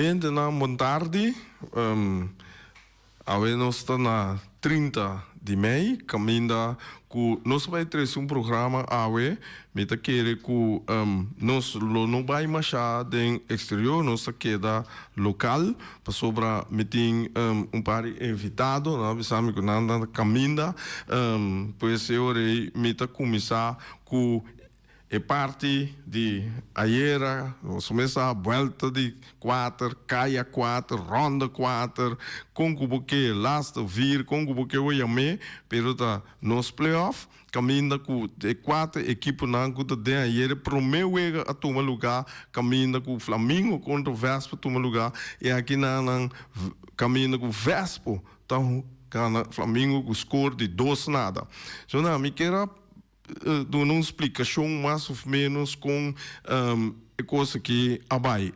Oyentenan bon tardi. Awe nos ta na 30 di mei kaminda ku nos bai trese un programa awe. Mi ta kere ku nos lo no bai masha den eksterior, nos ta keda lokal pasobra mi tin un par di invitado. Nan a bisa mi ku nan ta kaminda. Pues e ora ei mi ta kuminsá ku e parti di ayera, nos mesa buelta di kuater, kaya kuater, ronda kuater, kon ku bo ke laatste vier, kon ku bo ke bo yam'é, pero ta nos play-off kaminda ku e kuater ekiponan ku ta den ayera e promé wega a tuma lugá kaminda ku Flamingo kontra Vespo tuma lugá i aki nan nan kaminda ku Vespo ta gana Flamingo ku skor di dos nada. So nan mi kier a duna un splikashon mas of ménos kon e kos aki a bai.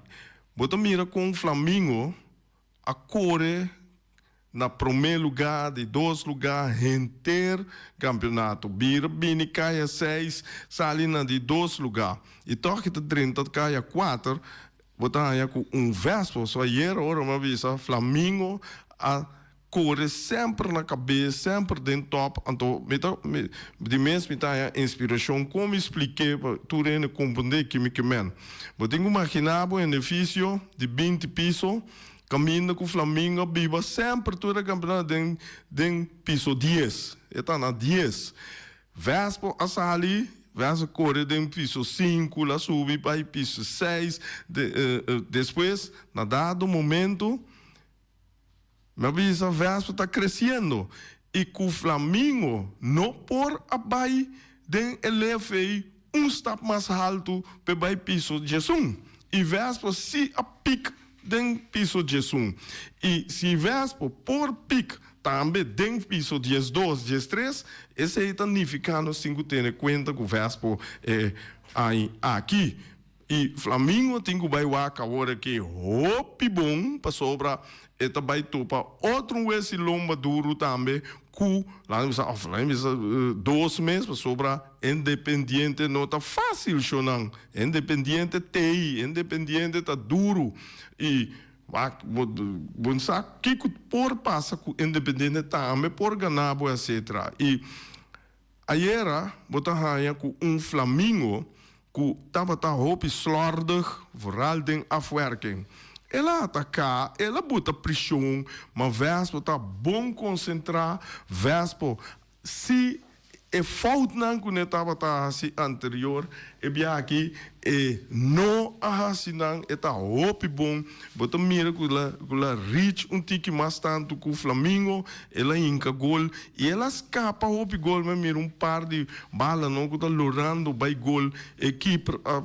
Bo ta mira kon Flamingo a kore na promé lugá, di dos lugá henter kampionato. Bira bini kaya seis, sali na di dos lugá. I tòg e ta drenta kaya kuater, bo ta haña ku un Vespo. So ayera ora mi a bisa Flamingo a Kore semper na kabes, semper den top, anto mi ta di mes mi ta haña inspirashon kon mi splik'é pa tur hende komprendé ki mi ke men. Bo tin ku maginá bo edifisio di 20 piso kaminda ku Flamingo a biba semper tur e kampionato den den piso dies, e ta na dies. Vespo a sali, Vespo kore den piso sinku, la subi bai piso seis, despues na dado momento. Mi a bisa Vespa ta creciendo y cu Flamingo no por a bay den e lef ey un stap mas halto p'e bay piso 11. Y Vespa si a piek den piso 11. Y si Vespa por piek tambe den piso 12, 13, esey ta nifica nos tin cu tene cuenta cu Vespa e aña aki. Y Flamingo tin cu bay wak awor aki hopi bon pasobra e ta bay topa otro un wes y lomba duro tambe cu laat mi bisa of laat mi bisa dos mes pasobra Independiente no ta facil shonan Independiente tey Independiente ta duro y wak bo bo sa kico por pasa cu Independiente tambe por gana bo etcetera y Ayera bo ta haña ku un flamingo ku tabata hopi slòrdig, vooral den afwerking. El a ataká, el a buta prishon, ma Vespo ta bon konsentrá. Vespo si e foutnan ku ne tabata hasi anterior, e bia aki e no a hasi nan, e ta hopi bon. Bo ta mira ku el a ku el a reach un tiki mas tantu ku Flamingo, el a hinka gol i el a skapa hopi gol. Mi a mira un par di balanan ku ta lorando bai gol, e keeper a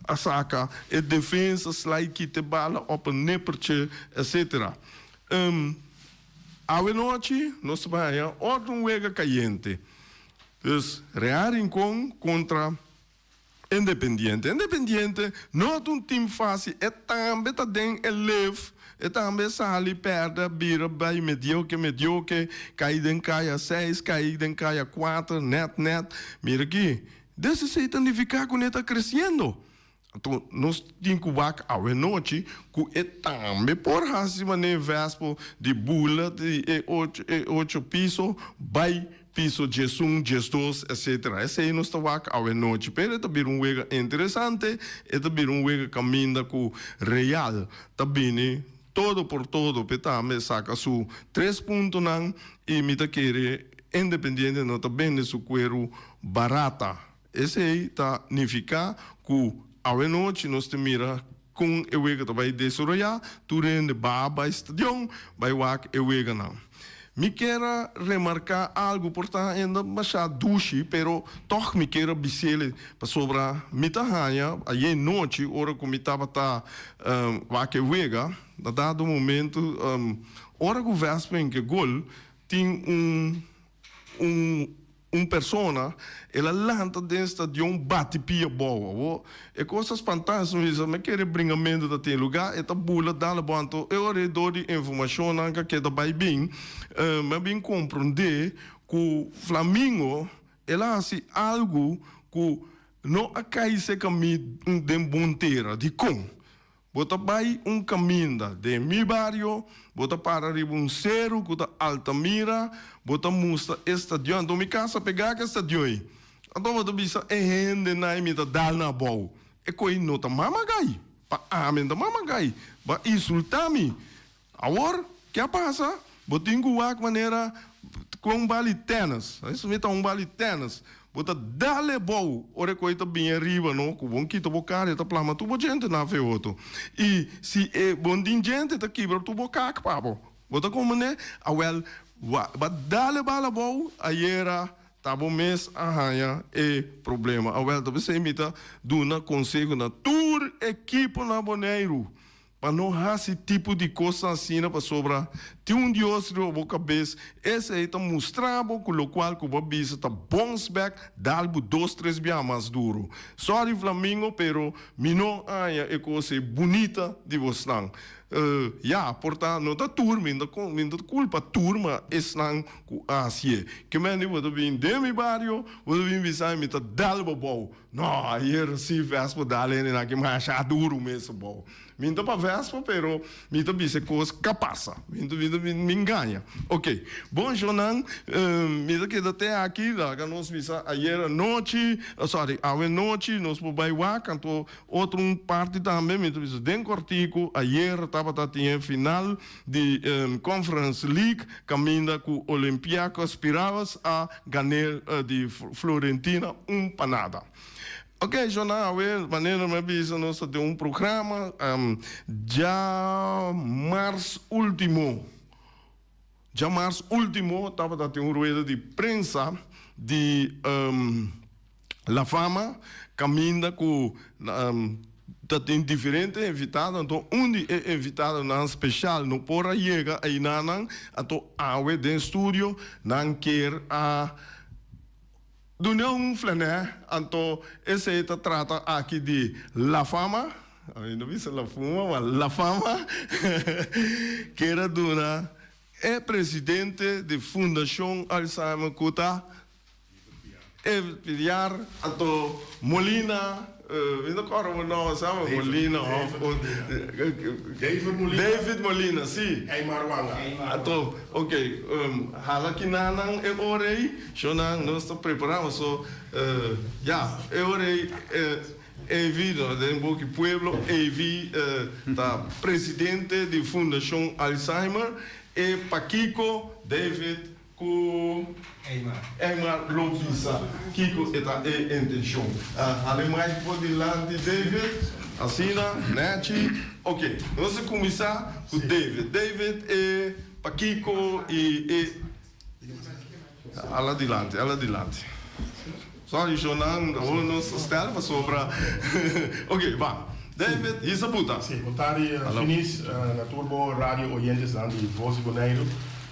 a saka, e defensa slide kita e bala op een nippertje, etcetera. Awe nochi nos ta bai haña otro un wega kayente. Dus Real Rincon kontra Independiente. Independiente no ta un team fácil, e tambe ta den e lef, e tambe sali pèrdè, bira bai medioke medioke, kai den kaya seis, kai den kaya kuater, nèt nèt. Mira aki, des esei ta nifiká ku ne ta kresiendo. Anto nos tin ku wak awenochi ku e tambe por hasi manera Vespo di bula di e ocho e ocho piso bai piso 11, 12 etcetera. Esei nos ta wak awenochi pero e ta bira un wega interesante, e ta bira un wega kaminda ku Real ta bini todo por todo p'e tambe saka su tres puntonan i mi ta kere Independiente no ta bende su kueru barata. Esei ta nifiká ku awenochi nos ta mira kon e wega ta bai desaroyá, tur hende ba bai stadion bai wak e weganan. Mi kier a remarká algu, por ta ainda mashá dushi, pero tòg mi kier a bis'el pasobra mi ta haña ayé nochi ora ku mi tabata wak e wega, na dado momento ora ku Vespa hinka e gol tin un un Un persona, el a lanta den stadion bati pia bou. Awor, e kos ta spantá su bisa, mi kere bringamentu ta tin lugá, e ta bula dal abou. Anto e ora ei dor di informashonnan ka keda bai bin, mi a bin komprondé ku Flamingo el a hasi algu ku no a kai serka mi den bon tera. Dikon? Bo ta bai un kaminda den mi bario, bo ta para riba un seru ku ta Altamira, bo ta mustra e stadion. Anto mi kas a pegá ku e stadion ei. Anto bo ta bisa e hendenan ei mi ta dal nan abou. E koi no ta mama gai. Pa ami no ta mama gai. Bo a insultá mi. Awor, ke a pasa? Bo tin ku wak manera ku un bal di tènis. Esei mi ta un bal di tènis. Bo ta dal e bou ora e koi ta bini ariba, no? Ku bon kita bo kara e ta plama tur bo djente na fe oto. I si e bon tin djente ta kibra tur bo kak pa bo. Bo ta komprendé? Awèl, ba dal e bal abou, ayera ta bo mes a haña e problema. Awèl, ta p'esei mi ta duna konseho na tur ekipo na Boneiru. Pa no hasi tipo di kosnan asina pasobra tin un Dios riba bo kabes, esei ta mustra bo ku lokual ku bo a bisa ta bons bek dal bo dos tres biaha mas duru. Sorry Flamingo pero mi no haña e kos ei bunita di bosnan. Ya, por ta no ta tur, mi no ta mi no ta kulpa tur ma esnan ku a hasié. Ke mende bo ta bin den mi bario bo ta bin bisa mi ta dal bo bou. No, ayer si Vespa dal hende nan ki masha duru mes abou. Mi no ta pa Vespa pero mi ta bisa e kos ka pasa. Mi ta mi mi ngaña. Ok, bon shownan, mi ta keda te aki, laga nos bisa ayer anochi, sorry, awe nochi nos por bai wak, anto otro un parti tambe mi ta bisa den kortiku ayer tabata tin e final di Conference League kaminda ku Olympiakos Piraeus a gané di Florentina un pa nada. Ok, shona awe manera mi a bisa nos ta den un programa djamars ultimo, djamars ultimo tabata tin un rueda di prensa di La Fama kaminda ku ta tin diferente invitado, anto un di e invitadonan speshal no por a yega einanan, anto awe den studio nan kier a duna un flanè, anto esei ta trata aki di La Fama, mi no bisa La Fuma, ma La Fama kier a duna e presidente di Fundashon Alzheimer ku ta E Villar anto Molina, mi no kòrda bo nòmber sa, ma Molina òf David Molina. David Molina, si. Eymar Wanga. Anto, ok, hala kinanan e ora ei, shownan nos ta prepará, paso ya, e ora ei Evi, no den boki pueblo, Evi ta presidente di Fundashon Alzheimer, e pakiko David Ku Eymar lo bisa kiko e ta e intenshon. Hale mic por dilanti David. Asina, nechi. Ok, nos a kuminsá ku David. David e pakiko i e. Hala dilanti, hala dilanti. Sorry shownan, awor nos a stel pasobra. Ok, ba. David, hisa buta. Sí, bon tardi Finis, na tur bo radio oyentesnan di Voz di Boneiru.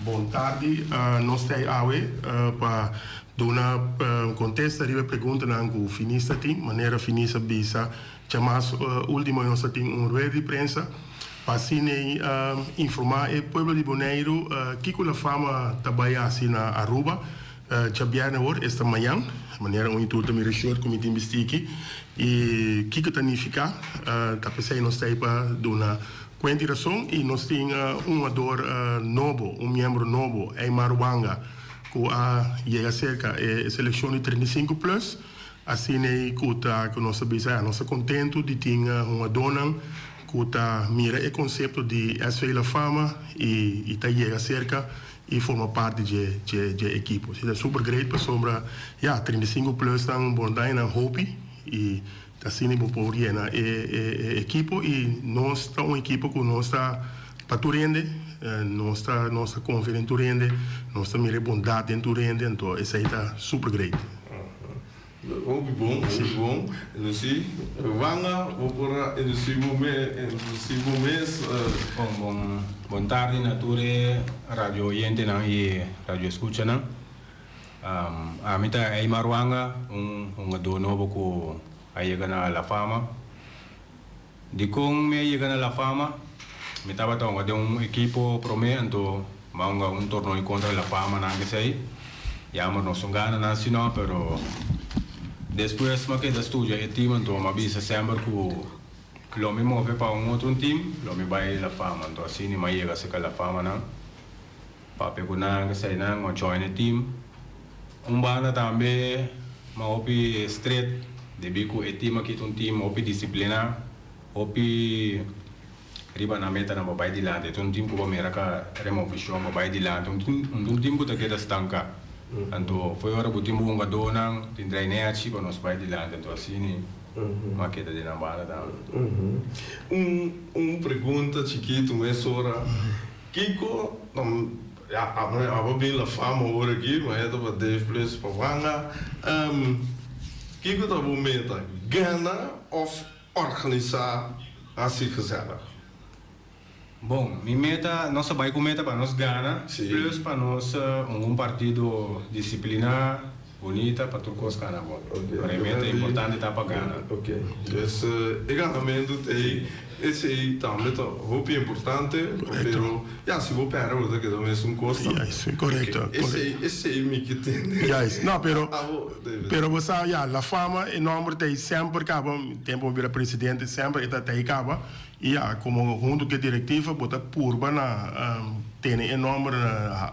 Bon tardi. Nos ta ei awe pa duna kontesta riba e preguntanan ku Finis ta tin. Manera Finis a bisa djamas ultimo nos ta tin un rueda di prensa pa asina ei informá e pueblo di Boneiru kiko La Fama ta bai hasi na Aruba. Djabièrnè awor, esta mañan, manera un i tur ta mira e shirt ku mi tin bistí aki, i kiko ta nifiká, ta p'esei nos ta ei pa duna kuenta i rason, i nos tin un huador nobo, un miembro nobo, Eymar Wanga, ku a yega serka e selekshon di 35 plus, asina ei ku ta ku nos ta bisa, ya, nos ta kontentu di tin huadónan ku ta mira e konsepto di SV La Fama i ta yega serka i forma parti dje dje dje ekipo. Si ta super great pasobra ya 35 plus nan bo daña nan hopi i ta asina bo por yena e e e ekipo i nos ta un ekipo ku nos ta pa tur hende nos ta nos ta konfia den tur hende nos ta mira e bondat den tur hende anto esei ta super great. Hopi bon, hopi bon. Entonces Wanga, bo por a introduci bo me, introduci bo mes. Bon, bon, bon tardi na tur e radio oyentenan y radio escuchanan. Ami ta Eymar Wanga, un hungador nobo cu a yega na La Fama. Dikon mi a yega na La Fama? Mi tabata hunga den un ekipo promé, anto mi a hunga un tornoi kontra La Fama nan kesei. Jammer nos no gana nan si no, pero despues mi a keda studia e tim, anto mi a bisa semper ku. Lo mi move pa un otro team, lo mi bai La Fama. Anto asina mi a yega cerca La Fama nan, papia cu nan, esey nan, mi a join e team. Un banda tambe mi a hopi stret, debi cu e team aki ta un team hopi disciplina, hopi riba nan metanan pa bai dilanti. E ta un team cu bo mira ca removicion pa bai dilanti, un team cu ta keda stanca. Anto fo'i ora cu tin bo hungadornan tin draai nechi pa nos bai dilanti, anto asina m'a keda den nan banda tambe. Un un pregunta chikitu mesora, kiko ya abo bin La Fama ora aki, ma e ta pa Dave Plus pa Wanga, kiko ta bo meta, gana of organisá hasi gezellig? Bon, mi meta, nos a bai ku meta pa nos gana, plus pa nos hunga un partido disipliná, bunita, pa tur kos kana bon. Pero e meta importante ta pa gana. Ok, dus e ganamentu ta ei, esei tambe ta hopi importante, pero ya, si bo pèrdè bo ta keda mesun kos tambe. Juist, korekto. Esei, esei mi ke tende. Juist, no, pero, pero bo sa, ya, La Fama, e nòmber ta ei semper kaba, tempu mi bira presidente semper e ta ta ei kaba. I ya, komo huntu ku e direktiva bo ta purba na tene e nòmber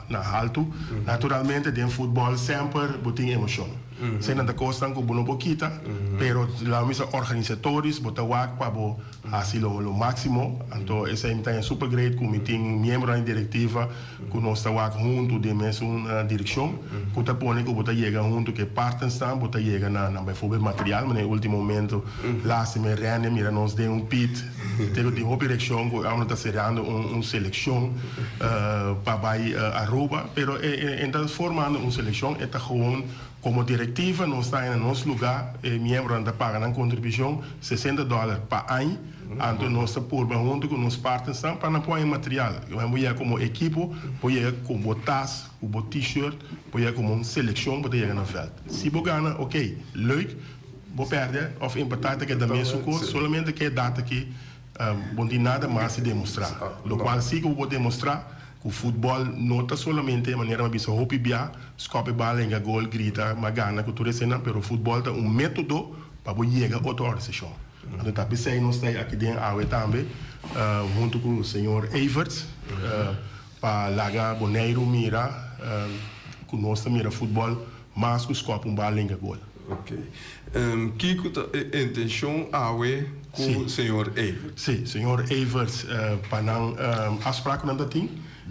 na haltu. Naturalmente den futbòl semper bo tin emoshon. Esei nan ta kosnan ku bo no por kita, pero laga mi bisa organisatoris bo ta wak pa bo hasi lo máksimo. Anto esei mi ta haña super great ku mi tin miembronan di direktiva ku nos ta wak huntu den mesun direkshon ku ta pone ku bo ta yega huntu ku e partnersnan, bo ta yega na na bijvoorbeeld material, manera e ultimo momento lastima e Rene mira nos den un pit te ku tin hopi rekshon ku awe no ta serando un un selekshon pa bai Aruba, pero e e ta formando un selekshon e ta gewoon komo direktiva nos ta na nos luga e miembronan ta paga nan kontribushon sesenta dòler pa aña. Anto nos ta purba huntu ku nos partnersnan pa nan por haña material. Bo yega komo ekipo, bo yega ku bo tas, ku bo t-shirt, bo yega komo un selekshon bo ta yega na vèlt. Si bo gana, oké, leuk, bo pèrdè òf empatá ta keda mesun kos, solamente ku e data aki bo no tin nada mas di demostrá. Lokual si ku bo por demostrá ku futbòl no ta solamente manera mi a bisa hopi bia, skòp e bal, hinka gol, grita, m'a gana ku tur eseinan, pero futbòl ta un método pa bo yega otro organisashon. Anto ta p'esei nos ta aki den awe tambe huntu ku señor Everts pa laga Boneiru mira ku nos ta mira futbòl mas ku skòp un bal lenga gol. Ok. Kiko ta e intenshon awe ku señor Everts? Sí, señor Everts pa nan afsprak ku nan ta tin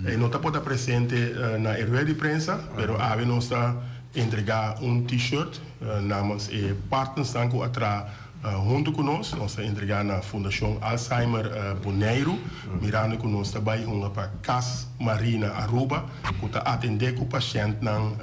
e no ta por ta presente na e rueda di prensa pero awe nos ta entregá un T-shirt namens e partnersnan ku a traha Huntu ku nos, nos ta entregá na Fundashon Alzheimer Boneiru, mirando ku nos ta bai hunga pa Cas Marina Aruba, ku ta atendé ku pashèntnan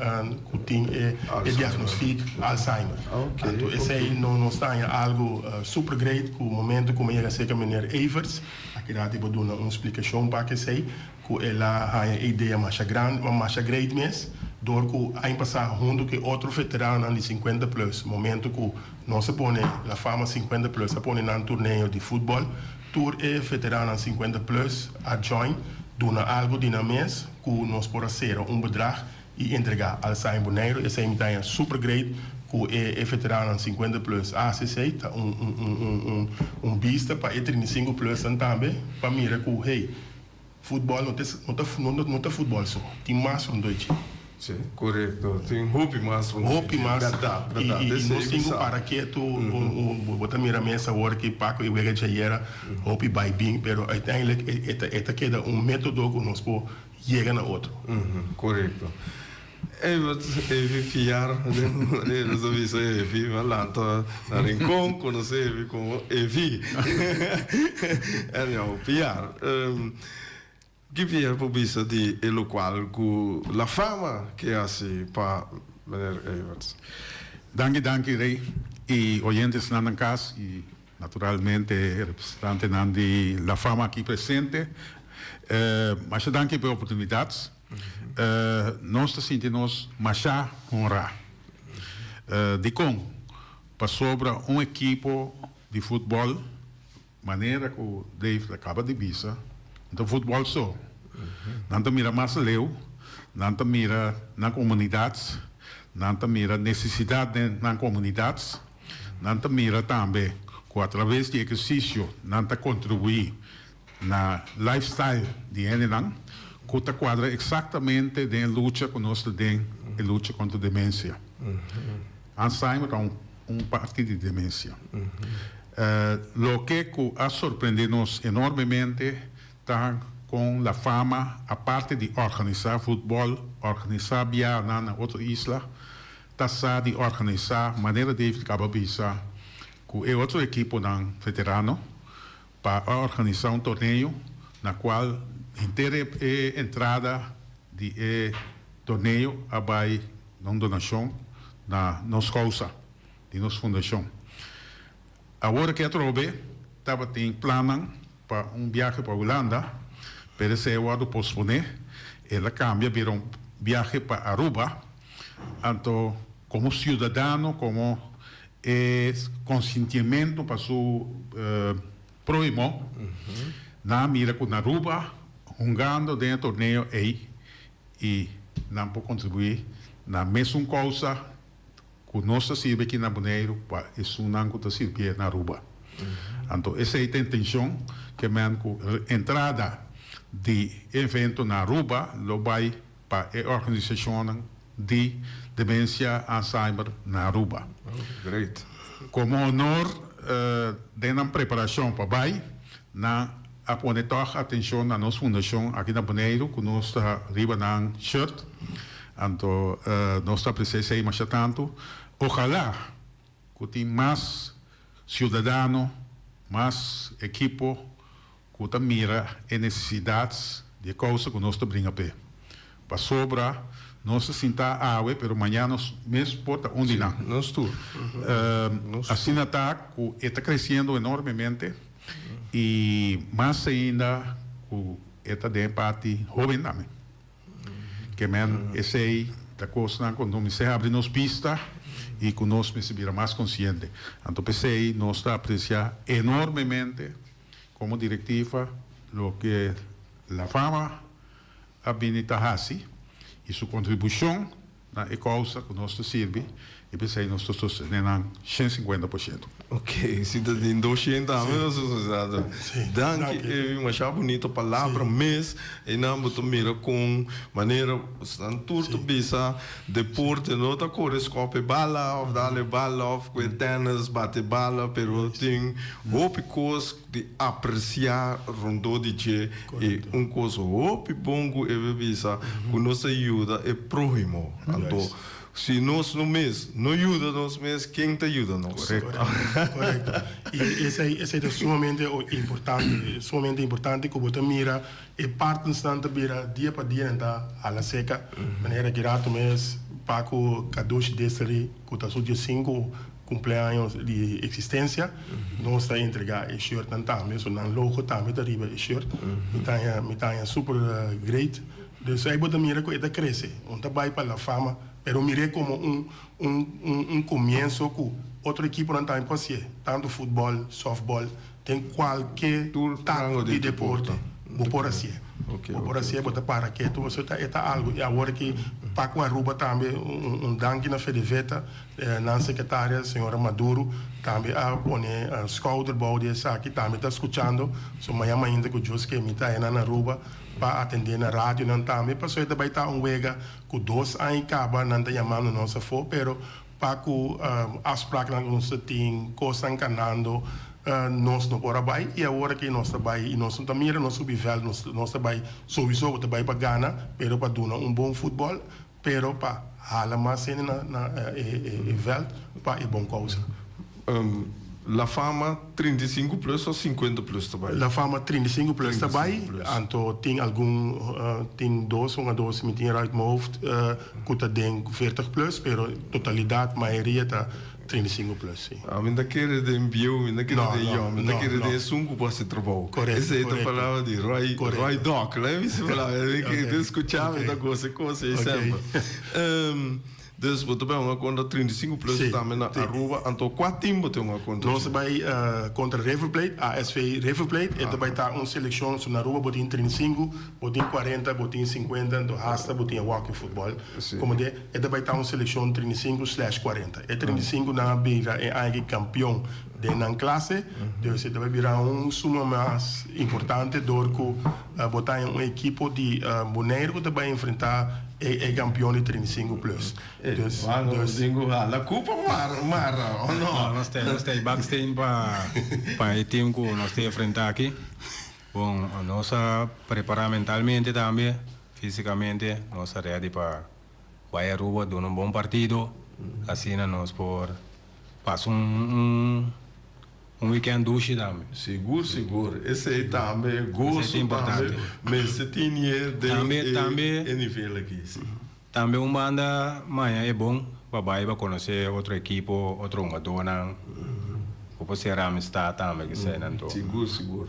ku tin e diagnostik Alzheimer. Anto esei nos ta haña algu super great ku momento ku mi yega serka meneer Everts, aki rati bo duna un splikashon pa esei, ku el a haña e idea masha grandi, masha great mes, dor ku aña pasá huntu ku e otro veteranonan di sinkuenta plus, momento ku nos a pone La Fama sinkuenta plus a pone nan torneo di futbòl, tur e veteranonan sinkuenta plus a join, duna algu di nan mes ku nos por a sera un bedrag i entregá Alzheimer Boneiru. Esei mi ta haña super great ku e e veteranonan sinkuenta plus a hasi esei. Ta un un un un un bista pa e trinta i sinku plusnan tambe pa mira ku hey, Futbòl no ta no ta no ta futbòl so, tin mas rondó dje. Sí, korekto. Tin hopi mas rondó dje. Hopi mas. Bèrdat, bèrdat. I i nos tin ku para ketu, bo ta mira mes awor ki Paco i wega djayera, hopi bai bin, pero uiteindelijk e ta e ta keda un método ku nos por yega na otro. Korekto. Evert, Evi Piar, den manera nos a bisa Evi, m'a lanta na Rincon, conoce Evi como Evi. Anyhow, Piar, ki Piar por bisa di e locual cu La Fama ke haci pa meneer Everts? Danki, danki Rey y oyentesnan na cas y naturalmente representantenan di La Fama aki presente. Masha danki pa e oportunidad. Nos ta sinti nos mashá honrá. Dikon? Pasobra un ekipo di futbòl, manera ku Dave a kaba di bisa, no ta futbòl so. Nan ta mira mas leu, nan ta mira nan komunidat, nan ta mira nesesidat den nan komunidat, nan ta mira tambe. ku atraves di ehersisio nan ta kontribuí na lifestyle di hendenan ku ta kuadra eksaktamente den e lucha ku nos ta den, e lucha kontra demensia. Alzheimer ta un parti di demensia. Loke ku a sorprende nos enormemente ta kon La Fama, aparte di organisá futbòl, organisá biahanan na otro isla, ta sa di organisá, manera David kaba bisa, ku e otro ekiponan veterano pa a organisá un torneo na kual henter e entrada di e torneo a bai na un donashon na nos kousa di nos fundashon. Awor ke atrobe tabatin plannan pa un biahe pa Hulanda, pero esei a wòrdu posponé, el a kambia bira un biahe pa Aruba. Anto komo siudadano, komo e konsentimentu pa su próhimo, nan a mira ku na Aruba hungando den e torneo ei i nan por kontribuí na mesun kousa ku nos ta sirbi aki na Boneiru pa esunnan ku ta sirbié na Aruba. Anto esei ta intenshon ke men ku entrada di e evento na Aruba lo bai pa e organisashonnan di demensia Alzheimer na Aruba. Great. Komo honor den nan preparashon pa bai, nan a pone tòg atenshon na nos fundashon aki na Boneiru ku nos ta riba nan shirt. Anto nos ta apresia esei masha tantu. Ojalá ku tin mas siudadano, mas ekipo ku ta mira e nesesidat di e kousa ku nos ta bringa p'e. Pasobra nos ta sintá awe, pero maña nos mes por ta un di nan. Nos tur. Asina ta ku e ta kresiendo enormemente i mas ainda ku e ta den e parti hóben tambe. Ke men esei ta kosnan ku no mester habri nos bista i ku nos mester bira mas konsiente. Anto p'esei nos ta apresiá enormemente komo direktiva loke La Fama a bini ta hasi i su kontribushon na e kousa ku nos ta sirbi i p'esei nos ta sostené nan 150%. Ok, si ta den 200 tambe nos ta sostené. Danki Evi, masha bunito palabra mes. Einan bo ta mira kon manera nan tur ta bisa deporte no ta kore skòp e bala òf dal e bala òf kue tènis bati e bala pero tin hopi kos di apresiá rondó di dje i un kos hopi bon ku Evi a bisa ku nos ta yuda e próhimo. Anto si nos no mes no yuda nos mes ken ta yuda nos? Korekto, korekto. I esei esei ta sumamente importante, sumamente importante ku bo ta mira e partnersnan ta bira dia pa dia nan ta hala seka. Manera ki rato mes Paco Kadoshi Destillery ku ta su diesinku Cumpleaños di existencia nos ta entrega e shirtnan tambe, so nan logo tambe ta riba e shirt. Mi ta haña mi ta haña super great. Dus ei bo ta mira cu e ta crece, un ta bay pa la fama, pero mir'é como un un un un comienzo cu otro equiponan tambe por hacié, tanto futbol, softbol, den cualke Tur tak rango di di deporte deporte. bo por hacié. Ok, Bo por ok, hacié, bo ok. ta para ketu, pasobra e ta algo. Y awor aki pa cu Aruba tambe un un danki na Fedeveta. Nan secretaria, señora Maduro, tambe a pone schouder bou di esaki, tambe ta scuchando. So maña mainta cu Dios ke mi ta aynan na Aruba pa atende na radionan tambe, pasobra e ta bay ta un wega cu dos aña y caba nan ta yamando nos afo, pero pa cu afspraaknan cu nos ta tin, cosnan canando, nos no por a bay y awor aki nos ta bay y nos no ta mira nos subi veld, nos ta bay sowiso bo ta bay pa gana, pero pa duna un bon futbol. Pero pa hala mas hende na na e veld pa e bon kousa. La Fama 35 plus of 50 plus ta bai? La Fama 35 plus ta bai, anto tin algun tin dos hungador si mi tin eruit mijn hoofd ku ta den 40 plus pero totalidat mayoria ta 35 plus si. Mi ta kere den bieu, mi ta kere den yòn, mi ta kere den esun ku por hasi trabou. Esei ta palabra di Roy, Roy Doc, laat mi bisa palabra. Mi ta skucha, mi ta gosa e kos ei semper. Dus bo ta bai hunga kontra 35 plus tambe na Aruba, anto kua team bo ta hunga kontra? Nos ta bai kontra River Plate, ASV River Plate. E ta bai ta un selekshon, so na Aruba bo tin 35, bo tin 40, bo tin 50, anto hasta bo tin e walking football. Komo de e ta bai ta un selekshon 35 slash 40. E 35 nan a bira e aña aki kampion den nan klase, dus e ta bai bira un suma mas importante dor ku bo ta haña un ekipo di Boneiru ku ta bai enfrentá e kampion di 35 plus. Dus, dus. Tin ku hala kupa mara, o no? No, nos ta nos ta e baksteen pa pa e team ku nos ta enfrentá aki. Bon, nos a prepará mentalmente tambe, físikamente nos a ready pa bai Aruba duna un bon partido, asina nos por pasa un un weekend dushi tambe. Sigur sigur, esei tambe e goso tambe mester tinié den e nivel aki. Si. Tambe un banda maña e bon pa bai pa konosé otro ekipo, otro hungadónan, bo por sera amistad tambe keseinan tur. Sigur sigur.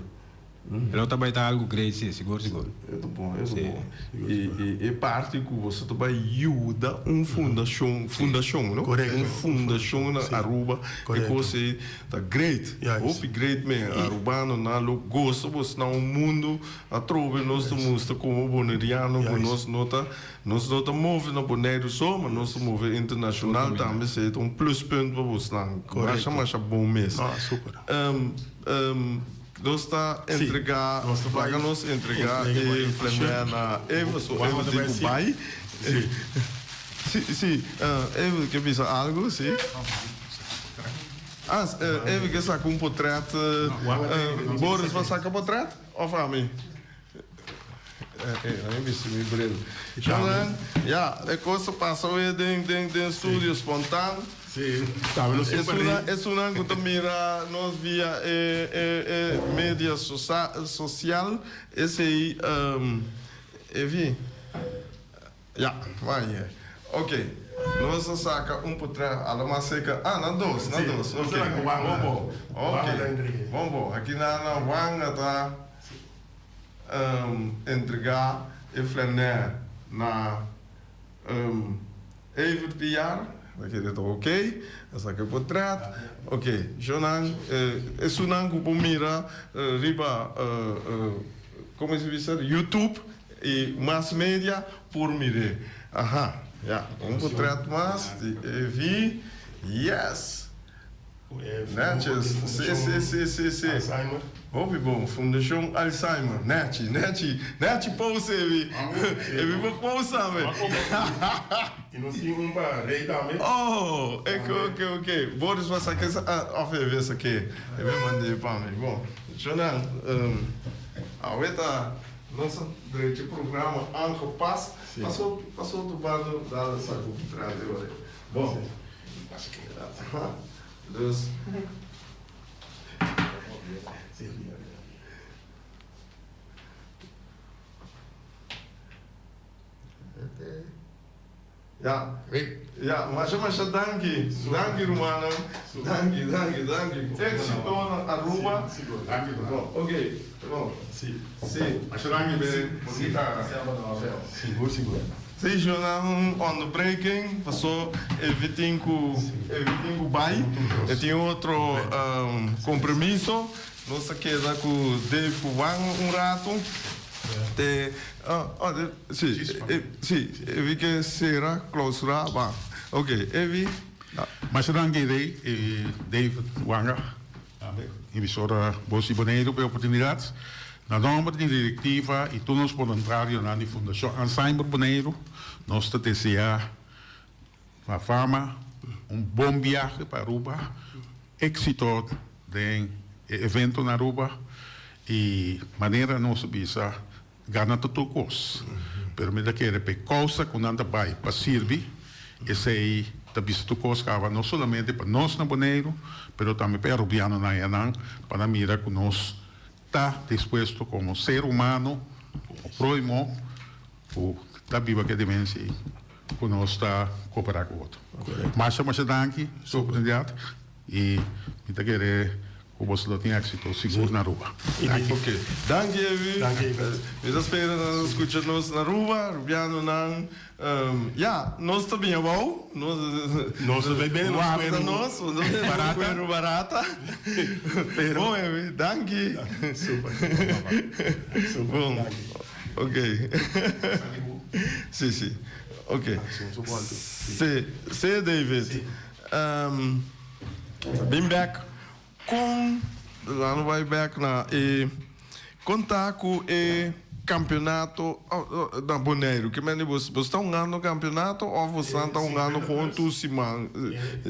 E lo ta bai ta algu great si, sigur sigur. E ta bon, e ta bon. I e parti ku boso ta bai yuda un fundashon, fundashon no? Korekto. Un fundashon na Aruba, e kos ei ta great, hopi great men. Arubanonan lo gosa boso na un mundu atrobe nos ta mustra komo boneriano ku nos no ta, nos no ta move na Boneiru so, ma nos ta move internashonal tambe, esei ta un pluspunt pa bosnan. Masha masha bon mes. Nos ta entregá, laga nos entregá e flanè na Eva, so Eva tin ku bai. Sí, sí, Eva ke bisa algu, sí. Ah, Eva ke saka un potrèt, Boris bo a saka potrèt òf ami? Mi bisti mi bril. Ya, e kos ta pasa awe den den studio spontaan. Sí, tambe nos tin paré. Esunnan ku ta mira nos via e e media sosial, esei Evi. Ya, wanye. Ok, nos a saka un potrèt ala mas seka. Ah, nan dos, nan dos. Ok, bon bon. Ok, bon bon. Aki nan na Wanga ta entregá e flanè na Evert Piar. Ta kere ta ok. A saka e potrèt. Ok, shownan, esunnan ku por mira riba, komo se bisa, YouTube. I mas media por mir'é. Aha, ya, un potret mas di Evi. Yes! Netjes. Si, si, si, si, si. Hopi bon. Fundashon Alzheimer. Nechi, nechi, nechi pose, Evi. Evi por posa me. I nos tin un pa Rey tambe. Oh, ok, ok, ok. Boris bo a saka esa, of Evi a sak'é? Evi a mand'é pa mi. Bon, shownan, awe ta. Nos a drecha e programa aangepast. Paso paso otro banda dal sa ku tras di ora. Bon. Aha. Dus. Ya, ya, masha masha danki, danki rumannan, danki, danki, danki, éxito na Aruba. Danki bon, ok, bon, si, si. Masha danki be, bonita. Sigur, sigur. Si, shownan un onderbreking, paso Evi tin ku, Evi tin ku bai, e tin otro compromiso, nos a keda ku Dave ku Juan un rato. Te si si Evi ke sera clausura ba ok Evi. Masha danki Rey y David Wanga tambe emisora Bos di Boneiru pa e oportunidad. Na nomber di directiva y tur nos boluntarionan di Fundacion Alzheimer Boneiru nos ta desea La Fama un bon biahe pa Aruba, exito den e evento na Aruba y manera nos a bisa gana ta tur cos pero mi ta kere pa e causa cu nan ta bay pa sirbi esey ta bisa tur cos caba no solamente pa nos na Boneiru pero tambe pa e Arubianonan enan pa nan mira cu nos ta dispuesto como ser humano como prohimo cu ta biba cu e demencia ey. Ku nos ta koperá ku otro. Masha masha danki su oportunidat i mi ta kere ku. Ku boso lo tin éksito sigur na Aruba. Danki. Ok. Danki Evi. Danki Evi. Mi ta spera nan skucha nos na Aruba, Rubianonan. Ya, nos ta bin abou. Nos ta bai bende nos Warda nos, nos ta bende nos kueru barata. Pero. Bon Evi, danki. Super. Super. Bon. Ok. Si, si. Ok. Si, si David. Bin bek Kon nan bai bek na e konta ku e kampeonato na Boneiru? Ke mende bo bo sta hungando kampeonato òf bo stan ta hungando gewoon tur siman?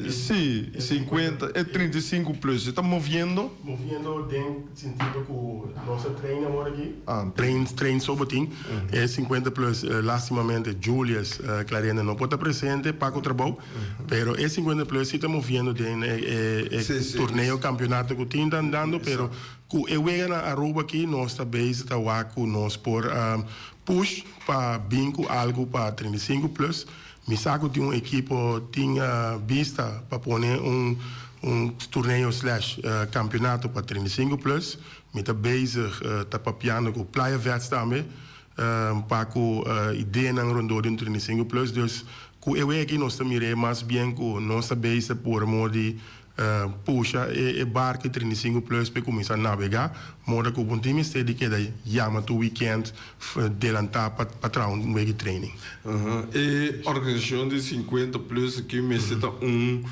Si, sinkuenta, e 35 plus e ta moviendo? Moviendo den sentido ku nos ta train awor aki. Train, train so bo tin. E 50 plus lastimamente Julius Clarenda no por ta presente pa ku trabou. Pero e 50 plus si ta moviendo den e torneo campeonato cu tin ta andando pero cu e wega na Aruba aki nos ta bezig ta wak cu nos por push pa bin cu algo pa 35 plus. Mi sa cu tin un ekipo tin bista pa pone un un torneo slash campeonato pa 35 plus. Mi ta bezig ta papiando cu Playa Vets tambe pa cu ideanan rondó di un 35 plus. Dus Ku e wei aki nos ta mir'é mas bien ku nos ta bezig por amor di pusha e barku e 35 plus p'e kuminsá nabegá, moda ku bo no tin mester di keda yama tur wikènt delantá pa traha un wei di training. E organisashon di 50 plus aki mester ta un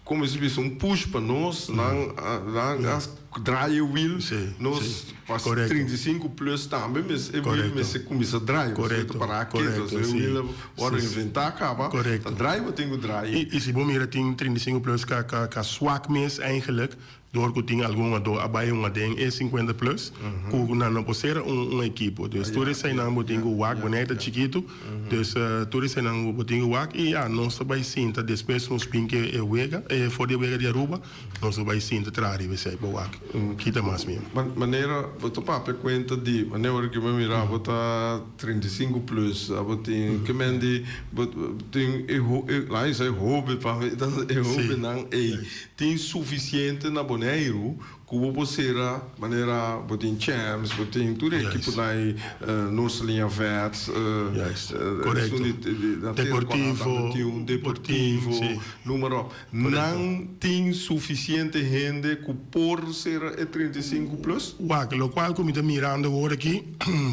Como si bisa un push pa nos, nan nan a draai e wiel, nos pa 35 plus tambe mes e wiel mester cuminsa draai, pasobra ta para ketu, e wiel a worde inventa caba, ta draai bo tin cu draai. Y si bo mira tin 35 plus ka ka swak mes eigenlijk, Door cu tin algun ado a bay un aden e 50 plus cu nan no por cera un ekipo. Dus tur eseinan bo tin cu wak, Bonaire ta chikitu, dus tur eseinan bo tin cu wak y ya nos ta bay sinta despues nos bin ke e wega, for di e wega di Aruba nos ta bay sinta traha riba esei pa wak kita mas mihor. Manera bo ta papia cuenta di manera ora cu mi mira bo ta 35 plus abo tin ke men di bo tin e laat mi sa e hoben pa mi e hobennan ey Tin sufisiente na Boneiru ku bo por sera manera bo tin Champs, bo tin tur e ekiponan ei, Noordseliña Vets, esun di na Tera Kòrá tambe tin un Deportivo, numa ròp. Nan tin sufisiente hende ku por sera e 35 plus? Wak, lokual ku mi ta mirando awor aki,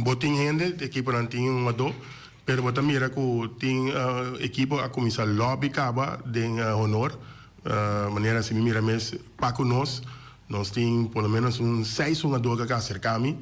bo tin hende, e ekiponan tin un adó, pero bo ta mira ku tin ekipo a kuminsá lòbi kaba den honor. Manera si mi mira mes pa ku nos, nos tin por lo menos un seis hungador ku a aserká mi,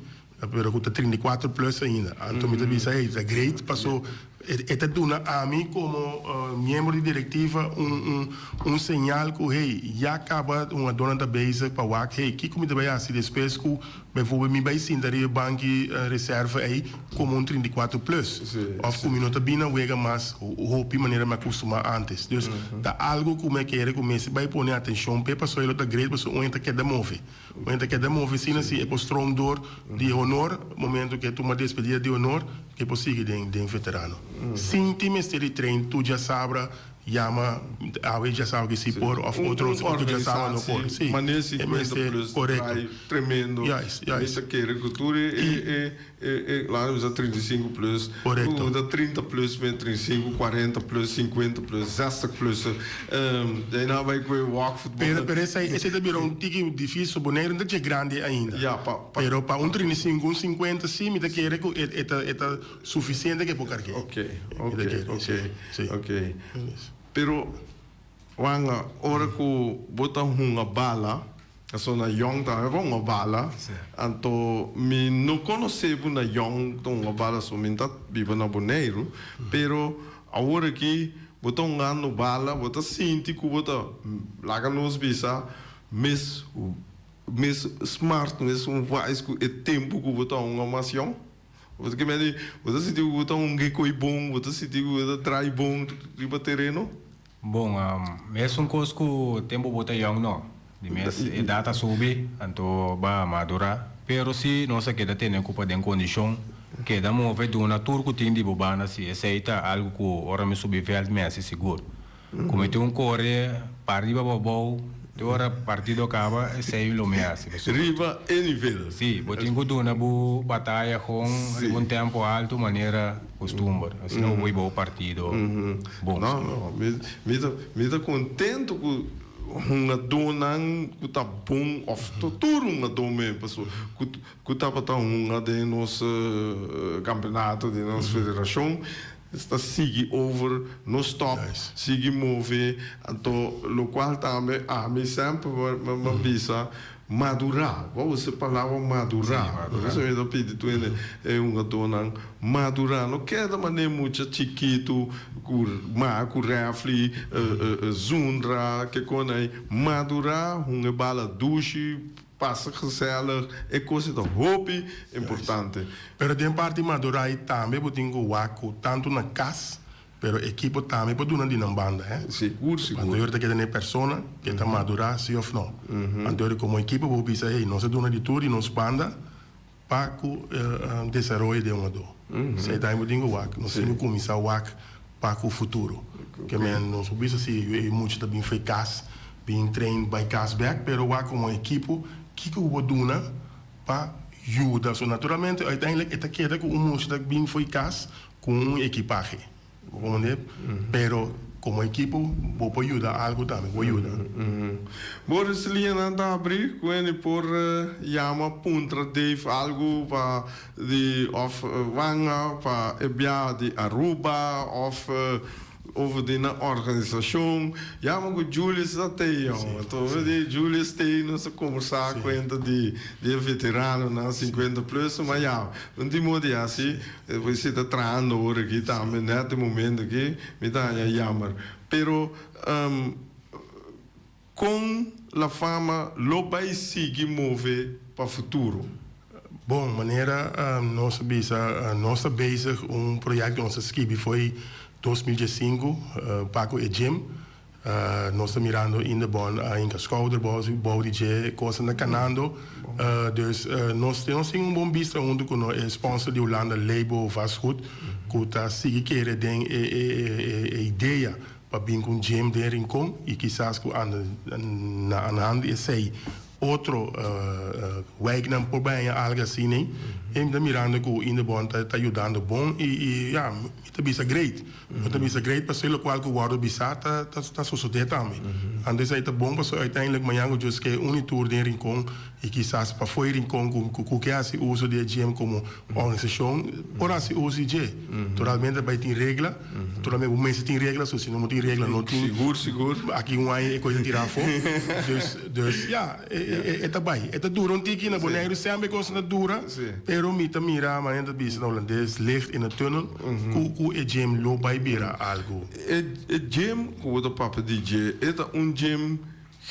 pero ku ta 34 plus ainda. Anto mi ta bisa hey, ta great paso e ta duna ami komo miembro di direktiva un un señal ku hey, ya kaba hungadornan ta bezig pa wak hey, kiko mi ta bai hasi despues ku Bijvoorbeeld mi bai sinta riba e banki reserve ei como un 34 plus. Of cu mi no ta bini na wega mas hopi manera mi a custuma antes. Dus ta algo cu mi a kere cu mester bai pone atencion p'e pasobra e lo ta great pasobra un e ta keda move. Un e ta keda move asina si e por stroom door di honor momento cu e tuma despedida di honor e por sigui den veterano. Sin tin mester di train tur djasabra Yama awe djasawa ki si por of otro otro djasawa no por. Si. Manera 50 plus Correcto. Tremendo. Juist, juist. Mi ta kere ku tur e e e e laat mi bisa 35 plus. Correcto. Ku ta 30 plus me 35, 40 plus, 50 plus, 60 plus. Um, nan bai ku e walk football. Pero pero esei esei ta bira un tiki dificil. Bonaire no ta dje grandi ainda. Ja, pa pa. Pero pa un 35, un 50 si mi ta kere ku e e ta e ta Suficiente ke por karg'é. Ok, ok, ok, ok. Pero, Wanga, ora ku bo ta hunga bala, pasobra na yòn tambe bo hunga bala, anto mi no konosé bo na yòn ta hunga bala, so mi ta biba na Boneiru, pero awor aki bo ta hungando bala, bo ta sinti ku bo ta, laga nos bisa, mes mes smart, mes wise ku e tempu ku bo ta hunga mas yòn? Bo ta kemia di, bo ta sinti ku bo ta un gekoi bon, bo ta sinti ku bo ta drai bon riba tereno? Bon, mesun kos ku tempu bo ta yòn no. Di mes edat a subi, anto ba madurá. Pero si nos a keda tene ku pa den kondishon, keda move duna tur ku tin di bo banda si esei ta algu ku ora mi subi vèlt mi hasi sigur. Ku mi tin un kore pa riba pa abou. Te ora partido kaba esei lo mi hasi pasobra. Riba e nivel. Sí, bo tin ku duna bo bataya kon riba un tempo altu manera kustumber. Asina bo por hiba bo partido bon. No, no, mi ta mi ta kontentu ku hungadónan ku ta bon òf tur hungadó men pasobra ku ku tabata hunga den nos kampeonato den nos federashon. Esta sigui over, no stop, sigui move, anto locual tambe ami semper mi a bisa, madura, bo a usa e palabra madura, por eso mi ta pidi tur hende e hungadornan madura, no keda manera mucha chikitu cu maha cu refli, zundra, ke con ai, madura, hunga e bala dushi. Pasa gezellig, e cos ei ta hopi importante. Pero den parti Madurai tambe bo tin cu wak cu tanto na cas, pero ekipo tambe por duna di nan banda, he. Sigur, sigur. Anto ta keda na e persona ke ta madura si of no. Anto como ekipo bo bisa, hey, nos a duna di tur di nos banda pa cu desaroyo den un ado. Esey tambe bo tin cu wak. Nos tin cu cuminsa wak pa cu futuro. Ke men nos por bisa si e mucha ta bin fo'i cas, bin train bay cas bek, pero wak como ekipo kico cu bo duna pa yuda. So naturalmente uiteindelijk e ta keda cu un mucha ta bin fo'i cas cu un ekipahe. Bo comprende? Pero como ekipo bo por yuda algo tambe, bo yuda. Boris liñanan ta abri cu hende por yama puntra Dave algo pa di of wanga pa e biaha di Aruba of over di nan organisacion. Yama cu Julius ta tey yama. Anto over di Julius tey nos a combersa cuenta di e veteranonan 50 plus ma ya un tin modo di haci. Bo si ta trahando awor aki tambe net e momento aki mi ta haña jammer. Pero con La Fama lo bay sigui move pa futuro? Bon, manera nos a bisa nos ta bezig un proyecto nos a skibi fo'i 2015 pa cu e gym. Nos ta mirando Indebon a hinka skouder bou di dje, kosnan ta kanando. Dus nos nos tin un bon bista huntu ku no e sponsor di Hulanda Lebo Vastgoed ku ta sigui kere den e e idea pa bin ku un gym den Rincon i kisas ku na anhand di esei otro wijknan por bai haña algu asina ei. E mi ta mirando ku Indebon ta yudando bon i i ya mi ta bisa great. Mi ta bisa great pasobra lokual ku wòrdu bisá ta ta sosodé tambe. Anto esei ta bon pasobra uiteindelijk mañan ku Dios ke uni tur den Rincon i kisas pafó e Rincon ku ku ke hasi uso di e gym komo organisashon por hasi uso di dje. Naturalmente bai tin regla. Naturalmente bo mester tin regla, so si no bo tin regla no tin. Sigur, sigur. Aki un aña e kos ta tira afó. Dus, dus ya, e e ta bai. E ta dura un tiki na Boneiru semper e kos ta dura, pero mi ta mira manera ta bisa na Holandes licht in de tunnel ku ku e gym lo bai bira algu. E e gym ku bo ta papia di dje, e ta un gym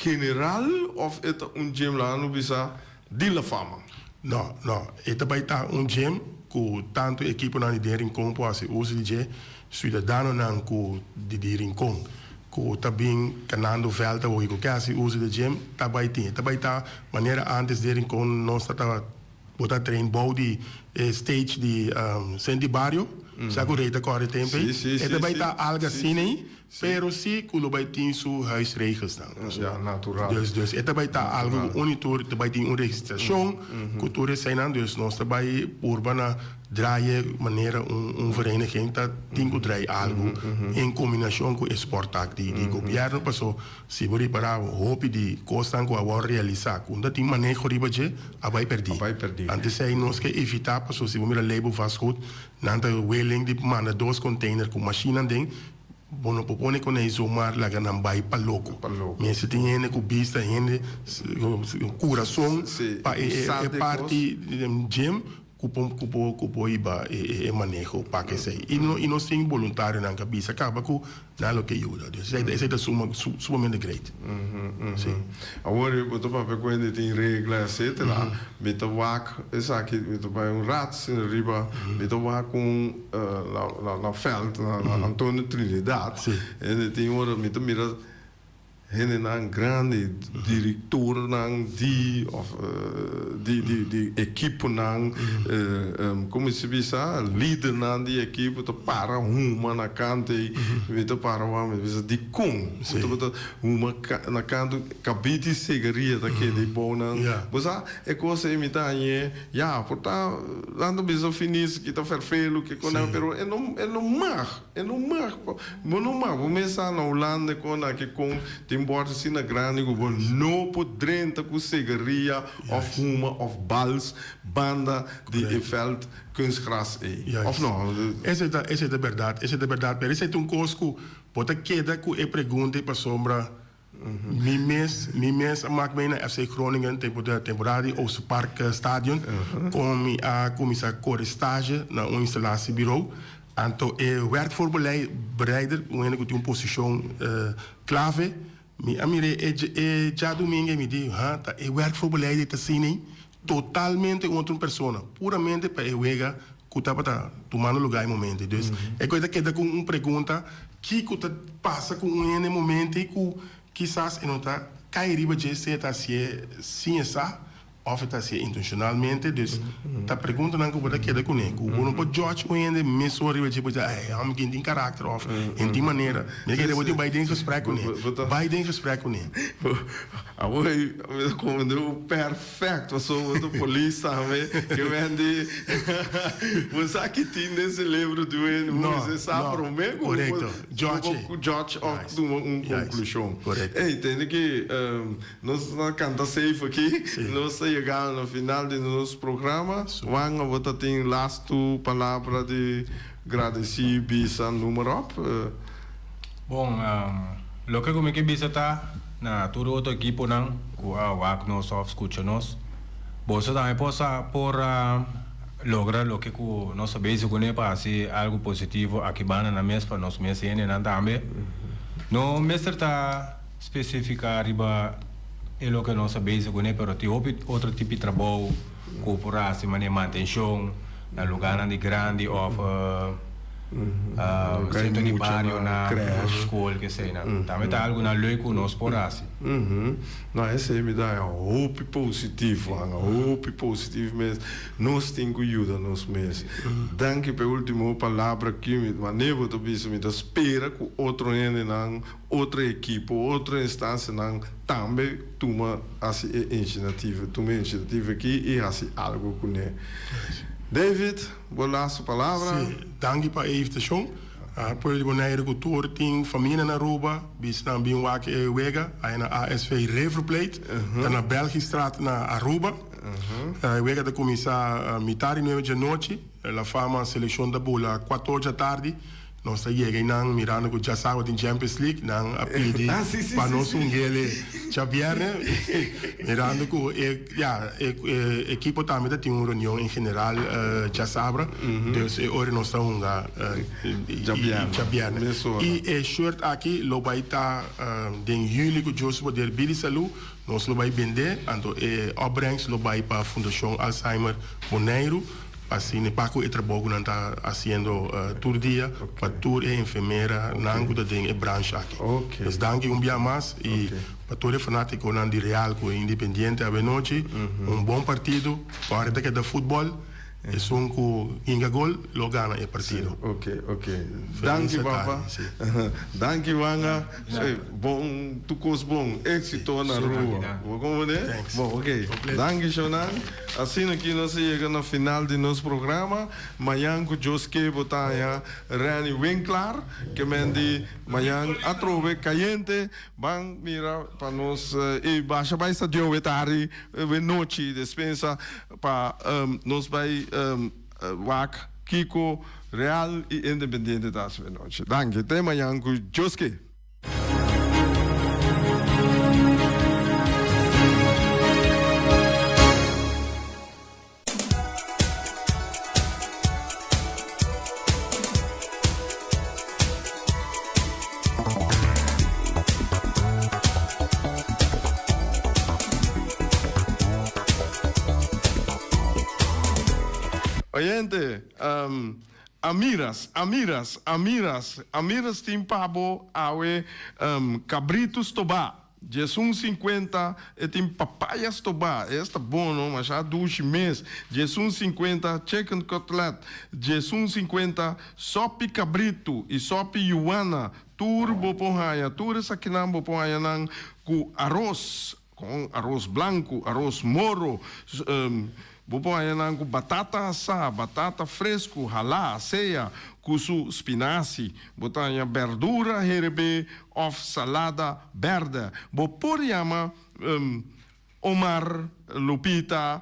general òf e ta un gym laga no bisa di La Fama? No, no. E ta bai ta un gym ku tantu ekiponan di den Rincon por hasi uso di dje, siudadanonan ku di di Rincon ku ta bin kanando vèlt awoki ku ke hasi uso di e gym ta bai tin. E ta bai ta manera ántes den Rincon nos ta ta bo ta train bou di e stage di Senti Bario, sa ku Rey ta kòrde tempu ei. E ta bai ta algu asina ei. Pero si cu lo bay tin su huisregelsnan. Ja, natural. Dus, dus e ta bay ta algo cu uni tur ta bay tin un registracion cu tur eseinan. Dus nos ta bay purba na draai manera un, un vereniging ta tin cu draai algo en combinacion cu e sporttak di, di gobierno. Paso si bo ripara hopi di cosnan cu a wor realisa cu no ta tin maneho riba dje a bay perdi. A bay perdi. Anto esey nos ke evita paso si bo mira ley bo vastgoed nan ta willing di manda dos container cu mashinnan den. Bo no por pone con ei zomaar laga nan bay pa loco. Pa loco. Mester tin hende cu bista, hende curason pa e parti gym cu por cu por cu por hiba e maneho pa esey. Y no y nos tin boluntarionan cu a bisa caba cu nan lo ke yuda. Dus esey esey ta suma sumamente great. Si. Awor bo ta papia cu hende tin regla etcetera. Mi ta wak esaki mi ta bay un rat riba mi ta wak un. Na na veld na Antonio Trinidad. Sí. En tin ora mi ta mira Hendenan grandi, direktornan di òf di di di ekiponan, komo si bisa, lidernan di ekipo ta para huma na kantu ei. Mi ta para wak, mi ta bisa, dikon bo tabata huma na kantu? Kabit di sigaria ta keda ei bou nan. Bo sa, e kos ei mi ta hañ'é, ya, por ta nan ta bisa finis ki ta fèrfelu, kiko nan, pero e no e no mag. E no mag pa bo no mag bo mes sa na Hulanda kon aki kon tin bòrd asina grandi ku bo no por drenta ku sigaria òf huma òf bals banda di e vèlt kunstgras ei òf no? Esei ta esei ta bèrdat esei ta bèrdat pero esei ta un kos ku bo ta keda ku e pregunta ei pasobra Mi mes mi mes a mak mei na FC Groningen temporada di Oosterpark Stadion kon mi a kuminsá kore stage na un instalatiebureau. Anto e werkvoorbereider, un hende ku tin un posishon klave, mi a mir'é e e djadumingu i mi di, ha, ta e werkvoorbereider ta asina ei? Totalmente un otro persona, puramente pa e wega ku tabata tumando lugá e momento. Dus e kos ta keda ku un pregunta, kiko ta pasa ku un hende e momento ku kisas e no ta kai riba dje si e ta hasié sin e sa òf e ta hasié intenshonalmente. Dus ta preguntanan ku bo ta keda kuné, ku bo no por judge un hende mesora riba dje, bo ta bisa, e hòmber ken tin karakter òf en tin manera. Mi ta kere bo tin bai den gesprek kuné, bai den gesprek kuné. Awor mi ta komprende bo perfecto pasobra bo ta polis tambe ke men di bo sa ki tin den celebro di un hende bo mester sa prome ku bo por judge of tuma un conclusion. Ey tende ki nos ta canta safe aki nos ta yega na final di nos programa Juan abo ta tin lastu palabra di gradeci bisa noem maar op. Bon, loke ku mi ke bisa ta na tur otro ekiponan ku a wak nos òf skucha nos, boso tambe por sa por logra loke ku nos ta bezig kuné pa hasi algu positivo aki banda nan mes pa nos mes hendenan tambe. No mester ta spesifiká riba e loke nos ta bezig kuné pero tin hopi otro tipo di trabou ku por hasi manera mantenshon na lugánan di grandi òf sentro di barionan, skol, keseinan. Tambe ta algunan leuk ku nos por hasi. No, esei mi ta haña hopi positivo, Juan, hopi positivo mes. Nos tin ku yuda nos mes. Danki pa e ultimo palabra aki. Mi manera bo ta bisa, mi ta spera ku otro hendenan, otro ekipo, otro instansianan tambe tuma hasi e inisiativa, tuma e inisiativa aki i hasi algu kuné. David. Bo laatste palabra. Sí, danki pa e invitashon. Pueblo di Boneiru ku tur tin famia na Aruba, bisa nan bin wak e wega aya na ASV River Plate, ta na Belgistraat na Aruba. E wega ta kuminsá mitar di nuebe djanochi, La Fama selekshon ta bula kuator djatardi. Nos ta yega einan mirando ku djasawa tin Champions League, nan a pidi pa nos un hele djabierne, mirando ku e ya e ekipo tambe ta tin un reunion en general djasabra, dus e ora nos ta hunga djabierne. I e shirt aki lo bai ta den juli ku Dios su poder bidi salu, nos lo bai bende, anto e opbrengst lo bai pa Fundashon Alzheimer Boneiru. Asina pa ku e trabou ku nan ta hasiendo tur dia pa tur e enfermera nan ku ta den e branch aki. Dus danki un bia mas i pa tur e fanatikonan di Real ku e Independiente awenochi un bon partido. Ora ta keda futbol esun ku hinka gol lo gana e partido. Danki papa. Danki Wanga. Bon tur kos bon. Éxito na rua. Bo komprende? Bon ok. Danki shownan. Asina ki nos a yega na final di nos programa. Mañan ku Dios ke bo ta haña Renny Winklaar ke men di mañan atrobe kayente. Ban mira pa nos i basha bai stadion we tardi we nochi despensa pa nos bai wak kiko Real i Independiente ta hasi we nochi. Danki te mañan ku Dios ke. Oyente, Amiras, Amiras, Amiras, Amiras tin pa bo awe kabritu stobá, 11 50, e tin papaya stobá, esta bon no, masha dushi mes, 11 50, chicken cutlet, 11 50, sopi kabritu i sopi yuana, tur bo por haña, tur esakinan bo por haña nan ku aros, ku aros blanku, aros moro, bo por haña nan ku batata asá, batata fresku, halá, sea ku su spinazi, bo ta haña berdura herebé òf salada bèrdè. Bo por yama Omar, Lupita,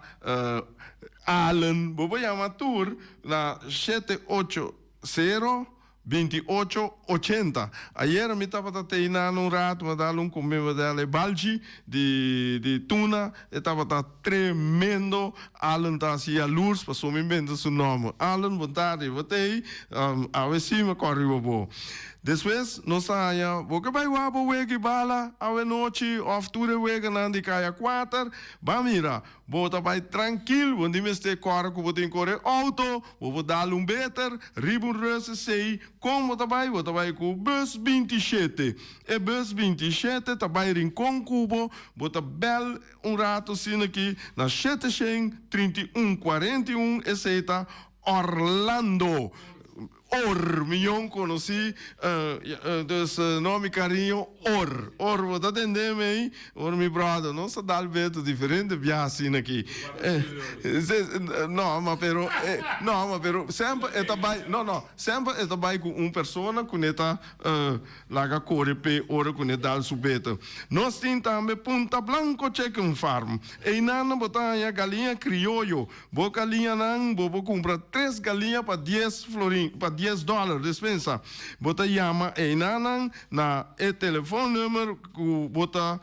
Allen, bo por yama tur na 780 2880. Ayera mi tabata teinan un rato, mi a dal un come, mi a dal e balchi di tuna, e tabata tremendo. Allen ta hasi yalurs pasobra mi inventa su nomber. Allen, bon tardi, bo t'ei? Awe si mi a kòrda riba bo. Despues nos ta haña, bo ke bai wak bo wega i bala awe nochi òf tur e weganan di kaya kuater? Ba mira, Bo ta bai trankil, bo no mester kòrda ku bo tin kore outo, bo por dal un beter riba un rus esei. Kon bo ta bai? Bo ta bai ku bus 27. E bus 27 ta bai Rincon ku bo, bo ta bèl un ratu asina aki na 731 41, esei ta Orlando. Or, miyon konosí, dus no mi kariño, or. Or, bo ta tende mi ei? Or mi brother, nos ta dal beto diferente biaha asina aki. No, ma pero, no, ma pero semper e ta bai, no, no, semper e ta bai ku un persona ku ne ta Laga kore p'e ora ku ne dal su beta. Nos tin tambe Punta Blanco Chicken Farm. Einan bo ta haña galiña krioyo. Bo galiñanan bo por kumpra tres galiña pa dies florin, pa dies dòler, despensa. Bo ta yama einanan na e telefònnùmer ku bo ta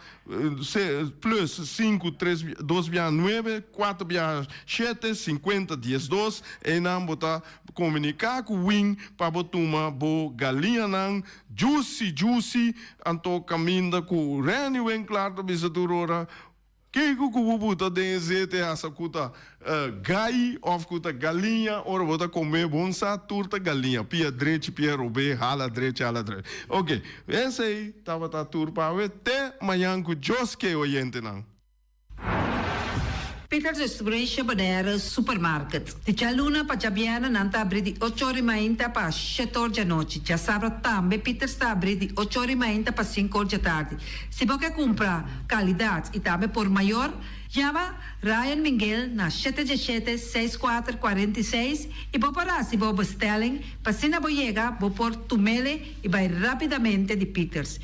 plus sinku tres dos bia nuebe kuater bia shete sinkuenta 12. Einan bo ta Komuniká ku Win pa bo tuma bo galiñanan juicy juicy anto kaminda ku Renny Winklaar ta bisa tur ora kiko ku bo buta den e zete hasa ku ta gai òf ku ta galiña ora bo ta kome bon sa tur ta galiña pia drechi pia robé hala drechi hala drechi ok esei tabata tur pa awe te mañan ku Dios ke oyentenan. Peters Distribution Bonaire Supermarket. Di djaluna pa djabièrnè nan ta abrí di ocho or i mainta pa shete or djanochi. Djasabra tambe Peters ta abrí di ocho or i mainta pa sinku or djatardi. Si bo ke kumpra kalidat i tambe por mayor, yama Ryan Minguel na shete djeshete, seis kuater, 46 i bo por hasi bo bestelling pa asina bo yega bo por tumele i bai rápidamente di Peters.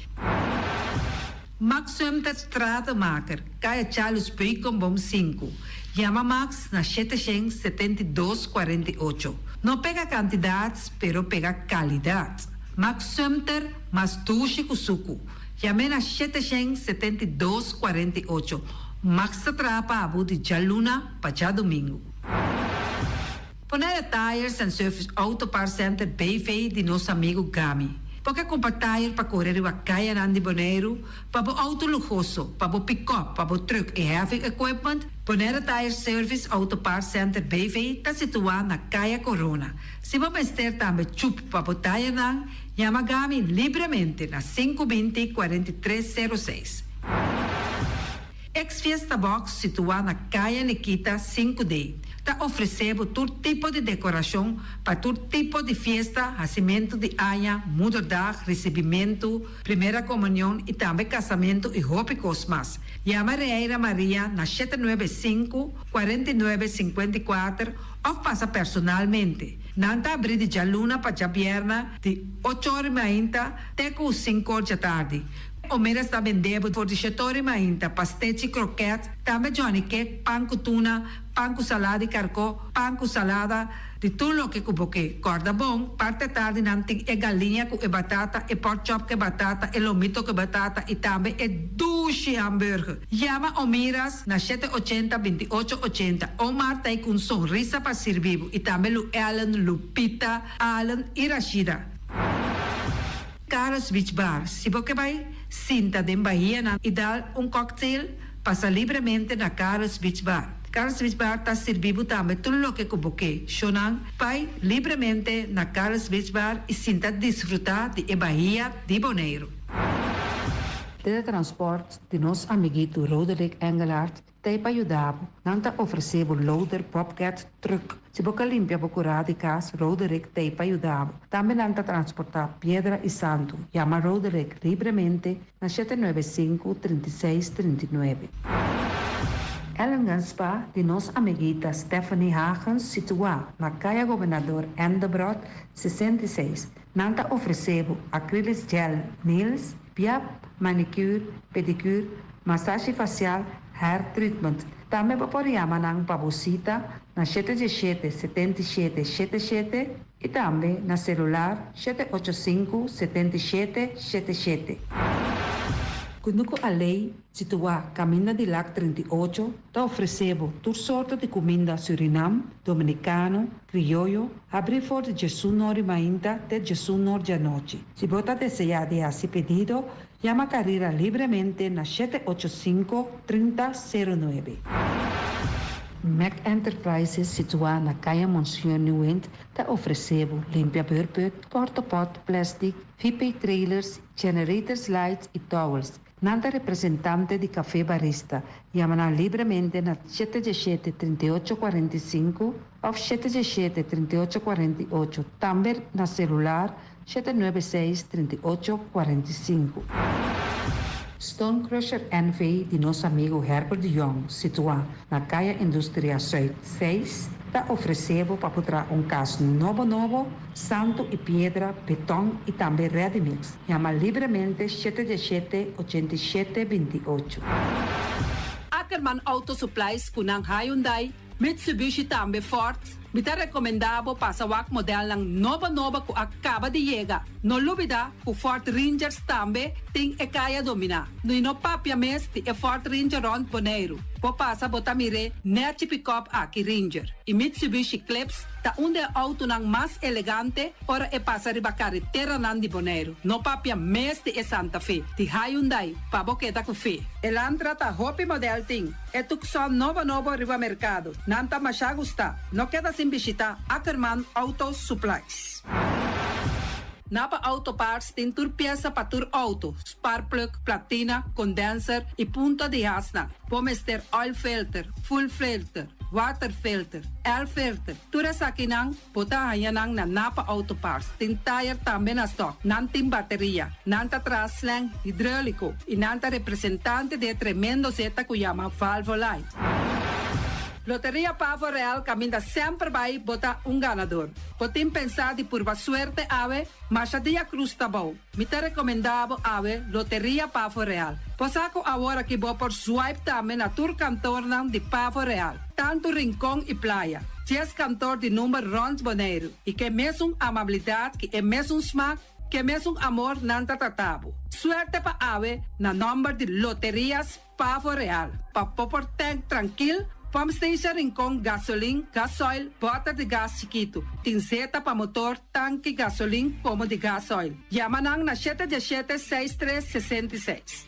Max Sumter Stratenmaker, Kaya Charles Beukenboom sinku. Yama Max na 772 48. No pega kantidat, pero pega kalidat. Max Sumter mas dushi ku suku. Yam'é na 772 48. Max ta traha pa bo di djaluna pa djadumingu. Bonaire Tires and Service Auto Parts Center BV di nos amigu Gami. Bo ke kumpra tire pa kore riba kayanan di Boneiru, pa bo outo luhoso, pa bo pikòp, pa bo trùk i heavy equipment? Bonaire Tire Service Auto Parts Center BV ta situá na Kaya Corona. Si bo mester tambe chup pa bo tirenan, yama Gami libremente na 520 43 06. Ex Fiesta Box situá na Kaya Nikita 5D ta ofresé bo tur tipo di dekorashon pa tur tipo di fiesta, hasimentu di aña, moederdag, risibimentu, primera komunion i tambe kasamentu i hopi kos mas. Yama Reira Maria na 795, 49, 54 òf pasa personalmente. Nan ta abrí di djaluna pa djabièrnè di ocho or i mainta te ku sinku or djatardi. Omera sta bende bo for di shetori mainta, pastechi, kroket, tambe Johnny cake, pan ku tuna, pan ku salada di karkó, pan ku salada, di tur loke ku bo ke. Kòrda bon, parti atardi nan tin e galiña ku e batata, e pork chop ku e batata, e lomito ku e batata i tambe e dushi hamburger. Yama Omiras na 780 28 80. Omar ta ei ku un sonrisa pa sirbi bo i tambe Lu Ellen, Lupita, Allen i Rashida. Carlos Beach Bar, Si bo ke bai sinta den bahianan i dal un cocktail, pasa libremente na Carlos Beach Bar. Carlos Beach Bar ta sirbi bo tambe tur loke ku bo ke. Shownan, bai libremente na Carlos Beach Bar i sinta disfrutá di e bahia di Boneiru. Teletransport di nos amiguito Roderick Engelhardt ta ei pa yuda bo. Nan ta ofresé bo loader, bobcat, truck. Si bo ka limpia bo kurá di kas, Roderick ta ei pa yuda bo. Tambe nan ta transportá piedra i santu. Yama Roderick libremente na 795 36 39. Ellingen Spa di nos amiguita Stephanie Hagens situá na Kaya Gobernador Endebrot 66. Nan ta ofresé bo acrylic gel nails, piap, manicure, pedicure, masashi fasial, hair treatment. Tambe bo por yama nan pa bo sita na 717 77 77 i tambe na selular 785 77 77. Kunuku Alei, situá Kaminda di Lac 38, ta ofresé bo tur sorto di kuminda Surinam, Dominikano, Krioyo, habrí for di 11 or di mainta te 11 or di anochi. Si bo ta deseá di hasi pedido, yama Carira libremente na 785 3009. Mac Enterprises, situá na Kaya Monsieur Nieuwind, ta ofresé bo limpia beurput, porta-pot, plastic, VP trailers, generators lights i towels. Nan ta representante di Café Barista. Yama nan libremente na 717 3845 òf 717 3848. Tambe na selular 796 3845. Stone Crusher NV di nos amigu Herbert de Jong, situá na Kaya Industria Zuid 6, ta ofresé bo pa traha un kas nobo nobo, santu i piedra, beton i tambe ready mix. Yama libremente 717 87 28. Ackerman Auto Supplies ku nan Hyundai, Mitsubishi tambe Ford. Mi ta rekomendá bo pasa wak modelnan nobo nobo ku a kaba di yega. No lubidá ku Ford Rangers tambe tin e kaya dominá. No no papia mes di e Ford Ranger rònt Boneiru. Bo pasa bo ta mir'é nèchi pick-up aki Ranger. I Mitsubishi Eclipse ta un di e outonan mas elegante ora e pasa riba kareteranan di Boneiru. No papia mes di e Santa Fe. Di Hyundai, pa bo keda ku fe. Elantra ta hopi model tin. E Tucson nobo nobo riba merkado. Nan ta masha gusta. No keda sin bishitá Ackerman Auto Supplies. Napa Auto Parts tin tur piesa pa tur outo, spark plug, platina, condenser i punta di hasnan. Bo mester oil filter, fuel filter, water filter, air filter. Tur esakinan, bo ta haña nan na Napa Auto Parts. Tin tire tambe na stock. Nan tin bateria. Nan ta traha slang hidráuliko. I nan ta representante di tremendo zeta ku yama Valvoline. Loteria Pavo Real kaminda semper bai bo ta un ganadó. Bo tin pensá di purba suerte awe, masha dia krus ta bou. Mi ta rekomendá bo awe Loteria Pavo Real. Bo sa ku awor aki bo por swipe tambe na tur kantornan di Pavo Real. Tantu Rincon i Playa. 10 kantor di number rònt Boneiru. I ku e mesun amabilidat, ku e mesun smak, ku e mesun amor nan ta trata bo. Suerte pa awe na nòmber di Loterias Pavo Real. Pa bo por tank trankil, pump station Rincon, gasolin, gasoil, bòter di gas chikitu. Tin zeta pa motor, tanki, gasolin, komo di gasoil. Yama nan na 717 6366.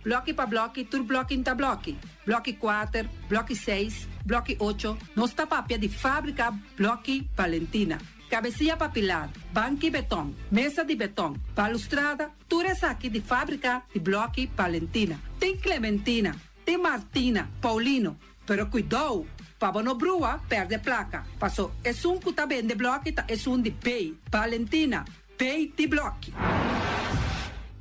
Blòki pa blòki, tur blòki ta blòki. Blòki 4, blòki 6, blòki 8. Nos ta papia di fábrika Blòki Valentina. Kabesia pa pilar, banki beton, mesa di beton, balustrada, tur esaki di fábrika di Blòki Valentina. Tin Clementina, tin Martina, Paulino, pero kuidou, pa no brua, pèrdè plaka. Paso, esun ku ta bende blòki ta esun di B, Valentina, B di blòki.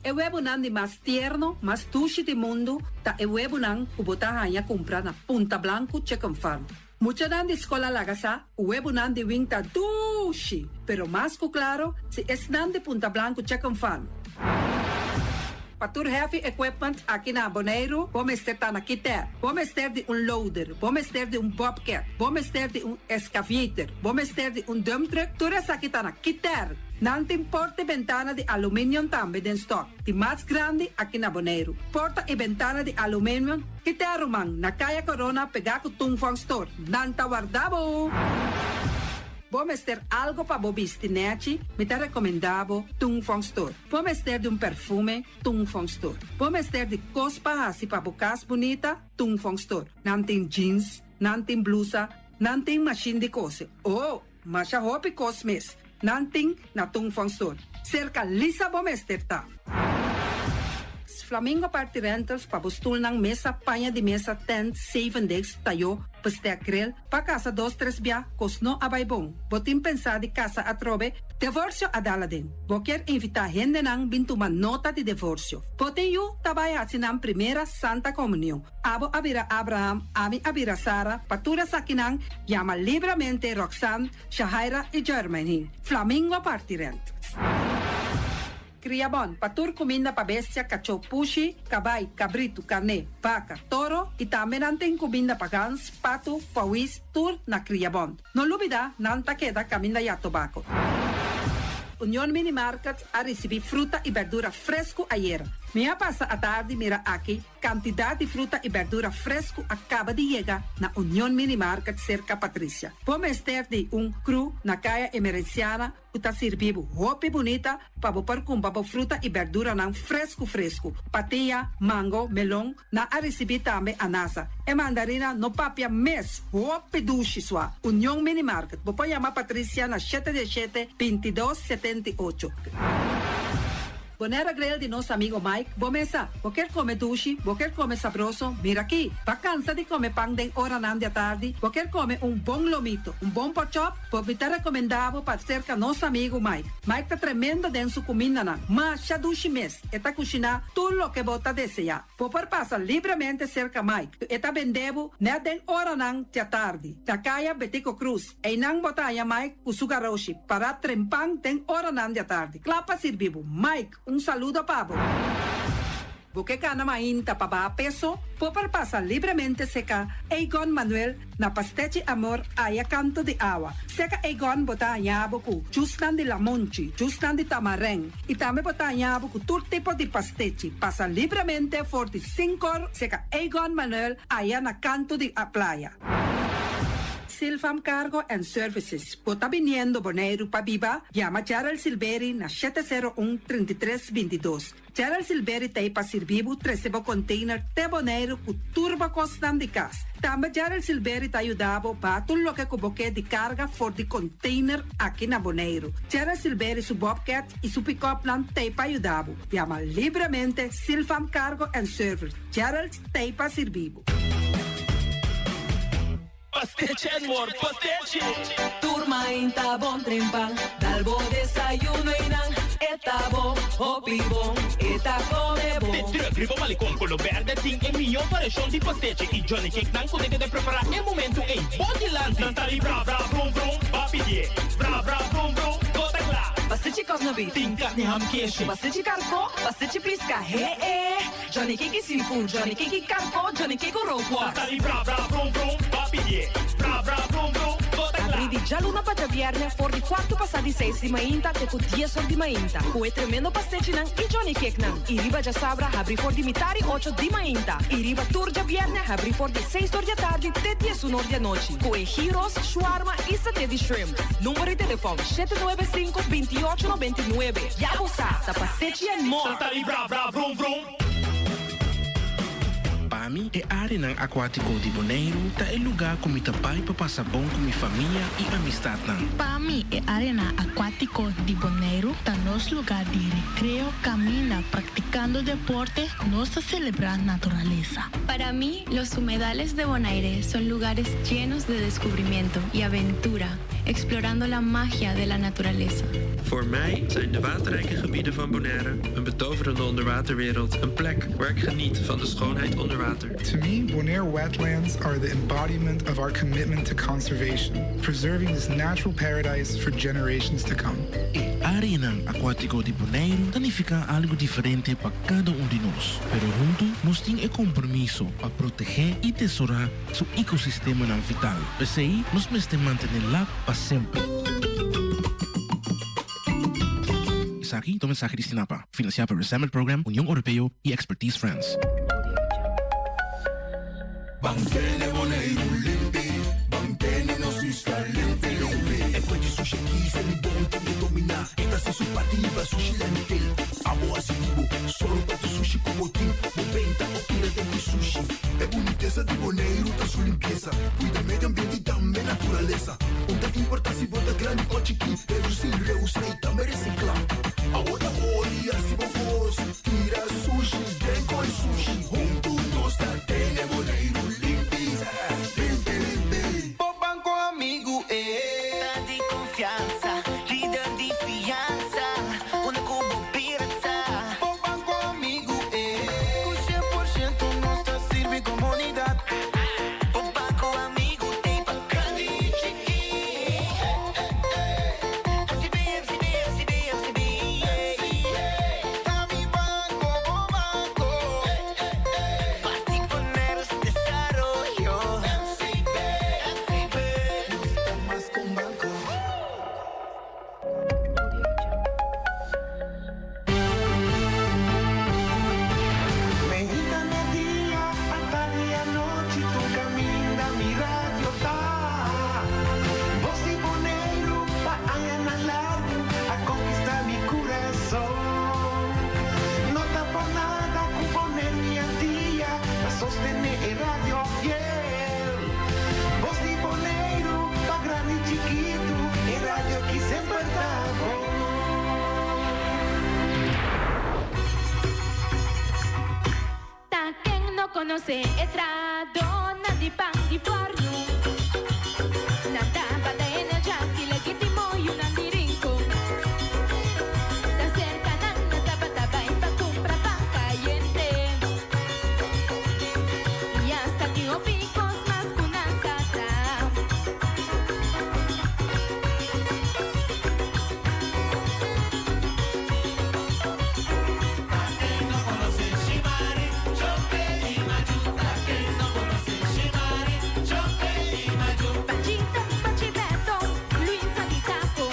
E webunan di mas tierno, mas dushi di mundu, ta e webunan ku bo ta haña kumpra na Punta Blanco Chicken Farm. Muchanan di skol a laga sa, webunan di Wing ta dushi, pero mas ku klaro, si esnan di Punta Blanco Chicken Farm. Pa tur heavy equipment aki na Boneiru, bo mester ta na Kiter. Bo mester di un loader, bo mester di un bobcat, bo mester di un excavator, bo mester di un dump truck, tur esaki ta na Kiter. Nan tin porta i bentana di aluminium tambe den stock. Di mas grandi aki na Boneiru. Porta i bentana di aluminium, Kiter ruman, na Kaya Corona pegá ku Tung Fong Store. Nan ta warda bo! Bo mester algo pa bo bisti nechi? Mi ta recomenda bo Tung Fong Store. Bo mester di un perfume? Tung Fong Store. Bo mester di cos pa haci pa bo cas bunita? Tung Fong Store. Nan tin jeans, nan tin blusa, nan tin machine di cose. Oh, masha hopi cos mes. Nan tin na Tung Fong Store. Cerca Lisa bo mester ta. Flamingo Party Rentals pa bo stulnan, mesa, paña di mesa, tent, zevendegs, tayo, bestek grill, pa casa dos tres bia, cos no a bay bon. Bo tin pensa di casa atrobe? Devorcio a dal aden. Bo kier invita hendenan bin tuma nota di devorcio. Bo tin yu ta bay haci nan primera Santa Comunion. Abo a bira Abraham, ami a bira Sara, pa tur esakinan yama libramente Roxanne, Shahaira y Jermaine. Flamingo Party Rent. Kriabon, pa tur kuminda pa bestia, kachó, pushi, kabai, kabritu, karné, baka, toro i tambe nan tin kuminda pa gans, patu, pawis, tur na Kriabon. No lubida, nan ta keda kaminda ya tobako. Union Mini Market a risibí fruta i bèrdura fresku ayera. Mi a pasa atardi mira aki Kantidat di fruta i bèrdura fresku a kaba di yega na Union Mini Market serka Patricia. Bo mester di un kru na Kaya Emerenciana ku ta sirbi bo hopi bunita pa bo por kumpra bo fruta i bèrduranan fresku fresku. Patia, mango, melon, nan a risibí tambe anasa. E mandarina no papia mes, hopi dushi sua. Union Mini Market, bo por yama Patricia na shete diesshete, bintidos, 78. Bonaire Grill di nos amigo Mike, bo mesa. Bo kier come dushi, bo kier come sabroso, mira aki. Bo a cansa di come pan den oranan di atardi, bo kier come un bon lomito, un bon pork chop, bo mi ta recomenda bo pa cerca nos amigo Mike. Mike ta tremendo den su cumindanan, masha dushi mes, e ta cushina tur loke bo ta desea. Bo por pasa libremente cerca Mike, e ta bende bo net den oranan di atardi. Na caya Betico Croes. Einan bo ta haña Mike ku su garoshi pará trempan den oranan di atardi, kla pa sirbi bo. Mike, un saludo pa bo. Bo ke gana mainta pa baha peso? Bo por pasa libremente seka Egon Manuel na Pastechi Amor aya kanto di awa. Seka Egon bo ta haña bo ku jusnan di lamonchi, jusnan di tamarèn i tambe bo ta haña bo ku tur tipo di pastechi. Pasa libremente for di sinkor seka Egon Manuel aya na kanto di playa. Silfam Cargo and Services, Bo ta biniendo Boneiru pa biba? Yama Gerald Silberi na 701 33 22. Gerald Silberi ta ei pa sirbi bo trese bo container te Boneiru ku tur bo kosnan di kas. Tambe Gerald Silberi ta yuda bo baha tur loke ku bo ke di karga for di container aki na Boneiru. Gerald Silberi su bobcat i su pick-upnan ta ei pa yuda bo. Yama libremente Silfam Cargo and Service. Gerald ta ei pa sirbi bo. Pastechi and more pastechi! Tur mainta bon trempan, dal bo desayuno y nan e ta bon, hopi bon, e ta come bon. De truck riba Malecon Colo Berde tin e mihó variashon di pastechi y Johnny Cake nan ku ta keda prepará e momentu ei bo dilanti. Nan ta di bra bra vrum vrum, ba pidié bra bra vrum vrum, bo ta kla. Pastechi kòsna beef. Tin karni ham keshi. Pastechi karkó, pastechi piska, he e. Johnny Cake seafood, Johnny Cake karko, Johnny Cake rookworst. Ta di bra bra vrum vrum, ba pidié bra bra vrum vrum, bo ta kla. Abrí di djaluna pa djabièrnè for di kuartu pasá di seis di mainta te ku dies or di mainta ku e tremendo pastechinan i Johnny Cakenan. I riba djasabra habrí for di mitar i ocho di mainta i riba tur djabièrnè habrí for di seis or di atardi te diesun or di anochi ku e gyros, shwarma i saté di shrimp. Number di telefòn, 795 28 99. Ya bo sa, ta pastechi and more! Ta di bra bra vrum vrum. Pa mi, e áreanan akuátiko di Boneiru ta e lugá ku mi ta bai pa pasa bon ku mi famia i amistatnan. Pa mi, e áreanan akuátiko di Boneiru ta nos lugá di rekreo kaminda praktikando deporte nos ta selebrá naturalesa. Para mí, los humedales de Bonaire son lugares llenos de descubrimiento y aventura, explorando la magia de la naturaleza. Voor mij zijn de waterrijke gebieden van Bonaire een betoverende onderwaterwereld, een plek waar ik geniet van de schoonheid onder water. To me, Bonaire wetlands are the embodiment of our commitment to conservation, preserving this natural paradise for generations to come. E áreanan akuátiko di Boneiru ta nifiká algu diferente pa kada un di nos, pero huntu nos tin e kompromiso pa protegé i tesorá su ekosistemanan vital. P'esei nos mester mantené Lac pa semper. Esaki ta un mensahe di Stinapa, finansiá pa Resemble Program, Union Oropeo i Expertise France. Ban tene Boneiru limpi, ban tene nos isla limpi limpi. Panchi sushi aki sali bon tin e dominá E ta hasi su parti hiba sushi landfill Abo hasi di bo sòru pa tur sushi ku bo tin Bo benta òf tira den ku sushi E bunitesa di Boneiru ta su limpiesa Kuida medio ambiente i tambe naturalesa Un ta importá si bo ta grandi òf chikí Redusí, reusá i tambe resiklá Awo ta ori hasi bo kos Tira sushi den koi sushi Huntu nos ta tene Boneiru limpi Limpi limpi. Bo banco amigu e. Ta di confiansa, lider di fiansa, unda cu bo bira ta. Bo banco amigu e. Cu 100% nos ta sirbi comunidad. Bo banco amigu t'ey pa grandi y chiki. MCB, MCB, MCB, MCB, yeah. Ta mi banco, bo banco. Parti poner su desaroyo. MCB, MCB. Nos ta mas cu un banco. Meinta media, atardi i anochi tur kaminda mi radio ta. Bos di Boneiru pa añanan largu a konkistá mi kurason. No ta por nada ku Boneiru i Antia ta sostené e radio fiel. Bos di Boneiru pa grandi i chikitu e radio aki semper ta bon. Ta ken no konosé e tradonan di pan di fòrnu? Nan tabata e na djaki legítimo yunan di Rincon. Ta serka nan nan tabata bai pa kumpra pan kayente. I asta tin hopi kos mas ku nan sa traha. Pachito, Pachibeto, Luisa di Taco,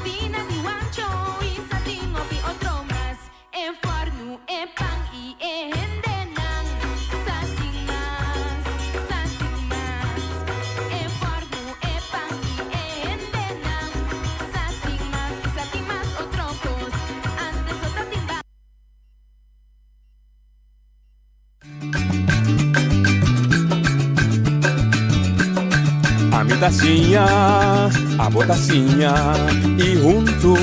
Tina di Wancho y Satin hopi otro mas. E fòrnu, e pan y e hendenan sa tin mas, sa tin mas. E fòrnu, e pan y e hendenan sa tin mas y sa tin mas otro kos. Antes no ta tin ba. Ami ta siña, abo ta siña y huntu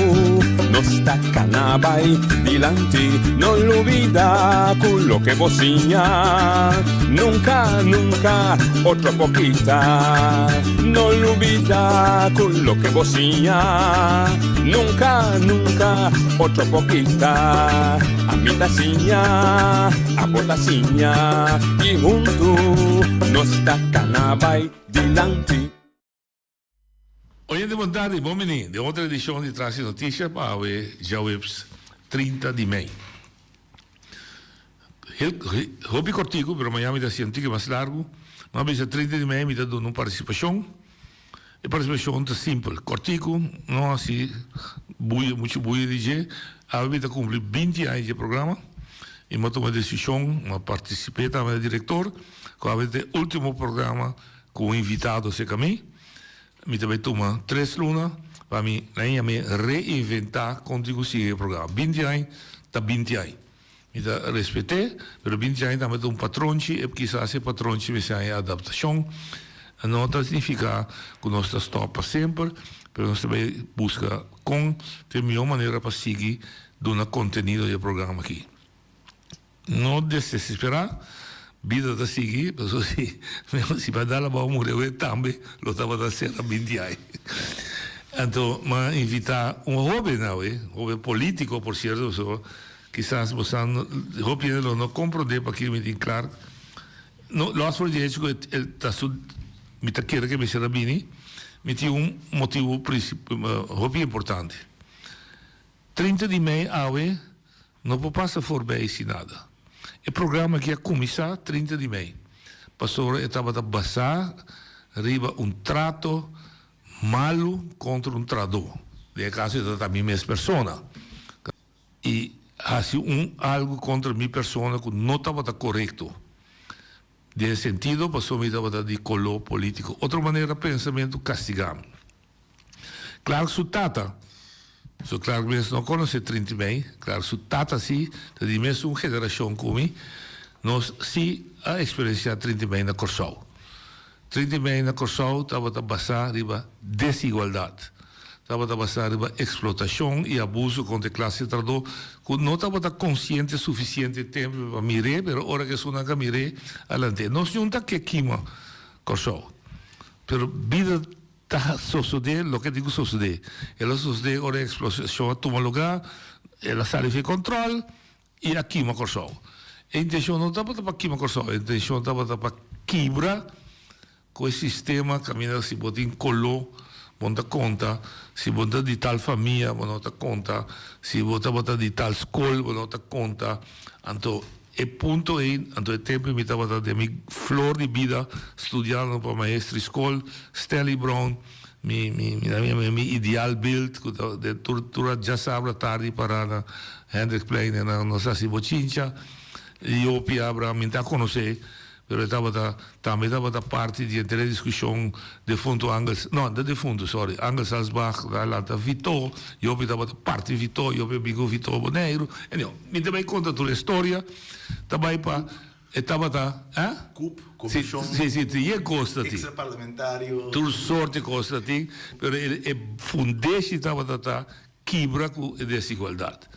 nos ta cana bay dilanti. No lubida cu loke bo siña nunca, nunca otro por kita. No lubida cu loke bo siña nunca, nunca otro por kita. Ami ta siña, abo ta siña y huntu nos ta cana bay dilanti. Oyente bon tardi, bon bini den otro edicion di Tras di Noticia pa awe djaweps 30 di mei. Heel hopi cortico pero mañana mi ta haci un tiki mas largo. Mi a bisa 30 di mei mi ta duna un participacion. E participacion ta simpel, cortico, no haci buya, mucho buya di dje. Awe mi ta cumpli binti aña dje programa y mi a tuma decision, mi a participe tambe na director, cu awe ta e ultimo programa cu un invitado acerca mi. Mi ta bay tuma tres luna pa mi nan yam'e reinventa con tin cu sigui e programa. Binti aña ta binti aña. Mi ta respet'é, pero binti aña tambe ta un patronchi, e kisas e patronchi mester haña adaptashon. No ta signifiká ku nos ta stòp pa semper, pero nos ta bai buska kon ta e mihó manera pa sigui duna kontenido di e programa aki. No desesperá, bida ta sigui, pasobra si si bai dal abou muri awe tambe lo tabata sera binti aña. Anto mi a invitá un hóben awe, hóben polítiko por sierto, pasobra Kisas bo sa no, hopi hende lo no komprondé pakiko mi tin Clark. No, lòs for di hecho ku e ta su, mi ta kere ku e mester a bini, mi tin un motibu princip, hopi importante. 30 di mei awe no por pasa forbij sin nada. E programa aki a kuminsá 30 di mei, pasobra e tabata basá riba un trato malu kontra un tradó. Den e kaso e tabata mi mes persona. I hasi un algu kontra mi persona ku no tabata korekto den e sentido pasobra mi tabata di koló polítiko. Otro manera pensamentu kastigá mi. Clark su tata, so Clark mes no konosé 30 mei, Clark su tata sí, ta di mesun generashon ku mi, nos sí a eksperensiá 30 mei na Kòrsou. 30 mei na Kòrsou tabata basá riba desigualdat, tabata basá riba eksplotashon i abuso kontra e klase trahadó ku no tabata konsiente sufisiente tempu pa mir'é, pero ora ku esunnan ka mir'é a lant'é. Nos ñun ta ke kima Kòrsou, pero bida ta sosodé loke tin ku sosodé. El a sosodé ora e eksplotashon a tuma lugá, el a sali for kòntròl I a kima Kòrsou. E intenshon no tabata pa kima Kòrsou, e intenshon tabata pa kibra ku e sistema kaminda si bo tin koló bo no ta konta, si bo ta di tal famia bo no ta konta, si bo tabata di tal skol bo no ta konta. Anto e punto ei, anto e tempu mi tabata den mi flor di bida studiando pa maestro di skol, Stanley Brown, Mi mi mi mi ideal beeld ku ta den tur tur djasabra tardi para na Hendrikplein en nan nos hasi bochincha Jopie Abraham mi ta konosé pero e tabata tambe tabata parti di henter e diskushon defuntu Angel no no defuntu sorry Angel Salsbach a lanta Vito Jopie tabata parti Vito Jopie a bin ku Vito Boneiru anyhow mi ta bai konta tur e storia ta bai pa E tabata, eh? Cup, Comishon. Si, si, si, ye cos ta tin. Extraparlamentario. Tur soort di cos ta tin, pero e, e fundeshi tabata ta kibra cu e desigualdad.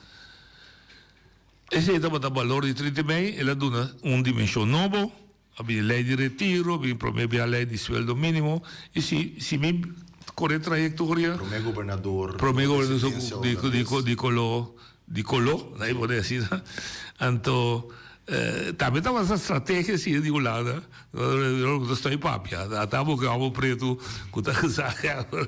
Esey tabata balor di 30 mei, el a duna un dimension nobo, a bini ley di retiro, a bini prome bia ley di sueldo minimo, y si, si mi core trayectoria. Prome gobernador. Prome gobernador di, di, di color. Di koló, na e pone asina. Anto tambe tabata strategia si di Hulanda, no ta stoi papia, ata bo ke homo pretu ku ta gezaghebber,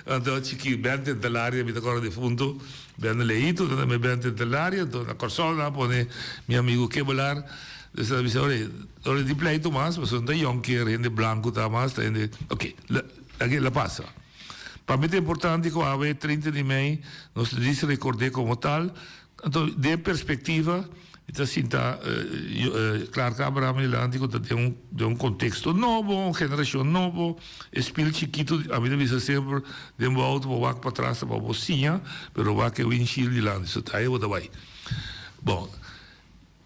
anto chiki Ben Tentelaria mi ta kòrda defuntu, Ben Leito ta tambe Ben Tentelaria, anto na Kòrsou nan a pone mi amigu Kebelaar, dus nan a bisa ora ora di pleitu mas pasobra no ta yònker hende blanku ta mas ta hende, oke la pasa. Pa mi ta importante ku awe 30 di mei nos ta dis rekord'é komo tal. Anto den perspektiva mi ta sinta Clark Abraham dilanti ku ta den un den un konteksto nobo, un generashon nobo, e spil chikitu ami ta bisa semper den bo outo bo wak patras ta pa bo siña pero wak e windshield dilanti so ta ahí bo ta bai. Bon.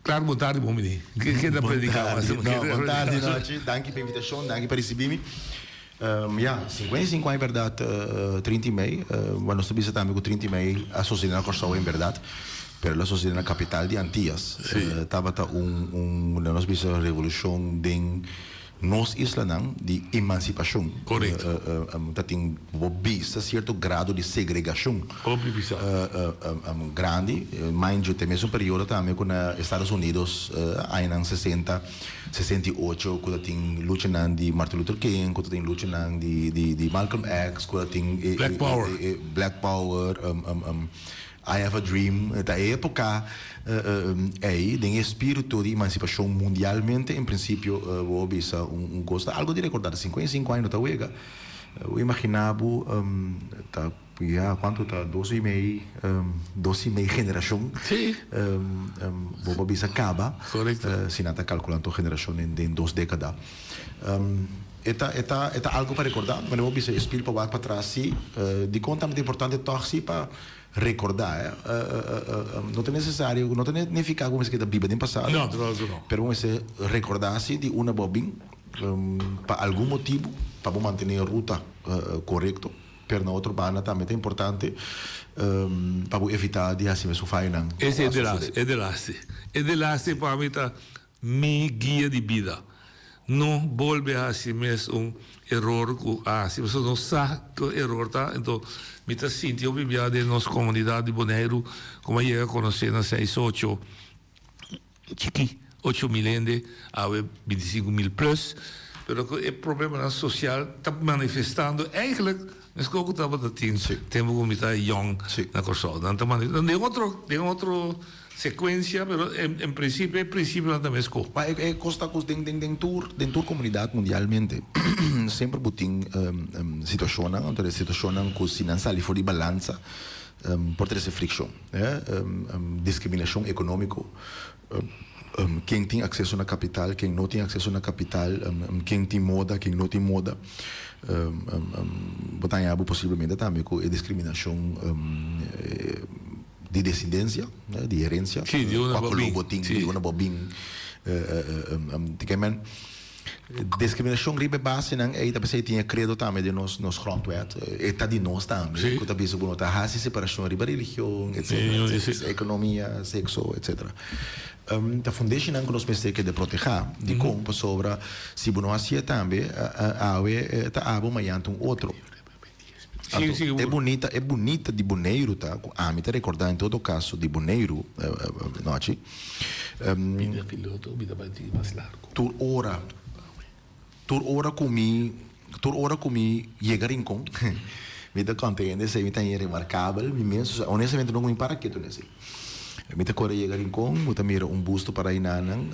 Claro bon tardi bon bini. Ke ta predica mas? No, bon tardi nochi. Danki pa invitacion, danki pa ricibi mi. Ya, 55 aña berdad 30 y mei. Bueno, nos ta bisa tambe cu 30 y mei a sucede na Corsou en berdad, pero el a sucede na capital di Antillas. Tabata un, un, nos bisa revolucion den Nos islanan di emansipashon ta tin bo bisa sierto grado di segregashon grandi. Mind you, ta e mesun periodo tambe ku na Estados Unidos añanan sesenta, 68 ku ta tin luchanan di Martin Luther King, ku ta tin luchanan di Malcolm X, ku ta tin e Black Power. I have a dream, ta e epoca ey den e spirito di emancipacion mundialmente en principio bo a bisa un cos ta algo di recorda ta 55 aña no ta wega bo imagina bo ta ya cuanto ta dos y mey dos y mey generacion bo por bisa caba si nan ta calcula anto generacion den dos decada. E ta e ta e ta algo pa recorda, manera bo bisa e spil pa wak patras si, dikon tambe ta importante tòg si pa recorda eh, no ta necesario, no ta nifica ku bo mester keda biba den pasado, No, claro ku no. pero bo mester recorda si di unda bo a bin, pa algun motibu pa bo mantene e ruta korekto, pero na otro banda tambe ta importante pa bo evita di hasi mesun fayonan ku Ese a e delaste, sosode. e delaste, e delaste pa mi ta Mi guia di bida. No bolbe haci mes un eror cu a haci, pasobra nos sa cu eror ta, enton mi ta sinti hopi bia den nos comunidad di Boneiru, como a yega conoce na seis ocho chiki, 8000 hende, awe 25000 plus, pero cu e problemanan social ta manifestando eigenlijk mescos cu tabata tin tempo cu mi ta yong na Corsou. Nan ta manifestando den otro, den otro. Secuencia, pero en principio e principionan ta mesco. Ma e cos ta cu den den tur den tur comunidad mundialmente semper bo tin situacionnan, anto e situacionnan cu si nan sali for di balansa por trece friccion, discriminacion economico. Ken tin akseso na kapital, ken no tin akseso na kapital, ken tin moda, ken no tin moda. Bo ta haña bo posiblemente tambe ku e diskriminashon di desendensia, di herensia. Sí, di unda bo bin. Bo tin, di unda bo bin. Te men diskriminashon riba e basenan ei ta p'esei tin e kredo tambe den nos nos grondwet. E ta di nos tambe ku ta bisa ku no ta hasi separashon riba religion, etsetera, etsetera, ekonomia, sekso, etsetera. Ta fundeshinan ku nos mester keda protehá. Dikon? Pasobra si bo no hasié tambe, awe ta abo, mañan ta un otro. Anto, e bunita, e bunita di Boneiru ta ku ami ta rekordá en todo kaso di Boneiru, nochi, tur ora, tur ora ku mi, tur ora ku mi yega Rincon, mi ta konta hende esei, mi ta haña remarkabel mi mes, honestamente no ku mi para ketu na esei. Mi ta kore yega Rincon, bo ta mira un busto para enanan,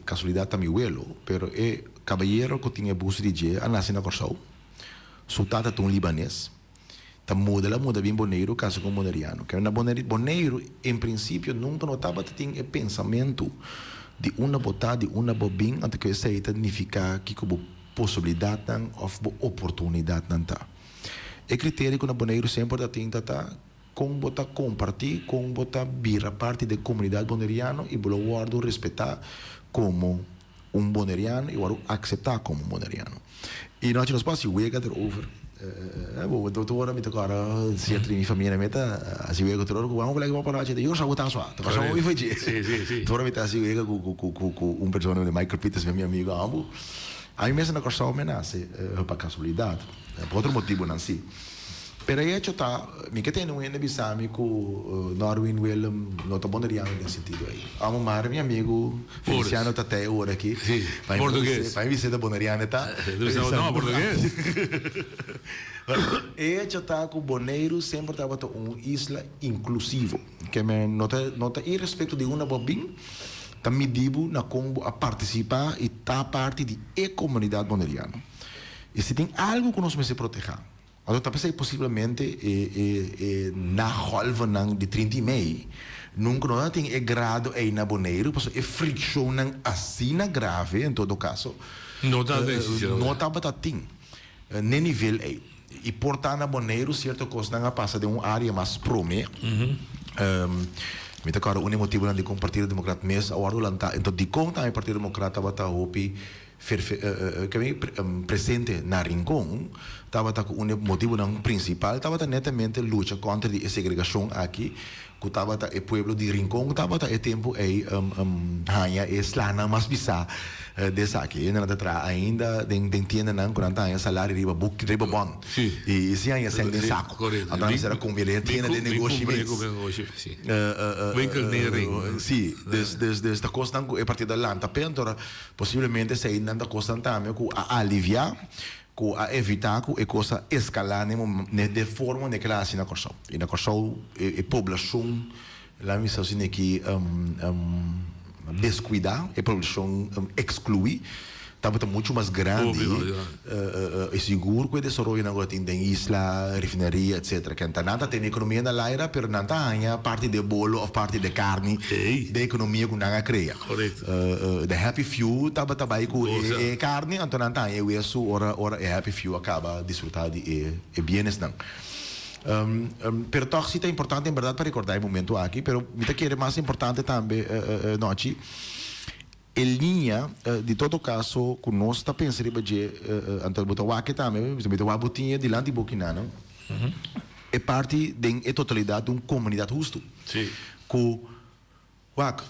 kasualidat ta mi welo, pero e kabayero ku tin e busto di dje a nase na Kòrsou. Su tata ta un libanes. Ta muda el a muda bin Boneiru kasa ku un boneriano. Kende na Boneiru, Boneiru en prinsipio nunka no tabata tin e pensamentu di unda bo ta, di unda bo bin, anto ku esei ta nifiká kiko bo posibilidatnan òf bo oportunidatnan ta. E kriterio ku na Boneiru semper ta tin ta ta kon bo ta kompartí, kon bo ta bira parti di e komunidat boneriano i bo lo wòrdu respetá komo un boneriano i wòrdu akseptá komo un boneriano. I nochi nos por hasi wega erover. Tur ora mi ta kòrda sierto di mi famia nan meta hasi wega tur ora ku wan ku por hachi yo sa ku ta sua ta kòrda hopi fo Tur ora mi ta hasi wega ku ku ku un persona Michael Peters mi amigo ambu. Ami mes na Kòrsou mi a nase pa kasualidat pa otro motibunan si. Pero e hecho ta, mi ke tende un hende bisa mi ku Norwin Willem no ta boneriano den sentido ei. Amo mare mi amigu Feliciano ta te e ora aki. Sí, portugues. Pa mi bisa ta boneriano e ta. No, portugues. E hecho ta ku Boneiru semper tabata un isla inklusivo. Ke men no ta no ta irespekto di unda bo a bin, ta midi bo na kon bo a partisipá i ta parti di e komunidat boneriano. I si tin algu ku nos mester protehá, Anto ta p'esei posiblemente e e e nagolvennan di trinta i mei nunka no ta tin e grado ei na Boneiru pasobra e frikshonnan asina grave en todo kaso No ta existi no tabata tin n'e nivel ei. I por ta na Boneiru sierto kosnan a pasa den un área mas promé. Mi ta kòrda un di e motibunan dikon Partido Demokrat mes a wòrdu lantá. Enton dikon tambe Partido Demokrat tabata hopi Presente na Rincon tabata ku un di e motibunan prinsipal tabata netamente lucha kontra di e segregashon aki ku tabata e pueblo di Rincon tabata e tempu ei haña e slanan mas pisá di esaki. Hende nan ta traha ainda den tiendanan ku nan ta haña salario riba buki riba bon i sin haña sèn den saku. Anto nan mester a kumpra den tienda den negoshi mes. Si, dus ta kosnan ku e partido a lanta p'e anto Posiblemente eseinan ta kosnan tambe ku a aliviá, ku a evitá ku e kos a eskalá n'e momen, n'e forma n'e kla hasi na Kòrsou. I na Kòrsou e poblashon, laat mi bisa asina aki, deskuidá, e poblashon ekskluí, tabata muchu mas grandi i sigur ku e desaroyonan ku a tin den isla, refineria, etcetera. Ken ta nan ta tene ekonomia na laira, pero nan ta haña parti di e bolo òf parti di e karni di e ekonomia ku nan a krea. The happy few tabata bai ku e karni, anto nan ta haña e wesu ora ora e happy few a kaba disfrutá di e bienesnan. Pero tòg si ta importante en bèrdat pa rekordá e momentu aki, pero mi ta kere mas importante tambe, Nochi, e liña di todo kaso ku nos ta pensa riba dje, anto bo ta wak e tambe, mi ta wak bo tin e dilanti bo kinanan, e parti den e totalidat di un komunidat hustu. Ku Wak,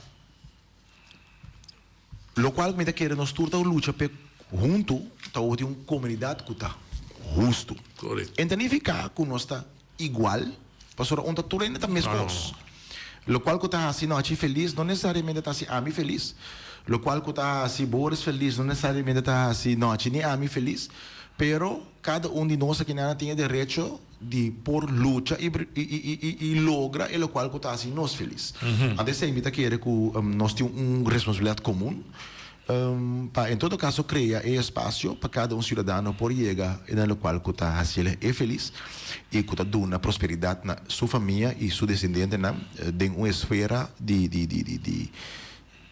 lokual ku mi ta kere nos tur ta lucha p'e huntu ta ora tin un komunidat ku ta hustu. E ta nifiká ku nos ta igual, pasobra un ta tur hende ta meskos. Lokual ku ta hasi Nochi felis no nesesariamente ta hasi ami felis. Lokual ku ta hasi Boris felis no nesesariamente ta hasi Nochi ni ami felis. Pero kada un di nos akinan tin e derecho di por lucha i i logra e lokual ku ta hasi nos felis. Anto esei mi ta kere ku nos tin un responsabilidat komun pa en todo kaso krea e espasio pa kada un siudadano por yega na lokual ku ta hasiel e felis i ku ta duna prosperidat na su famia i su desendientenan den un esfera di di di di.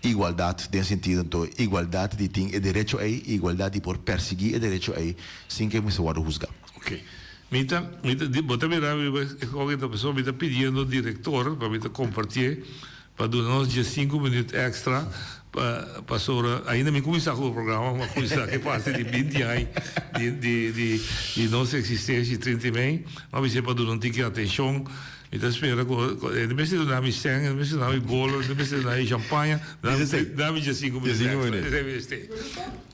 Igualdat den sentido anto igualdat di tin e derecho ei, igualdat di por persiguí e derecho ei sin ke mester wòrdu husgá. Ok. Mi ta, mi ta, bo ta mira mi e kòke ta pasobra mi ta pidiendo direktor pa mi ta kompartié pa duna nos diesinku minüt èkstra pa pasobra ainda mi kuminsá ku e programa, mi a kuminsá ku e parti di binti aña di di di di nos eksistensia i trinta i mei, mi a bis'é pa duna un tiki atenshon. Mi ta spera ku e no mester duna mi sèn, e no mester duna mi bolo, e no mester duna mi champaña, duna mi diesinku minüt èkstra. Esei mester.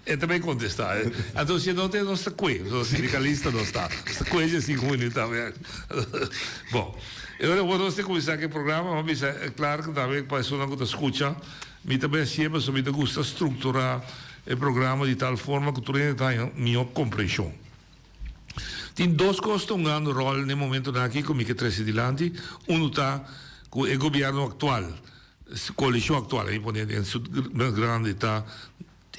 E ta bay kontestá. Anto si e no ta, nos ta kue. Nos sindikalista nos ta. Nos ta kue diesinku minüt tambe. Bon, e ora ku nos ta kuminsá ku e programa, mi a bisa Clark tambe pa esunnan ku ta skucha, mi ta bay hasié pasobra mi ta gusta strukturá e programa di tal forma ku tur hende ta haña mihó komprenshon. Tin dos kos ta hungando ròl n'e momentonan aki ku mi ke trese dilanti. Unu ta ku e gobièrnu aktual, koalishon aktual, mi pone den su mas grandi, ta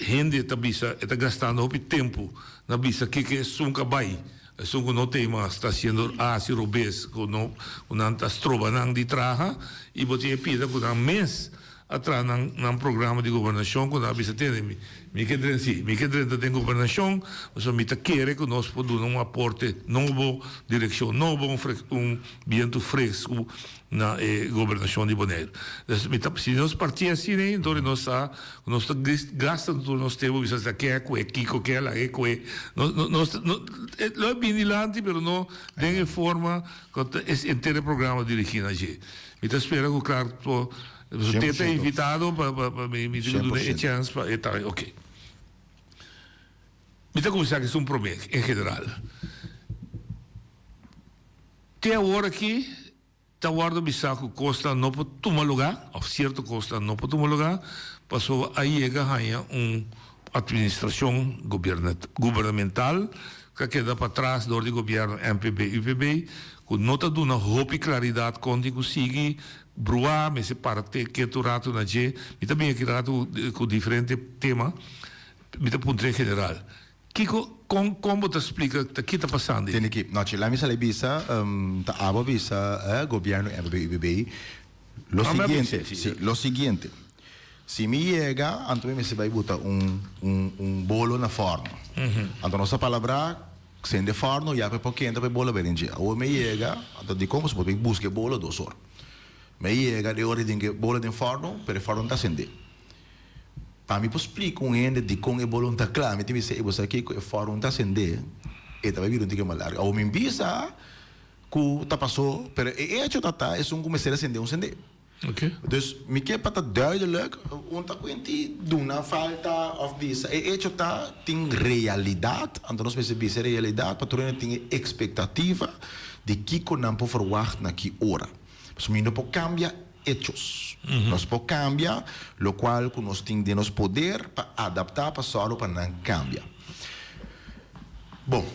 hende ta bisa e ta gastando hopi tempu na bisa kiko esun ku a bai, esun ku no t'ei mas ta hasiendo a hasi robes, ku no ku nan ta stroba nan di traha i bo tin e pida ku nan mes a traha nan nan programa di gobernashon ku nan a bisa tende mi mi ke drenta si mi ke drenta den gobernashon pasobra mi ta kere ku nos por duna un aporte nobo direkshon nobo un un bientu fresku na e gobernashon di Boneiru dus mi ta si nos parti asina ei enton nos sa ku nos ta gasta tur nos tempu bisa sa ke a kue kiko ke a laga e kue nos nos lo e bini dilanti pero no den e forma ku ta henter e programa dirigi na dje mi ta spera ku Clark por Te ta invitado pa pa pa mi mi tin ku duna e chèns pa e ta ok. Mi ta kuminsá ku esun promé en general. Te awor aki ta wòrdu bisá ku kosnan no por tuma lugá òf sierto kosnan no por tuma lugá pasobra a yega haña un administrashon gubernamental ku a keda patras dor di gobièrnu MPB UPB ku no ta duna hopi klaridat kon tin ku sigui Bruá mester para te ketu ratu na dje. Mi ta bin aki ratu ku diferente tema. Mi ta puntra en general. Kiko, kon, kon bo ta splika ta ki ta pasando ei? Tende ki, nochi la mi sali bisa, ta abo bisa gobièrnu MPB UPB lo siguiente, si, lo siguiente. Si mi yega, anto mi mester bai buta un, un, un bolo na fòrnu. Anto nos a palabrá Sende forno ya pa e por kenta pa e bolo beren dje. Awor mi yega, anto dikon pasobra bo tin buska e bolo dos or. Mi yega den ora di tin e bolo den forno, pero e forno no ta sende. Pa mi por splika un hende dikon e bolo no ta kla, mi tin bisa, ey bo sa kiko, e forno no ta sende, e ta bai bira un tiki mas largu. Awor mi bisa ku ta paso, pero e echo ta ta esun ku mester a sende un sende. Dus mi ke pa ta duidelijk, un ta kuenti duna falta of bisa. E echo ta tin realidat, anto nos mester bisa e realidat pa tur hende tin e ekspektativa di kiko nan por verwagt na ki ora. Pasobra mi no por kambia echos. Nos por kambia lokual ku nos tin den nos poder pa adapta pa sòru pa nan kambia. Bon,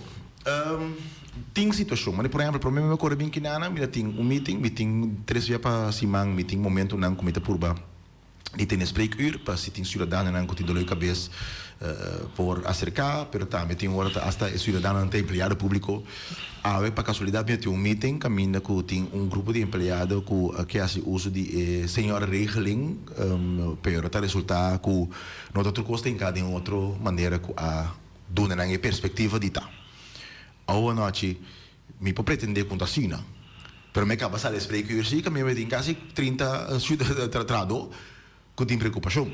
tin situacion. Mane por ehempel, prome mi a core bin kinana, mi ta tin un meeting, mi tin tres bia pa siman, mi tin momentonan cu mi ta purba di tene spreekuur pa si tin ciudadanonan cu tin dolor di cabes por acerca, pero tambe tin ora ta hasta e ciudadanonan ta empleado publico. Awe pa casualidad mi a tin un meeting caminda cu tin un grupo di empleado cu ke haci uso di e seniorenregeling, pero ta resulta cu no ta tur cos ta hinca den otro manera cu a Duna nan e perspectiva di ta. Awo anochi mi por pretende cu ta asina, pero mi a caba sali e spreekuur si caminda mi tin casi 30 trahador cu tin preocupacion.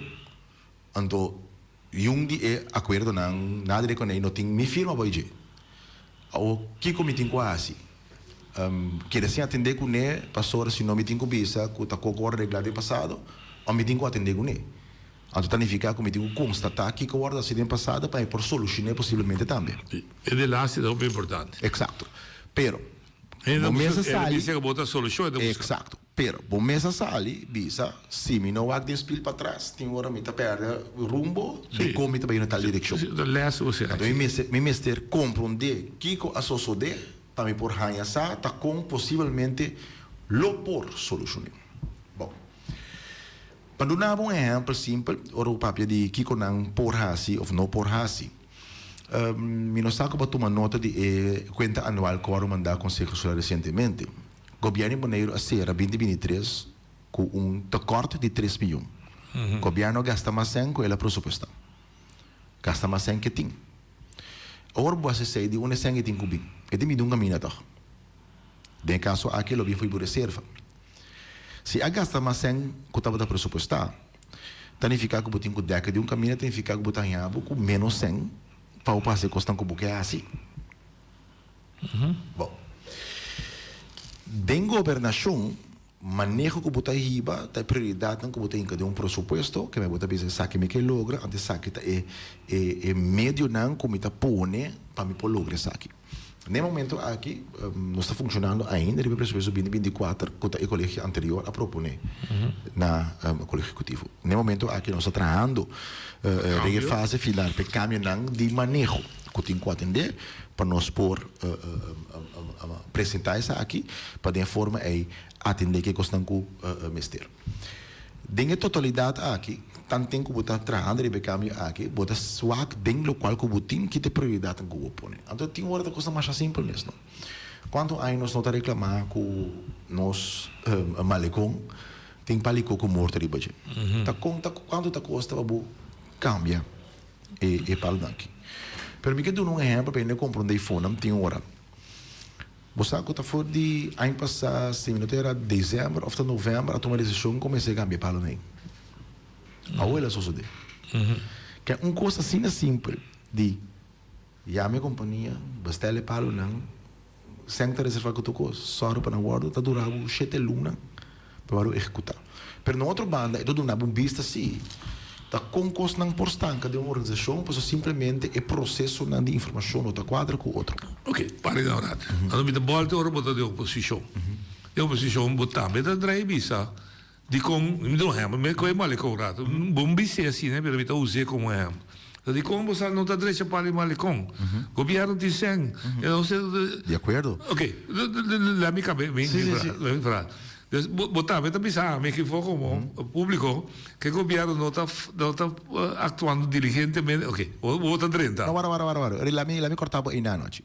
Anto yun di e acuerdonan nada di con ey no tin mi firma boy dje. Awo kico mi tin cu haci? Keda sin atende cune pasobra si no mi tin cu bisa cu ta coco a regla den pasado of mi tin cu atende cune. Anto ta nifiká ku mi tin ku konstatá kiko wòrdu hasi den pasado pa mi por solushoné posiblemente tambe. E de laatste ta hopi importante. Eksakto. Pero, bo mes a sali. E bisa ku bo ta solushon e ta buska. Eksakto. Pero, bo mes a sali bisa, si mi no wak den spil patras, tin ora mi ta pèrdè rumbo dikon mi ta bai na tal direkshon. Si, ta lès bo sera. Anto mi mester, mi mester komprondé kiko a sosodé pa mi por haña sa ta kon posiblemente lo por solushoné. Bon. Pa duna bo un ehèmpel simpel, ora bo papia di kiko nan por hasi òf no por hasi, mi no sa ku bo a tuma nota di e kuenta anual ku wòrdu mandá Konseho Insular resientemente. Gobièrnu di Boneiru a sera binti 23 ku un tekòrt di tres miyon. Gobièrnu a gasta mas sèn ku el a presupuestá. Gasta mas sèn ku e tin. Awor bo hasi esei di unda e sèn ei tin ku bin? E tin bin di un kaminda tòg. Den e kaso aki lo bin for di bo reserva. Si a gasta mas sèn ku tabata presupuestá, ta nifiká ku bo tin ku dèka di un kaminda, ta nifiká ku bo ta haña bo ku ménos sèn pa bo por hasi e kosnan ku bo ke hasi. Bon. Den gobernashon, maneho ku bo ta hiba ta e prioridatnan ku bo ta hinka den un presupuesto, ke mi bo ta bisa esaki mi ke logra, anto esaki ta e e medionan ku mi ta pone pa mi por logra esaki. Na e momento aki nos ta funshonando ainda riba e presupuesto binti 24 ku ta e kolegio anterior a propone na kolegio ehekutivo. Na e momento aki nos ta trahando den e fase final pa e kambionan di maneho ku tin ku atendé pa nos por presentá esaki pa den e forma ei atendé ke kosnan ku mester. Den e totalidat aki, tanten ku bo ta trahando riba e kambio aki, bo ta swak den lokual ku bo tin, ki ta e prioridatnan ku bo pone. Anto tin ora ta kosnan masha simpel mes, no? Kuantu aña nos no ta reklamá ku nos malekon tin palikó ku morto riba dje? Ta kon ta kuantu ta kosta pa bo kambia e e palunan aki? Pero mi ke duna un ehèmpel pa hende komprondé e fonan tin ora. Bo sa ku ta for di aña pasá, si mi no ta era desèmber òf ta novèmber a tuma e desishon ku mester kambia e palunan ei. Awor el a sosodé. Ke un kos asina simpel di yama e kompania, bestèl e palunan, sèn ta reservá ku tur kos, sòru pa nan wòrdu, ta dura bo shete luna pa wòrdu ehekutá. Pero na otro banda e ta duna bo un bista si ta kon kosnan por stanka den un organisashon pasobra simplemente e prosesonan di informashon no ta kuadra ku otro. Ok, para di un rat. Anto mi ta bòlta ora bo ta den oposishon. Den oposishon bo tambe ta drai bisa dikon, mi ta un ehèmpel, mi kohe Malecon un rato. Bo no bis'é asina pero mi ta us'é komo ehèmpel. Ta dikon bo sa no ta drecha para di Malecon? Gobièrnu tin sèn. Di akuerdo. Ok, lami kabe mi frase. Dus bo bo tambe ta bisa ami aki for como publico ke gobierno no ta no ta actuando diligentemente ok bo bo ta drenta. No wara wara wara wara ori lami lami corta bo einan anochi.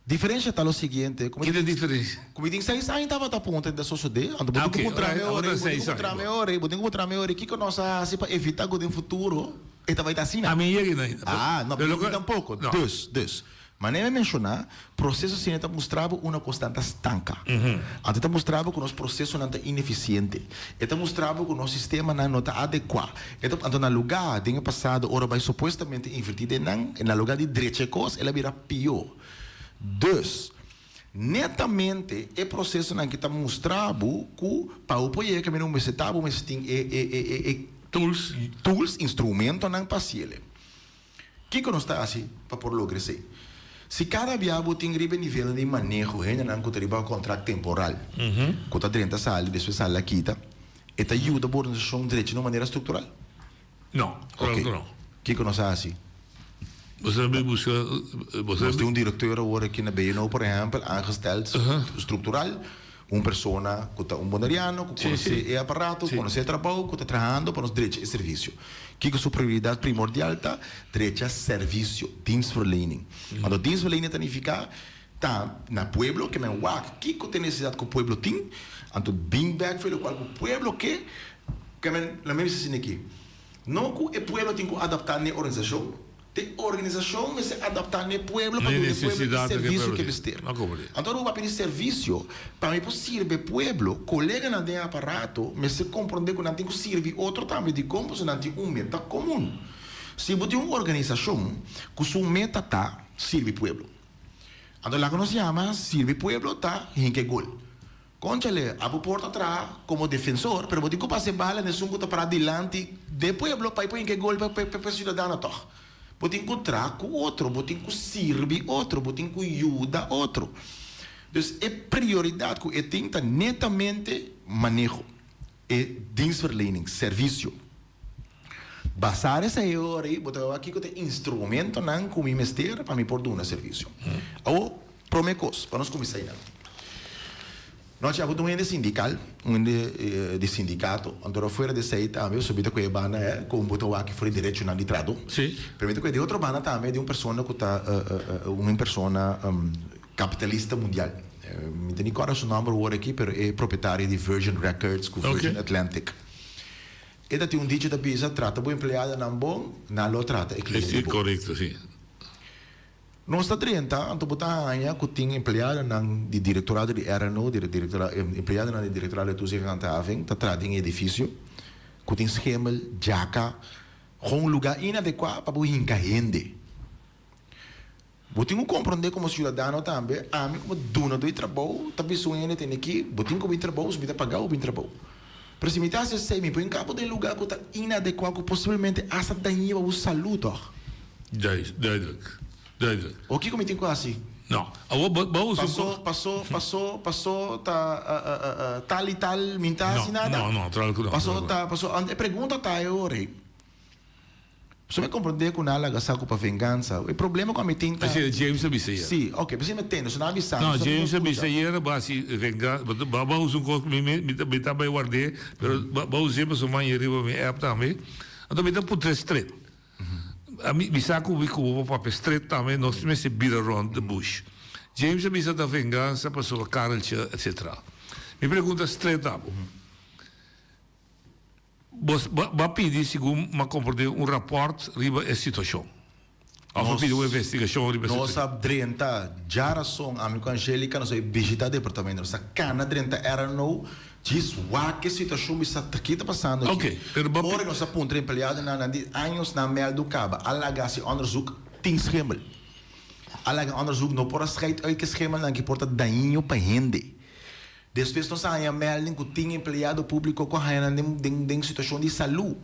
Diferencia ta lo siguiente como Ki ta diferencia? Como mi tin seis aña tabata punta ta sosode anto bo tin ku puntra mi ori bo tin ku puntra mi ori bo tin ku puntra mi ori kiko nos a hasi pa evita ku den futuro e ta bai ta asina. Ami yega einan ainda. Ah no mi tampoco dus dus. Manera mi menshoná, proseso asina ta mustra bo una kosnan ta stanka. Anto e ta mustra bo ku nos prosesonan ta inefisiente. E ta mustra bo ku nos sistemanan no ta adekuá. E ta, anto na lugá, den e pasado ora bai supuestamente invertí den nan, na lugá di drecha e kos, el a bira pió. Dus, netamente e prosesonan aki ta mustra bo ku pa bo por yega kaminda bo mester ta, bo mester tin e, e, e, e, e Tools. tools, instrumentonan pa hasiel. Kiko nos ta hasi pa por logra esei? Si kada bia bo tin riba e nivelnan di maneho hendenan ku ta riba kontrakt temporal, ku ta drenta sali despues sali a kita, e ta yuda bo organisashon drecha na un manera struktural? No, klaro ku no. Kiko nos a hasi? Bo sa bin buska, bo sa Nos tin un direkteur awor aki na BNO por ehèmpel, aangesteld struktural, Un persona ku ta un boneriano, ku konosé e aparato, ku konosé e trabou, ku ta trahando pa nos drecha e servisio. Kiko su prioridat primordial ta? Drecha servisio, dienstverlening. Anto dienstverlening ta nifiká ta na pueblo ke men wak kiko ta e nesesidat ku pueblo tin, anto bin bèk for lokual ku pueblo ke, ke men, lo mi bisa asina aki, no ku e pueblo tin ku adaptá n'e organisashon, E organisashon mester adaptá n'e pueblo pa duna e pueblo e servisio ku e mester. Anto Aruba a pidi servisio pa mi por sirbi e pueblo. Koleganan den e aparato mester komprondé ku nan tin ku sirbi otro tambe. Dikon? Pasobra nan tin un meta komun. Si bo tin un organisashon ku su meta ta sirbi pueblo, anto laga nos yama sirbi pueblo ta hinka e gol. Conchale, abo por ta traha como defensor, pero bo tin cu pasa e bala na esun cu ta para dilanti d'e pueblo pa e por hinca e gol pa e ciudadano toch. Bo tin cu traha cu otro, bo tin cu sirbi otro, bo tin cu yuda otro. Dus e prioridad cu e tin ta netamente maneho, e dienstverlening, servicio. Basá esei ora ei, bo ta wak kiko ta e instrumentonan ku mi mester pa mi por duna servisio. Awor, promé kos, pa nos kuminsá einan. Nochi abo ta un hende sindikal, un hende di sindikato, anto ora fuera di esei tambe so mi ta ku e banda e kon bo ta wak for e derechonan di trahadó. Pero mi ta ku e di otro banda tambe di un persona ku ta un persona kapitalista mundial. Mi ta ni kòrda su nòmber awor aki, pero e propietario di Virgin Records ku Virgin Atlantic. E ta tin un dicho ta bisa, trata bo empleadonan bon, nan lo trata e cliente bon. Correcto, si. Nos ta drenta, anto bo ta haña cu tin empleadonan di directorado di RNO, di empleadonan di Directorado di Toezicht en Handhaving ta traha den e edificio, cu tin schemel, djaca, gewoon un lugar inadecua pa bo hinca hende. Bo tin ku komprondé komo siudadano tambe, ami komo dunadó di trabou ta bisa un hende tene ki bo tin ku bin trabou, si mi ta pagá bo bin trabou. Pero si mi ta hasi esei mi por hinka bo den lugá ku ta inadekuá ku posiblemente asta daña bo salú tòg. Duidelijk, duidelijk. O kiko mi tin ku hasi? No, awor bo bo usa un Pasó, pasó, pasó, pasó ta tal i tal mi ta hasi nada? No, no, natural ku no. Pasó ta, pasó, e pregunta ta e ora ei. Pasobra mi komprondé ku nan a laga sa ku pa vengansa. E problema ku ami tin ta. P'esei James a bisa ayer. Sí, oke, p'esei mi a tende. So nan a bisa mi. No, James a bisa ayer bo hasi vengansa. Bo a usa un kos ku mi mi ta mi ta bai ward'é, pero bo a us'é pasobra mi a haña riba mi app tambe. Anto mi ta puntr'é stret. Ami mi sa ku mi ku bo por papia stret tambe, nos mester bira rònt de bush. James a bisa ta vengansa pasobra Kareltje etcetera. Mi pregunta stret na bo. Bo a pidi, segun m'a komprendé, un rapòrt riba e situashon. Òf a pidi un investigashon riba e Nos situashon. a drenta djarason, ami ku Angelica nos a bai bishitá departamento. Nos a kana drenta RNO, djis wak e situashon, bisa ta ki ta pasando aki. Oké, pero bo a Ora nos a puntra empleadonan, nan di años nan mèldu kaba, a laga hasi ònderzoek, tin schimmel. A laga ònderzoek, no por a scheid uit ke schimmelnan ki por ta dañino pa hende. Despues nos a haña melding ku tin empleado públiko ku a haña nan den den den situashon di salú.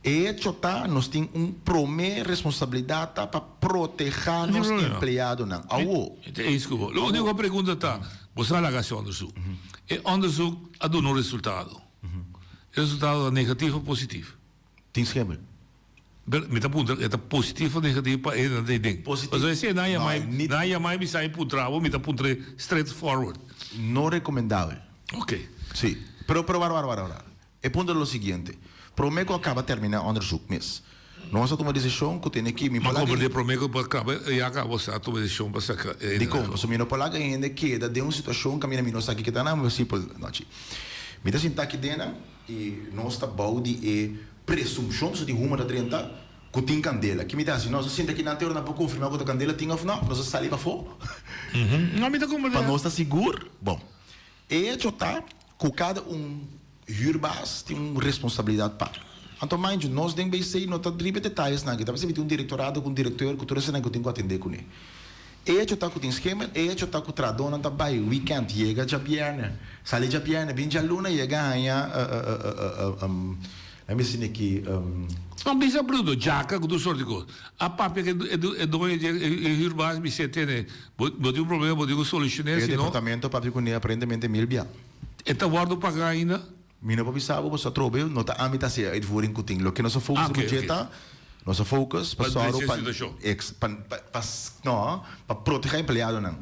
E hecho ta nos tin un promé responsabilidat ta pa protehá nos empleadonan. Awo. Mi ta eens ku bo. Lo úniko pregunta ta, bo sa laga hasi òndersuk. E òndersuk a duna un resultado. E resultado ta negativo òf positivo? Tin schemel. Pero mi ta puntra, e ta positivo of negativo pa e nan ta den? Positivo. Pasobra esei nan No, yamai, niet. nan yamai bisa i puntra bo, mi ta puntr'e straight forward. No recomendabel. Ok. Si. Pero, pero wara, wara, wara, wara. E punto ta lo siguiente. Prome cu a caba termina onderzoek mes, nos a tuma decision cu tene ki mi Ma por laga comprende prome cu a caba, ya caba bo a tuma decision pa saca e Dicon? Pasobra mi no por laga hende keda den un situacion caminda mi no sa kico ta nan, simpel nochi. Mi ta sinta aki den nan i nos ta bou di e Presumpshon so di huma ta drenta ku tin kandela. Ki mi ta hasi? Nos a sinta kinan te ora nan por konfirmá ku ta kandela tin òf nò. Nos a sali pafó. No, mi ta komprendé. Pa nos ta sigur. Bon, e echo ta ku kada un hürbaas tin un responsabilidat pa. Anto mind you, nos den BC no ta riba e detayesnan aki. Ta mester tin un direktorado ku un direkteur ku tur esnan ku tin ku atendé kuné. E echo ta ku tin schema, e echo ta ku trahadónan ta bai weekend, yega djabièrnè, sali djabièrnè, bin djaluna yega haña mi bisa aki. No bisa bruto, djaka ku tur sort di kos. A papia ku e doño dje e huurbaas bis'é tene, bo tin un problema bo tin ku solushoné, E si no. departamento a papia kuné aparentemente mil bia. E ta wòrdu pagá ainda? Mi no por bisa bo pasobra atrobe no ta ami ta hasi e uitvoering ku tin. Loke nos a focus riba dje ta, nos a focus pa sòru pa ex pa pa no pa protegá empleadonan.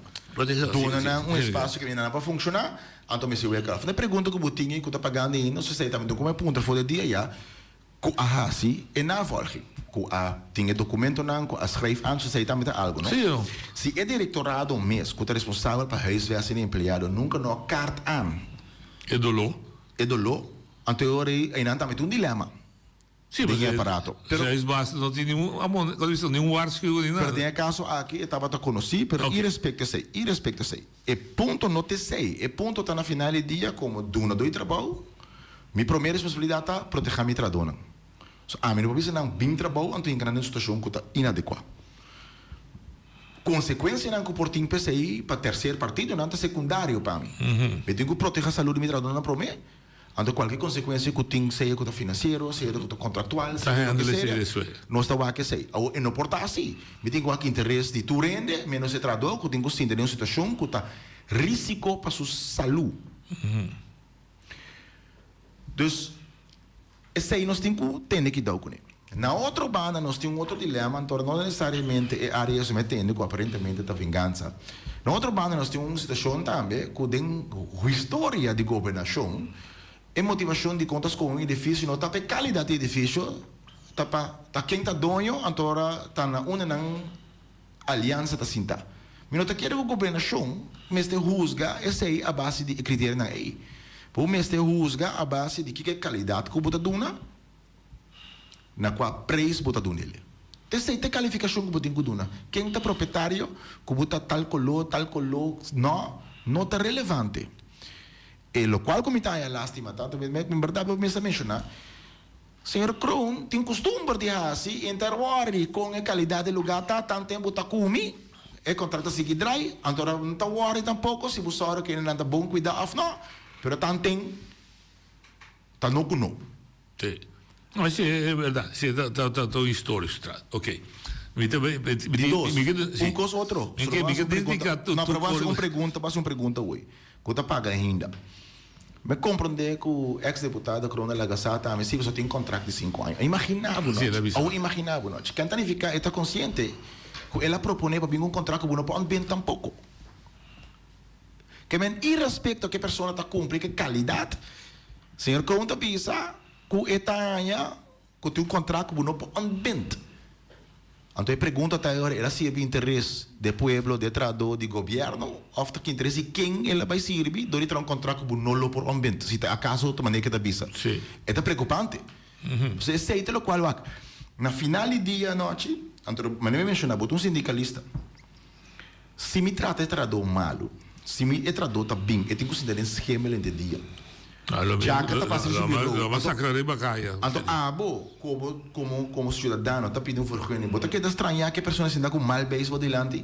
Duna nan un espasio ku nan por funshoná, anto mester wek af. E pregunta ku bo tin ei ku ta pagando ei no sesei tambe ku mi a puntra for di dia ya ku a hasi e navolging, ku a tin e dokumentonan, ku a schrijf aan, sesei tambe ta algu no. Si e direktorado mes ku ta responsabel pa huisvesting di empleado nunka no a kaart aan. E doló. E doló. Anto e ora ei, einan tambe tin un dilema. Sí, den e aparato. Pero si huisbaas no tin ningun amon, kos bisa, ningun waarschuwing ni nada. Pero den e kaso aki e tabata konosí, pero irespekto esei, irespekto esei. E punto no ta esei. E punto ta na final di dia komo dunadó di trabou, mi promé responsabilidat ta protehá mi trahadónan. So ami no por bisa nan bin trabou anto hinka nan den un situashon ku ta inadekuá. Konsekuensianan ku por tin p'esei pa terser partidonan ta sekundario pa mi. Mi tin ku proteha salú di mi trahadónan promé, anto kualke konsekuensia ku tin, sea ku ta finansiero, sea ku ta kontraktual, sea loke sea, nos ta wak esei. Awor e no por ta asi. Mi tin ku wak interes di tur hende, ménos e trahadó ku tin ku sinta den un situashon ku ta rísiko pa su salú. Dus. Esei nos tin ku tene kidou kuné. Na otro banda nos tin un otro dilema, anto no nesesariamente e área esei mi a tende ku aparentemente ta vengansa. Na otro banda nos tin un situashon tambe ku den historia di gobernashon e motivashon di kon ta skohe un edifisio no ta pa e kalidat di edifisio, ta pa ta ken ta doño anto ora ta na unda nan aliansa ta sinta. Mi no ta kere ku gobernashon mester husga esei a base di e kriterionan ei. Bo mester husga a base di kiko e kalidat ku bo ta duna, na kua preis bo ta dun'el. Esei ta e kalifikashon ku bo tin ku duna. Ken ta propietario, ku bo ta tal koló, tal koló, no, no ta relevante. E lokual ku mi ta haña lástima ta, en bèrdat bo mester menshoná, Señor Kroon tin kustumber di hasi interwòri kon e kalidat di lugá ta, tan tempu ta kumi, e kontrakt ta sigui drai, anto ora no ta wòri tampoko si bo sòru ku hendenan ta bon kuidá òf no, pero tanten ta no ku no. Sí. No, sí, e bèrdat. Sí, ta, ta, ta, ta un historia su tras. Oké. Mi ta, mi, mi, Di dos, mi, mi, sí. un kos otro. Mi ke, mi ke dediká tu, No, tu pero bo hasi un pregunta, bo hasi un pregunta awor, ku ta paga ainda. Mi komprondé ku eks deputado Kroon a laga sa tambe si boso tin kontrakt di sinku aña. Imaginá bo nochi. Awor imaginá bo nochi. Ken ta nifiká e ta konsiente ku el a proponé pa bin un kontrakt ku bo no por ontbin tampoko. Ke men irespekto ke persona ta kumpli ke kalidat, señor Kroon ta bisa ku e ta haña Ku tin un kontrakt ku bo no por ontbind. Anto e pregunta ta e ora, el a sirbi interes di e pueblo, di e trahadó, di gobièrnu òf ta ki interes di ken el a bai sirbi dor di traha un kontrakt ku bo no lo por ontbind? Si ta akaso ta manera ku e ta bisa. E ta preokupante. Pasobra esei ta lokual wak. Na final di dia anochi, anto manera mi menshoná, bo ta un sindikalista. Si mi trata e trahadó malu, si mi e trahadó ta bin, e tin ku sinta den schemel henter dia. Djaka ta pasa den su biró. Anto abo, komo, komo, komo siudadano ta pidi un vergunning, bo ta keda strañá ku e persona sinta ku mal beis bo dilanti?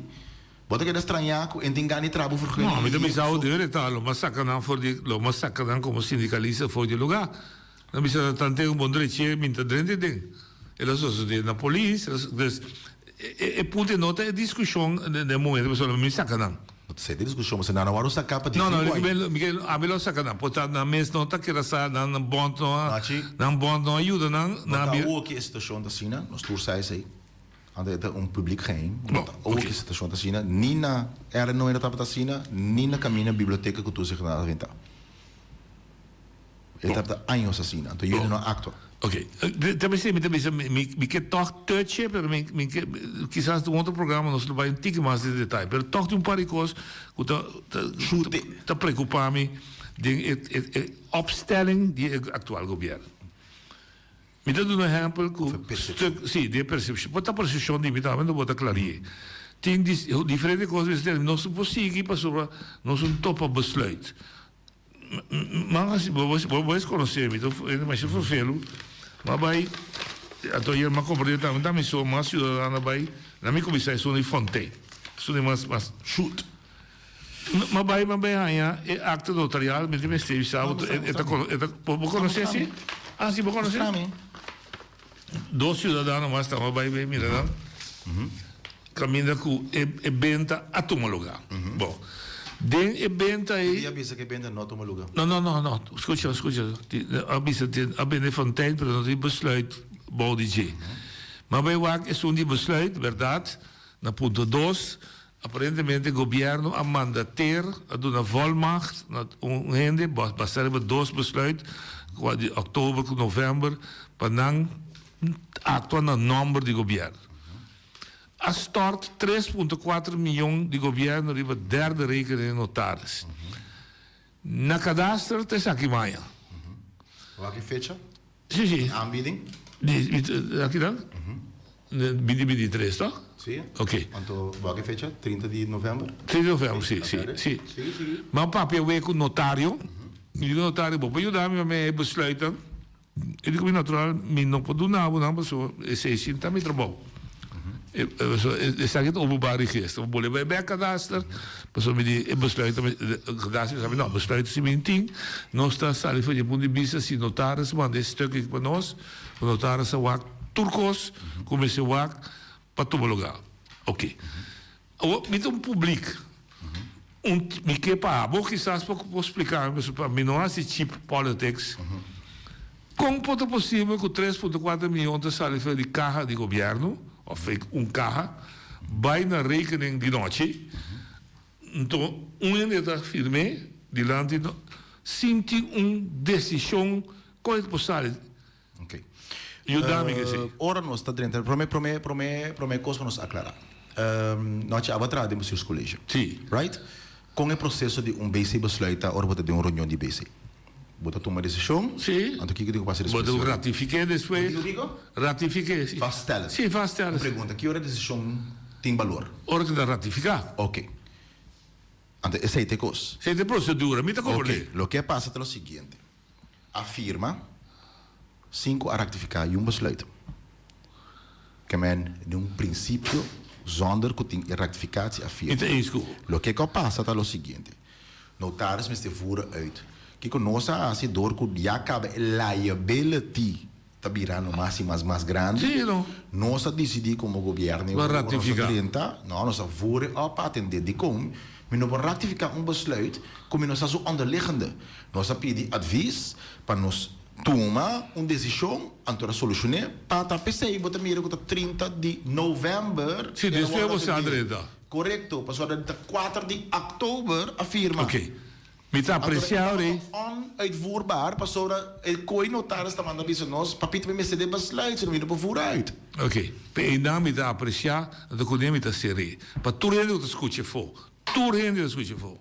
Bo ta keda strañá ku e tin gana di traha bo vergunning? No, mi ta bisa bo den reta, lo mas saka nan for di, lo mas saka nan komo sindikalista for di e lugá. Nan bisa nan tanten un bon drechi mi ta drenta den. El a sosode na polis, dus e punto e no ta e discusion den e momento pasobra mi saca nan. No ta e discusion pasobra nan a wòrdu saca pa No, no, mi ami lo saca nan, por ta nan mes no ta keda sa nan bond no a, nan bond no a yuda nan. No ta awor ki e situacion ta asina, nos tur sa esei. Anto e ta un publiek geheim. No ta awor ki e situacion ta asina, ni na RNO e tabata asina, ni na caminda biblioteca cu tur secretario ta benta. E tabata años asina, anto jullie no actua. Ok, ta bisa mi ta bisa mi mi ke tog touche pero mi mi ke kisas den otro programa nos lo bai un tiki mas den detaye pero tog tin un par di kos ku ta ta ta preocupa mi den e e e opstelling di e actual gobierno. Mi ta duna ehempel ku stuk si di e persepshon por ta persepshon di mi tambe no bo ta klari'e. Tin diferente kos mester nos no por sigui pasobra nos un topa besluit. Man hasi bo bo bo es conoce mi ta hende masha vervelu ma bay anto ayer mi a comprende tambe ta mi so mas ciudadano a bay na mi cuminsa esun di Fontein esun di mas mas shoot ma bay ma bay haña e acta notarial mi ta mester bisa bo e ta e ta bo conoce si ah si bo conoce dos ciudadano mas ta bay bay mira nan. Caminda cu e benta a tuma luga. Bon, den e benta ei. Di a bisa cu e benta no a tuma luga? No, no, no, no. Scucha, scucha. A bisa tin a bende fontein, pero no tin besluit bou di dje. Ma bay wak esun di besluit, berdad, na punto dos, aparentemente gobierno a mandateer, a duna volmacht na un hende, basa riba dos besluit, cua di october cu november, pa nan actua na nomber di gobierno. A stort tres punto kuater miyon di gobièrnu riba derde rekening di notaris. Na kadaster ta esaki maña. Wak e fecha? Si, si. Aanbieding? Di, aki dan? Binti binti tres, toch? Si. Oké. Anto wak e fecha? Trinta di novèmber? Trinta di novèmber, si, si, si. Sigui, sigui. Mi a papia awe ku notario. Mi di ku notario, bo por yuda mi pa mi besluit? E di ku mi natural mi no por duna bo nan pasobra esei sin ta mi trabou. Pasobra esaki ta openbaar register. Bo bole bai bek kadaster pasobra mi di e besluit ta kadaster mi sa no besluit si mi tin nos ta sali for di e punto di bista si notaris manda e stuk aki pa nos notaris a wak tur kos ku mester wak pa tuma luga. Oke. Awor mi ta un publiek. Un mi ke pa abo kisas por por splika mi pasobra pa mi no hasi cheap politics. Kon por ta posibel ku tres punto kuater miyon ta sali for di kaha di gobièrnu òf fek un kaha bai na rekening di nochi nto un hende ta firm'é dilanti sin tin un desishon kon e ta por sali Ok. Yuda mi k'esei. Ora nos ta drenta, prome, prome, prome, prome kos pa nos aklará. Nochi abo a traha den bestuurscollege. Sí. Right? Kon e proseso di un BC besluit ta ora bo ta den un reunion di BC? Bo ta tuma desishon. Sí. Anto kiko tin ku pasa despues? Bo ta ratifiké despues. Kiko kiko? Ratifiké, si. Vaststellen. Sí, vaststellen. Un pregunta, ki ora desishon tin balor? Ora ku ta ratifiká. Oké. Anto esei ta e kos. Esei ta e prosedura, mi ta komprendé. Oké, loke a pasa ta lo siguiente. A firma sin ku a raktifiká i un besluit. Ke men den un prinsipio zonder ku tin e raktifikatie a firma. Mi ta eens ku bo. Loke ku a pasa ta lo siguiente. Notaris mester voeren uit. Kiko nos a hasi dor ku ya kaba e liability ta birando mas i mas mas grandi. Sí, no. Nos a disidí komo gobièrnu Bo a ku nos a ratifiká. drenta, no, nos a voeren op pa atendé. Dikon? Mi no por ratifiká un besluit ku mi no sa su onderliggende. Nos a pidi advis pa nos tuma un desishon, anto a solushoné pa ta p'esei bo ta mira ku ta 30 di novèmber Sí, el a despues wòrdu bo sa atendé. drenta. Korekto, pasobra ta 4 di òktober a firma. Oké. Mi ta apresiá Anto e ori. tabata onuitvoerbaar pasobra e koe notaris ta manda bisa nos, Papito mi mester den besluit, sino mi no por voer uit. Oké. P'e einan mi ta apresiá, anto kuné mi ta ser'é. Pa tur hende ku ta skucha efó. Tur hende ta skucha efó.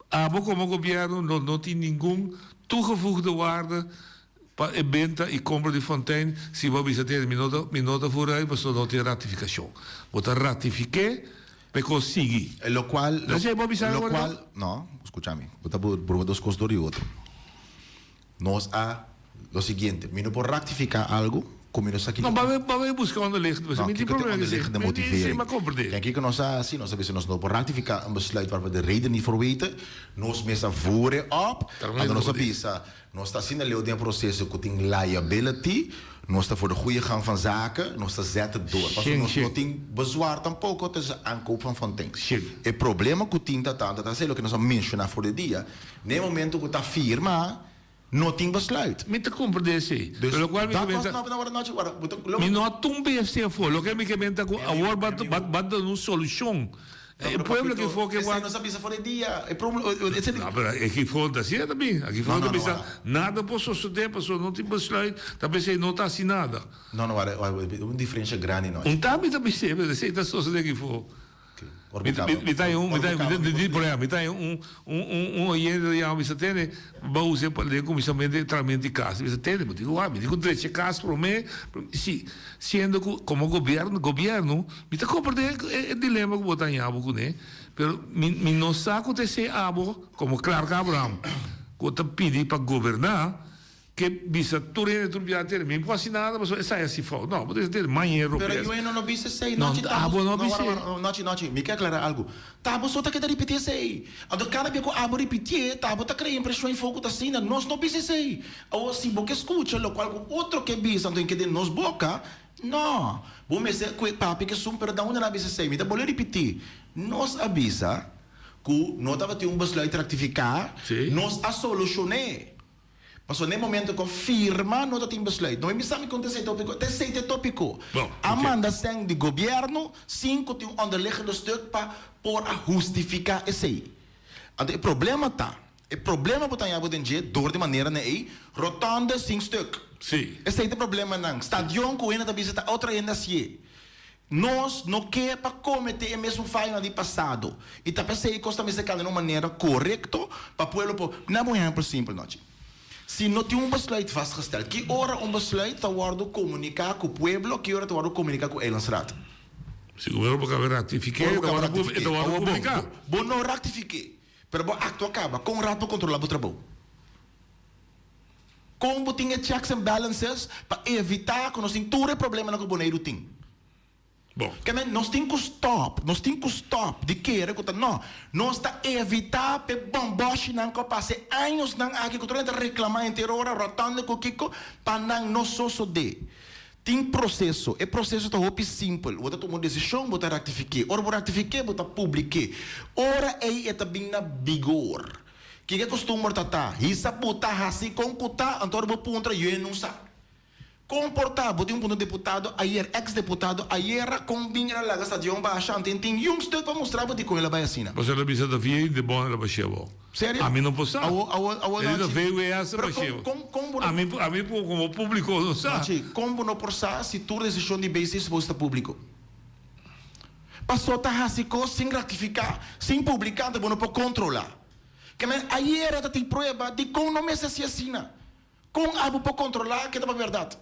Abo komo gobièrnu lo no tin ningun toegevoegde waarde pa e benta i kompra di Fontein si bo a bisa tene mi no ta mi no ta vooruit pasobra no tin ratifikashon. Bo ta ratifik'é pa e kos sigui. Lo cual, No esei bo a bisa lo awor cual, no? no, scucha mi, bo ta prueba dos cos dor di otro. Nos a lo siguiente, mi no por ratifica algo cu mi no sa No, kiko ba ba bay busca onderliggende, No, mi tin kiko ta problema cu esei. onderliggende Mi tin motivering. mi a comprende. Kijk, kiko nos a haci, nos a bisa nos no por ratifica un besluit waar we de reden niet voor weten. Nos mes a voer e op, anto nos a bisa, nos ta asina leu den e proceso cu tin liability, nos ta voor de goede gang van zaken, nos ta zet het door. Pasobra nos no tin bezwaar tampoco tussen aankoop van Fontein. E problema cu tin ta ta, ta esey loke nos a menciona for de dia, Na e momento ku ta firma, no tin besluit. Mi ta komprendé esei. Dus, Pero lokual mi dat ke was menta. no, no, no, wara, bo ta, lo, Mi no a tumba esei afó. Loke mi ke menta ku awor bo a bo a duna un solushon. No, E pero pueblo papito, aki afó ke esei wak. nos a bisa for e dia. E proble, esei. No, pero aki afó ta asina tambe. Aki afó No, ta no, no, bisa wara. nada por sosodé pasobra no tin besluit. Ta p'esei no ta hasi nada. No, no, wara, wara, un diferensha grandi no. Un tambe ta bis'é, pero esei ta sosodé aki afó. Mi ta un, mi ta por ejemplo, mi ta un un un oyente ta yama mi sa tene, bo a usa pa den kuminsamentu di trahamentu di kas. Mi sa tene, bo tin ku wak, mi tin ku drecha e kas promé. Si, siendo ku komo gobièrnu, gobièrnu, mi ta komprendé e dilema ku bo ta haña bo kuné, pero mi mi no sa ku ta esei abo komo Clark Abraham ku ta pidi pa goberná. Ke bisa tur hende tur bia tene mi por hasi nada pasobra esai hasi fout no bo ta bisa tene mañe Pero robes yo no no bisa esei no nochi ta abo no no bisa wara wara nochi nochi mi ke aclara algo ta bo so ta keda ripiti esei anto cada bia ku abo ripitié ta bo ta crea impresion y foco ta asina nos no bisa esei awor si bo ke scucha locual ku otro ke bisa anto e keda den nos boca no bo mester cu e papia ke sun pero da unda nan a bisa esei mi ta bolbe ripiti nos a bisa ku no tabatin un besluit rectifica nos a solucione. Pasobra na e momento ku a firma no ta tin besluit. No mi bisa mi kon ta esei topiko. Ta esei ta e topiko. A manda sèn di gobièrnu sin ku tin un onderliggende stuk pa por a hustifiká esei. Anto e problema ta, e problema ku ta haña bo den dje dor di maneranan ei, rotonde sin stuk. Esei ta e problemanan. Stadion ku hende ta bisa ta otro hende hasié. Nos no ke pa kometé e mesun fayonan di pasado i ta p'esei kos ta mester kanda na un manera korekto pa pueblo por. Nan un ehèmpel simpel nochi. Si no tin un besluit vastgesteld, ki ora un besluit ta wòrdu komuniká ku pueblo, ki ora ta wòrdu komuniká ku Eilandsraad? Si gobierno por kaba ratifiké, e ta wòrdu publiká. Bo no ratifiké, pero bo aktua kaba. Kon raad por kontrolá bo trabou? Kon bo tin e checks and balances pa evitá ku nos tin tur e problemanan ku Boneiru tin? Bon. Ke men, nos tin ku stòp, nos tin ku stòp di kere ku ta no. Nos ta evitá p'e bòmbòshinan ku a pasa e añosnan aki ku tur hende ta reklamá henter ora, rotando ku kiko, pa nan no sosodé. Tin proseso. E proseso ta hopi simpel. Bo ta tuma un desishon, bo ta raktifik'é. Ora bo raktifik'é, bo ta publik'é. Ora ei e ta bin na bigor. Kiko e kostumber ta ta? Hisa bo ta hasi kon ku ta, anto ora bo puntra yo e no sa. Kon por ta? Bo tin un punto deputado ayer, ex deputado ayera kon bin el a laga stadion basha anto e tin yun stuk pa mustra bo dikon el a bai asina. Pasobra el a bisa ta via de bon el a bashia bo. Serio? Ami no por sa. Awo awo awo El di ta Nachi. VWS a Pero bashia kon bo. kon kon bo no. Ami ami komo publiko no sa. Nachi, kon bo no por sa si tur desishon di BC supos ta publiko? Paso ta hasi kos sin ratifiká, sin publiká anto bo no por kontrolá. Ke men ayera ta tin prueba di kon no mester hasi asina. Kon abo por kontrolá ke ta pa bèrdat?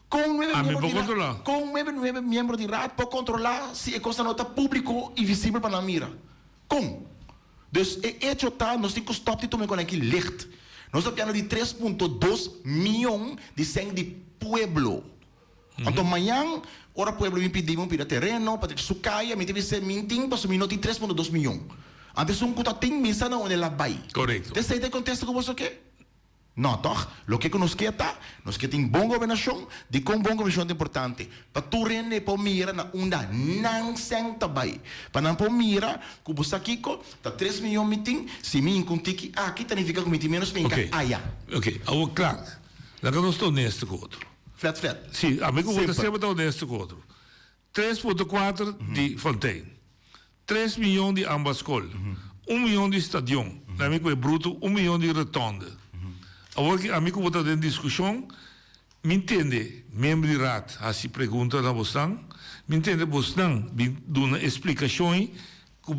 Kon nuebe Ami miembro por di raad, kontrolá. kon nuebe nuebe miembro di raad por kontrolá si e kosnan no ta públiko i visibel pa nan mira? Kon? Dus e echo ta nos tin ku stòp di tuma e kos aki licht. Nos ta piando di tres punto dos mion di sèn di pueblo. Anto mañan ora pueblo bin pidi mi un pida tereno pa drecha su kaya mi ta bisa mi tin pasobra mi no tin tres punto dos mion. Anto esun ku ta tin mi sa na unda el a bai. Korekto. Ta esei ta e kontesta ku boso ke? No, tòg? Loke ku nos ke ta, nos ke tin bon gobernashon. Dikon bon gobernashon ta importante? Pa tur hende por mira na unda nan sèn ta bai. Pa nan por mira ku bo sa kiko, ta tres miyon mi tin, si mi hinka un tiki aki ta nifiká ku mi tin ménos pa hinka Oké, aya. oké. Awor Clark, laga nos ta honesto ku otro. Flat flat. Si, ami ku bo ta Simpel. semper ta honesto ku otro. Tres punto kuater di Fontein. Tres miyon di ambas skol, un miyon di stadion, na mi ku e bruto un miyon di rotonde. Awor ki ami ku bo ta den diskushon, mi ntende miembro di raad hasi pregunta na bosnan, mi ntende bosnan bin duna e splikashon ku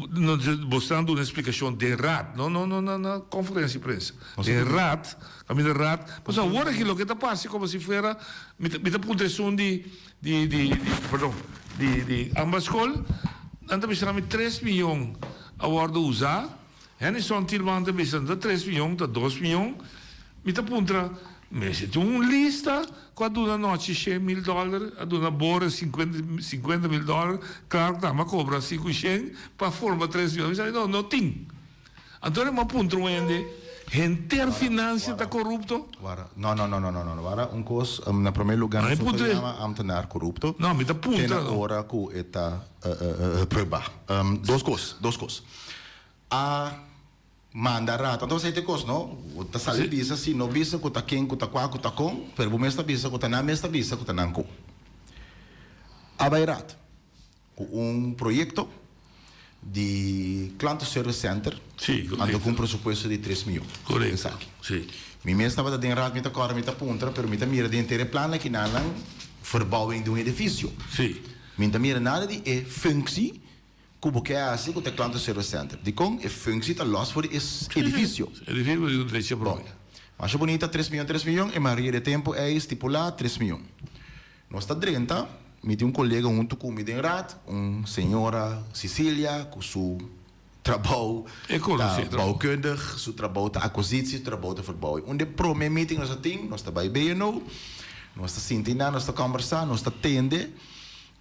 bosnan duna e splikashon den raad, no no no na konferensia di prensa, den raad, kaminda raad, pasobra awor aki loke ta pasa komo si fuera mi ta mi ta puntra esun di di di di perdon di di ambas skol nan ta bisa mi tres miyon a wordo usa Hennyson Tilman ta bisa no ta tres miyon ta dos miyon mi ta puntra mester tin un lista ku a duna nochi shen mil dollar a duna Boris sinkuenta sinkuenta mil dollar Clark tambe a kobra sinku shen pa forma tres miyon mi sa no no tin. Anto mi a puntra un hende, Henter financia ta corupto? Wara, no, no, no, no, no, no, wara, un cos, na prome lugar Mi nos no ta puntra. yama ambtenaar corupto. No, mi ta puntra, Te na no. ora cu e ta prueba. Dos cos, dos cos. A manda rato, anto esey ta e cos, no? Bo ta sali bisa si no bisa cu ta ken, cu ta cua, cu ta con, pero bo mes ta bisa cu ta nan mes ta bisa cu ta nan cu. A bay raad. Ku un proyekto di Klantenservice Center anto ku un presupuesto di tres mion. Esaki. Mi mes tabata den raad mi ta kòrda mi ta puntra pero mi ta mira den henter e plan aki nan nan verbouwing di un edifisio. Mi no ta mira nada di e functie ku bo ke hasi ku ta e Klantenservice Center. Dikon e functie ta los for di e edifisio. Bon. Masha bunita tres mion tres mion e mayoria di e tempu ei stipulá tres mion. Nos ta drenta, mi tin un kolega huntu ku mi den raad, un señora Cecilia ku su trabou ta bouwkundig, su trabou ta akwisitie, su trabou ta verbouwing. Un di e prome meeting nos a tin, nos ta bai BNO, nos ta sinti nan, nos ta kòmbersá, nos ta tende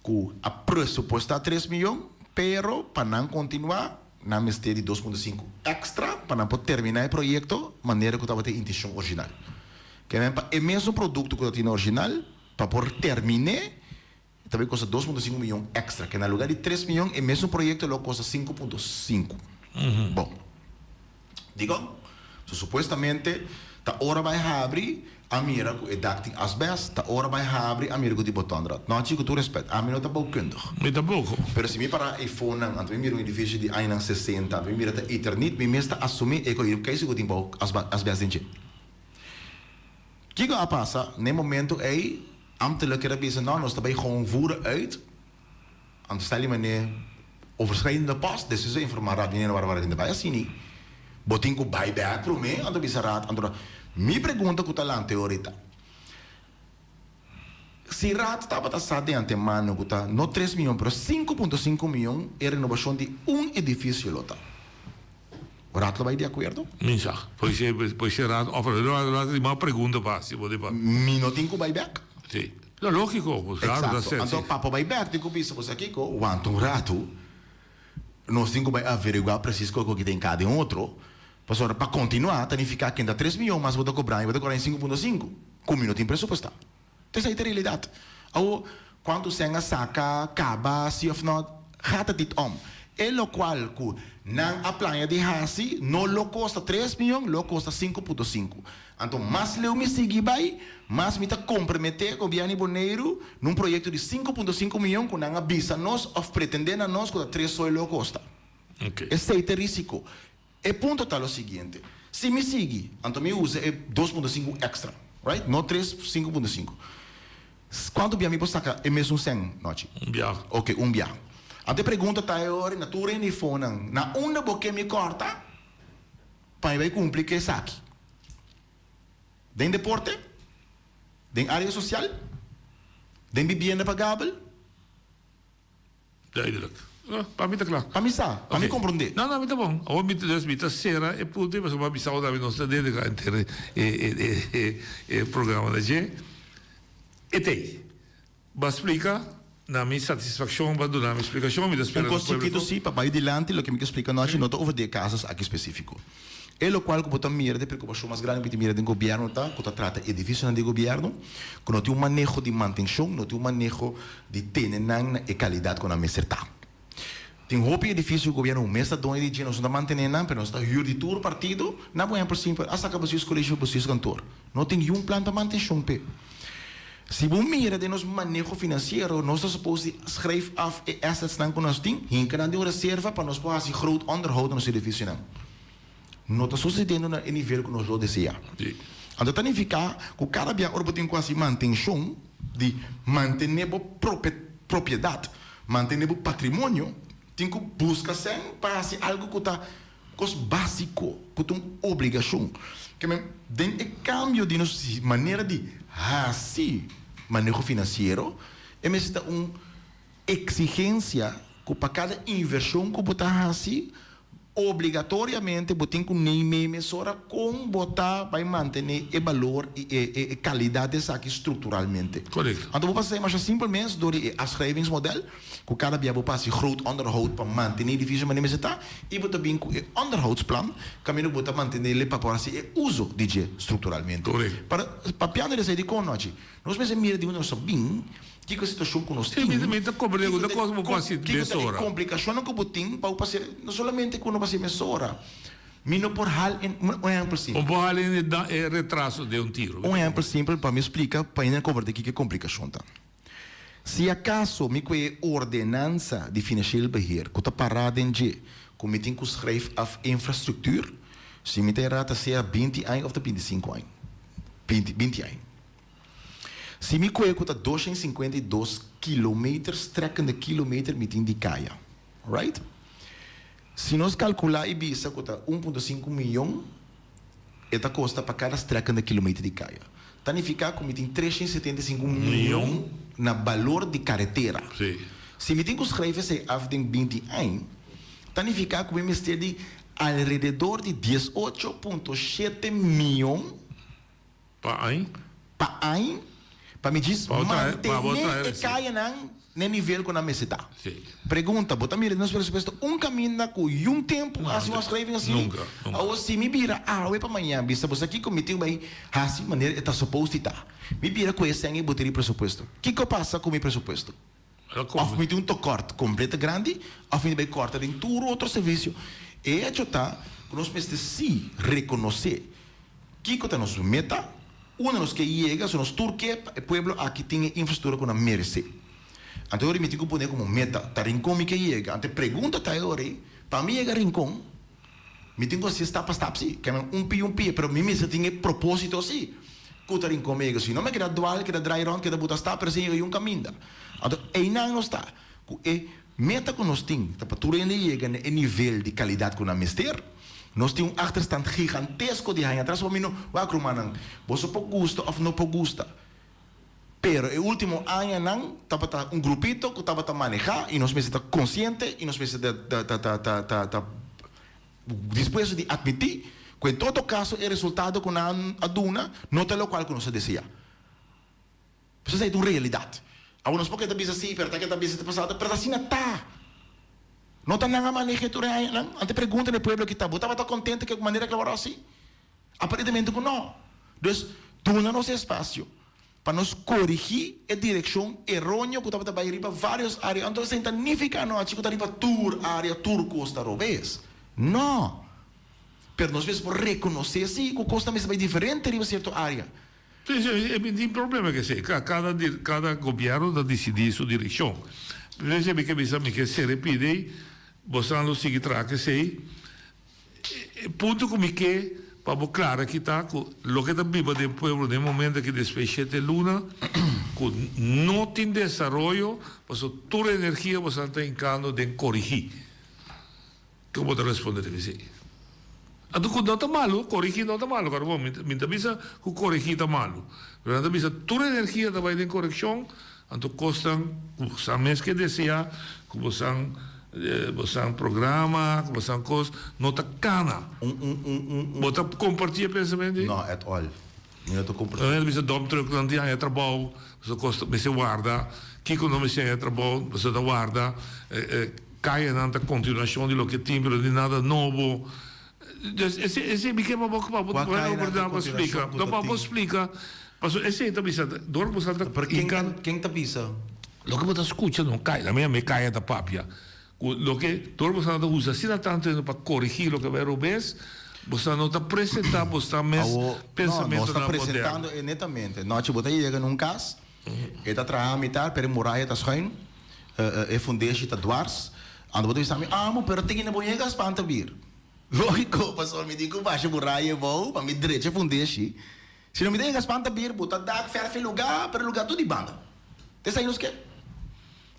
ku a presupuestá tres miyon, pero pa nan kontinuá nan mester di dos punto sinku èkstra pa nan por terminá e proyekto manera ku tabata e intenshon original. Ke men pa e mesun produkto ku ta tin original, pa por terminé, ta bay kosta dos punto sinku miyon èkstra. Ke na lugar di tres miyon, e mesun proyekto lo kosta sinku punto sinku. Bon. Dikon? So supuestamente ta ora bay habri a mira ku e dak tin asbèst, ta ora bay habri a mira ku tin botòndraad. No, chi, ku tur rèspèt, ami no ta boukundig. Mi tampoko. Pero si mi para eifonan, anto mi mira un edifisio di añanan sesenta, anto mi mira ta eternit, mi mes ta asumí e ku kei ku tin bou asbèst den dje. Kiko a pasa? Na e momento ei, ambtelijk kier a bisa, no, nos ta bai gewoon voeren uit. Anto stel di manera overschrijdende post, despues a informa raad, meneer wara wara hende bai asini. Bo tin ku bai bek prome, anto bisa raad, anto mi pregunta ku ta lanta e orita, si raad tabata sa di antemano ku ta no tres miyon pero sinku punto sinku miyon e renobashon di un edifisio lo ta. Raad lo bai di akuerdo? Mi sa. Polisia, polisia raad of raad di mas pregunta pa hasi bo di pa. Mi no tin ku bai bek. Si. No, lógiko. Claro, ta Exacto. ser Anto si. pa por bai bek tin ku bisa bo sa kiko, wanta un ratu, nos tin ku bai averiguá presis kiko ki ta hinká den otro, pasobra pa kontinuá ta nifiká kenda tres miyon mas bo ta kobra i bo ta kobra 5.5, ku mi no tin presupuestá. Esei ta realidat. Awor, kuantu sèn a saka, kaba, si òf nò, gaat het niet om. E lokual ku nan a plania di hasi no lo kosta tres miyon, lo kosta sinku punto sinku. Anto mas leu mi sigui bai, mas mi ta komprometé gobièrnu di Boneiru na un proyekto di sinku punto sinku miyon ku nan a bisa nos òf pretendé na nos ku ta tres soi lo kosta. Esei ta e risiko. E punto ta lo siguiente, si mi sigui, anto mi usa e dos punto sinku extra, right? No tres, sinku punto sinku. Kuantu bia mi por saka e mesun sèn, Nochi? Un bia. Ok, un bia. Anto e pregunta ta e ora na tur e nifonan, na unda bo ke mi kòrta? pa mi bai kumpli ku esaki? Den deporte? Den área sosial? Den bibienda pagabel? Duidelijk. No, pa mi ta kla. Pa mi sa, pa mi komprondé. No, no, mi ta bon. Awor mi ta, dus mi ta sera e punto ei pasobra mi a bisa ora mi nos ta dediká henter e, e, e, e programa na dje. E t'ei. Bo a splika na mi satisfakshon, bo a duna mi splikashon, mi ta spera Un na kos pueblo chikitu ku. si, pa bai dilanti, loke mi ke splika nochi no ta over di e kasos aki spesífiko. E lokual ku bo ta mira di preokupashon mas grandi ku mi ta mira den gobièrnu ta ku ta trata edifisionan di gobièrnu ku no tin un maneho di mantenshon, no tin un maneho di tene nan na e kalidat ku nan mester ta. Tin hopi edifisio ku gobièrnu mes ta doño di dje, nos no ta mantené nan, pero nos ta hür di tur partido. Na bo ehèmpel simpel, a saka bestuurskolesje for bestuurskantoor. No tin niun plan pa mantenshon p'e. Si bo mira den nos maneho finansiero, nos ta supos di schrijf af e assetsnan ku nos tin, hinka nan den un reserva pa nos por hasi groot onderhoud na nos edifisionan. No ta sucediendo na e nivel ku nos lo desea. Anto ta nifiká ku kada bia ora bo tin ku hasi mantenshon di mantené bo propiedat, mantené bo patrimonio, tin ku buska sèn pa hasi algu ku ta kos básiko, ku ta un obligashon. Ke men, den e kambio di nos manera di hasi maneho finansiero, e mester ta un eksigensia ku pa kada invershon ku bo ta hasi, Obligatoriamente bo tin ku neim'é mesora kon bo ta bai mantené e balor i e e kalidat di esaki strukturalmente. Korekto. Anto bo pasa esei masha simpel mes dor di e afschrijvingsmodel, ku kada bia bo pasa e groot onderhoud pa mantené edifisio manera mester ta, i bo ta bin ku e onderhoudsplan kaminda ku bo ta mantené le pa por hasi e uso di dje strukturalmente. Korekto. Para papiando di esei dikon nochi, nos mester mira di unda nos a bin. Kiko e situashon ku nos tin? Mi ta komprende ku ta kos bo por hasi mesora. Kiko ta e komplikashonnan ku bo tin pa bo por hasi, no solamente ku no por hasi mesora. Mi no por hal en, un ehèmpel simpel. Bo por hal en e retraso den un tiro. Un ehèmpel simpel pa mi splika pa hende komprende kiko e komplikashon ta. Si akaso mi ku e ordenansa di financieel beheer ku ta pará den dje ku mi tin ku schrijf af infrastructuur, si mi ta erá ta sea binti aña òf ta bintisinku aña, binti, binti aña. Si mi koe ku ta 252 kilometer strekkende kilometer mi tin di kaya. Right? Si nos kalkulá i bisa ku ta 1.5 miyon e ta kosta pa kada strekkende kilometer di kaya. Ta nifiká ku mi tin 375 miyon na balor di karetera. Si mi tin ku skrijf esei af den 20 añ, ta nifiká ku mi mester di alrededor di 18.7 miyon. Pa añ? Pa añ, pa mi djis mantené e kayanan n'e nivel ku nan mester ta. Pregunta, bo ta mira den nos presupuesto un kaminda ku yun tempu hasi un afschrijving asina? Nunka, nunka. Awor si mi bira awe pa mañan bisa bo sa kiko mi tin ku bai hasi manera e ta supposed di ta. Mi bira ku e sèn ei bo tin di presupuesto. Kiko pasa ku mi presupuesto? Òf mi tin un tekort kompleto grandi òf mi ta bai kòrta den tur otro servisio. E echo ta ku nos mester sí rekonosé kiko ta nos meta, unda nos ke yega, so nos tur ke pa e pueblo aki tin e infrastruktura ku nan meresé. Anto e ora mi tin ku pone komo meta, ta Rincon mi ke yega. Anto e pregunta ta e ora ei, pa mi yega Rincon, Mi tin ku hasi stap pa stap si, ke men un pia un pia, pero mi mester tin e propósito si, ku ta rincon mi yega. Si no mi keda dwal, keda draai rònt, keda buta stap, pero sin yega yun kaminda. Anto einan nos ta, ku e meta ku nos tin ta pa tur hende yega na e nivel di kalidat ku nan mester. Nos tin un achterstand gigantesko di haña atras, pasobra mi no, wak rumannan, boso por gusta òf no por gusta, Pero e ultimo añanan tabata un grupito cu tabata maneha y nos mester ta consciente y nos mester ta ta ta ta ta ta dispuesto di admiti cu en todo caso e resultado cu nan a duna no ta locual cu nos a desea. Pasobra esey ta un realidad. Awor nos por keda bisa si pero ta keda bisa ta pasado pero ta asina ta. No ta nan a maneha tur e añanan. Antes pregunta na e pueblo aki ta bo tabata contento cu e manera cu a worde haci? Aparentemente ku no. Dus, duna nos espasio pa nos korigí e direkshon eróneo ku tabata bai riba vários área. Anto esei ta nifiká anochi ku ta riba tur área tur kos ta robes. No. Pero nos mester por rekonosé sí ku kos ta mester bai diferente riba sierto área. Sí, sí, e mi tin problema ku esei. Kada kada gobièrnu ta disidí su direkshon. P'esei mi ke bisa mi ke sere pidi bosan lo sigui traha ku esei. E punto ku mi ke pa bo klara aki ta ku loke ta biba den pueblo den momento aki despues shete luna ku no tin desaroyo pasobra tur energia boso ta hinkando den korigí. Kiko bo ta responde riba esei? Anto ku no ta malu, korigí no ta malu, kòrda bon, mi ta bisa ku korigí ta malu, pero nan ta bisa tur energia ta bai den korekshon, anto kosnan ku bosan mes ke deseá, ku bosan bosan programa, ku bosan kos, no ta kana. Bo ta kompartí e pensamentu ei? No, at all. Mi no ta kompartí. Nan ta bisa dump trucknan tin haña trabou, pasobra kos mester warda, kiko no mester haña trabou, pasobra ta warda. Kayanan ta kontinuashon di loke tin, pero ni nada nobo. Dus esei, esei mi ke pa bo, pa bo Kua kayanan ta pa splika. kontinuashon ku No, ta pa bo tin? splika, pasobra esei ta bisa, dor ku bo sa ta Pero ken hinka. ta, ken ta bisa? Loke bo ta skucha no kaya, la mia kaya ta papia. Ku loke, dor ku bo sa ta usa asina tantu hende pa korigí loke bai robes, bo sa no ta presentá bo sa mes Awo, no, nos ta pensamentunan moderno. presentando e netamente. Nochi bo ta yega na un kas, E ta traha mitar, pero e muraya ta schuin, e fundeshi ta dwars. Anto bo ta bisa mi, Amo, pero tin hende bo yega spanta bir. Lógiko, pasobra mi tin ku basha muraya abou pa mi drecha e fundeshi. Si no mi ta yega spanta bir, bo ta dak fèrf e lugá, pero e lugá tur di banda. Ta esei nos ke?